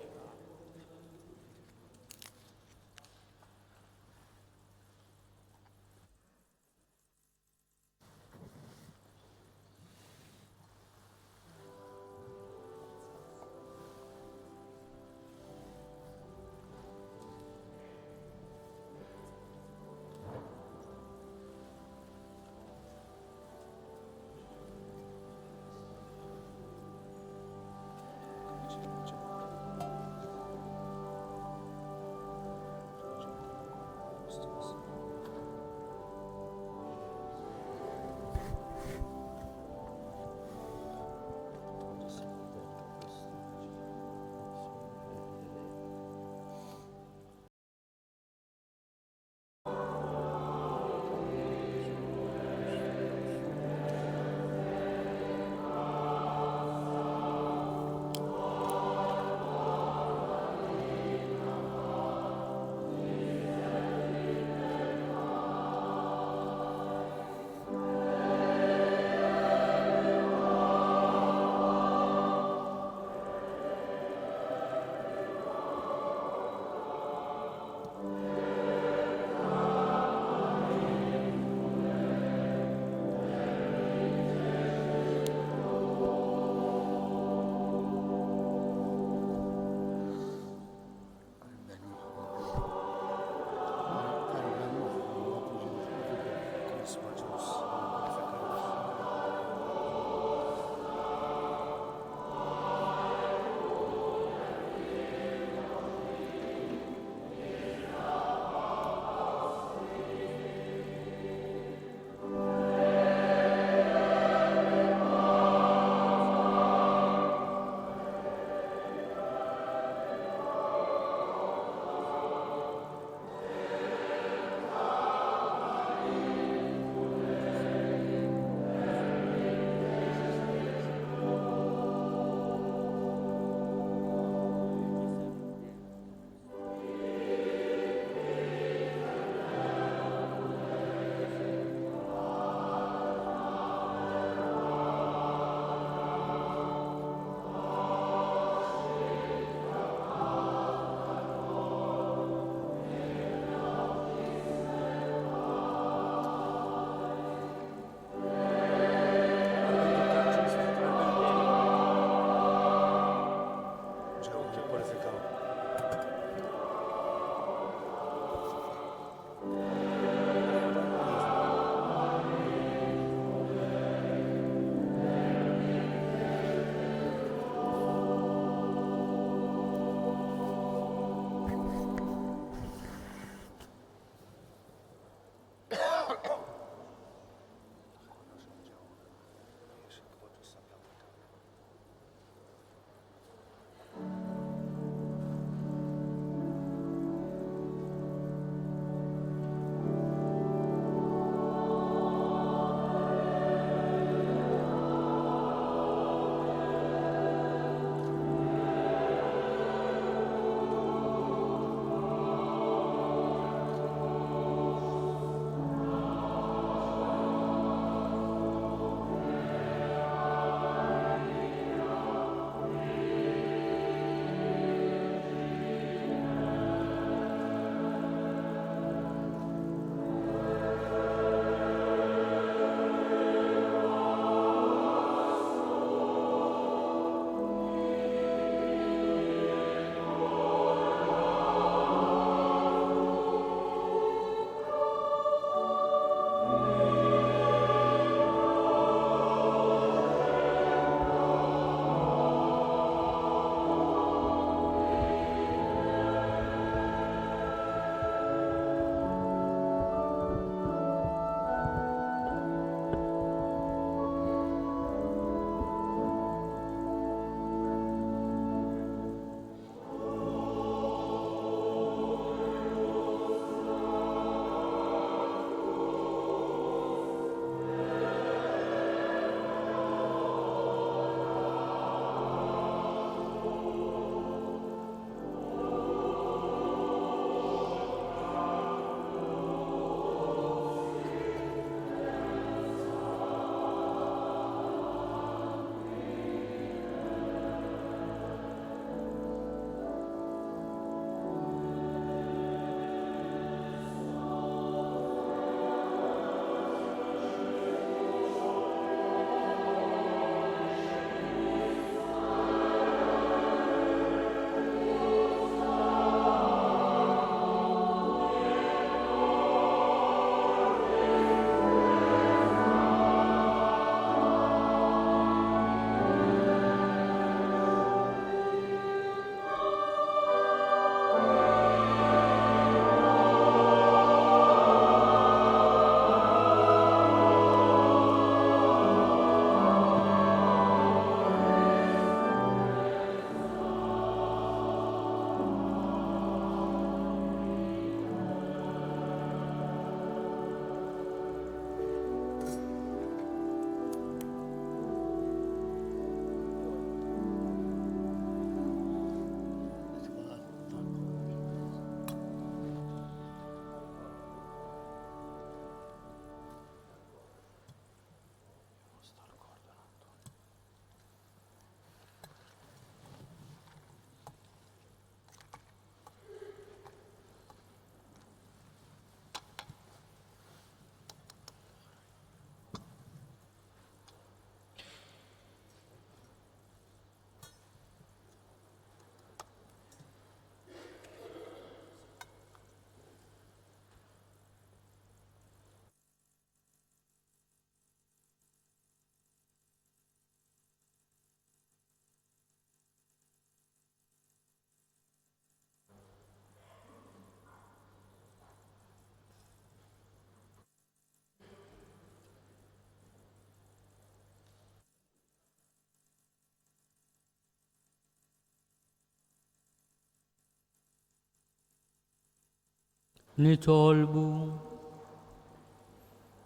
Nitolbu.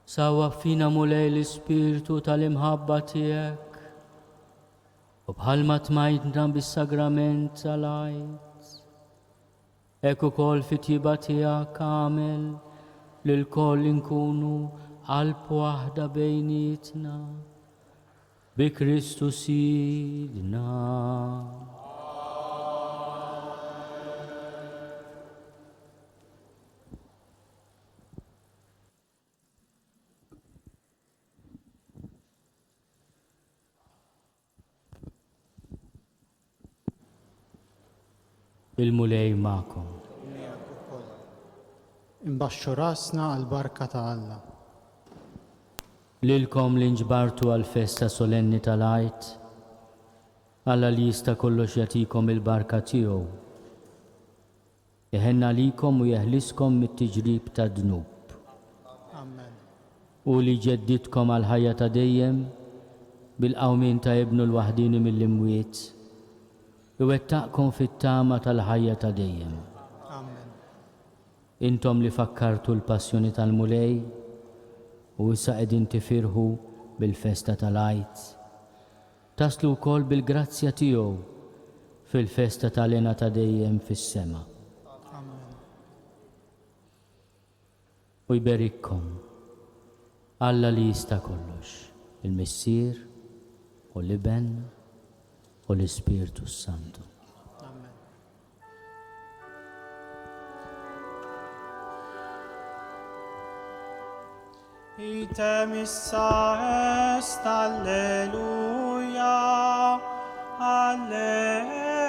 Sawwab fina Mulej l-ispirtu tal-imħabba tiegħek u bħalma tmajtna bis-sagrament tal-Għid, hekk ukoll fit-tjieba tiegħek agħmel li lkoll inkunu qalb waħda bejnietna bi Kristu Sidna. Il-Mulej magħkom. Miegħek ukoll. Inbaxxu rasna għall-barka ta' Alla. Lilkom li nġbartu għall-festa solenni tal-Għid, Alla li jista' kollox jagħtikom il-barka tiegħu. Iħenn għalikom u jeħliskom mit-tiġrib tad-dnub. Amen. Hu li jġeddidkom għall-ħajja ta' dejjem bil-qawmien ta' Ibnu l-waħdieni mill-imwiet, iwettaqkom fit-tama tal-ħajja ta' dejjem. Amen. Intom li fakkartu l-passjoni tal-Mulej u issa qegħdin tifirħu bil-festa tal-Għid, Taslu wkoll bil-grazzja tiegħu fil-festa tal-hena ta' dejjem fis-sema. Amen. U jberikkom Alla li jista' kollox, il-Missier u l-Iben u l-Ispirtu s-Santu. Amen. Item issa est, alleluia, alleluia.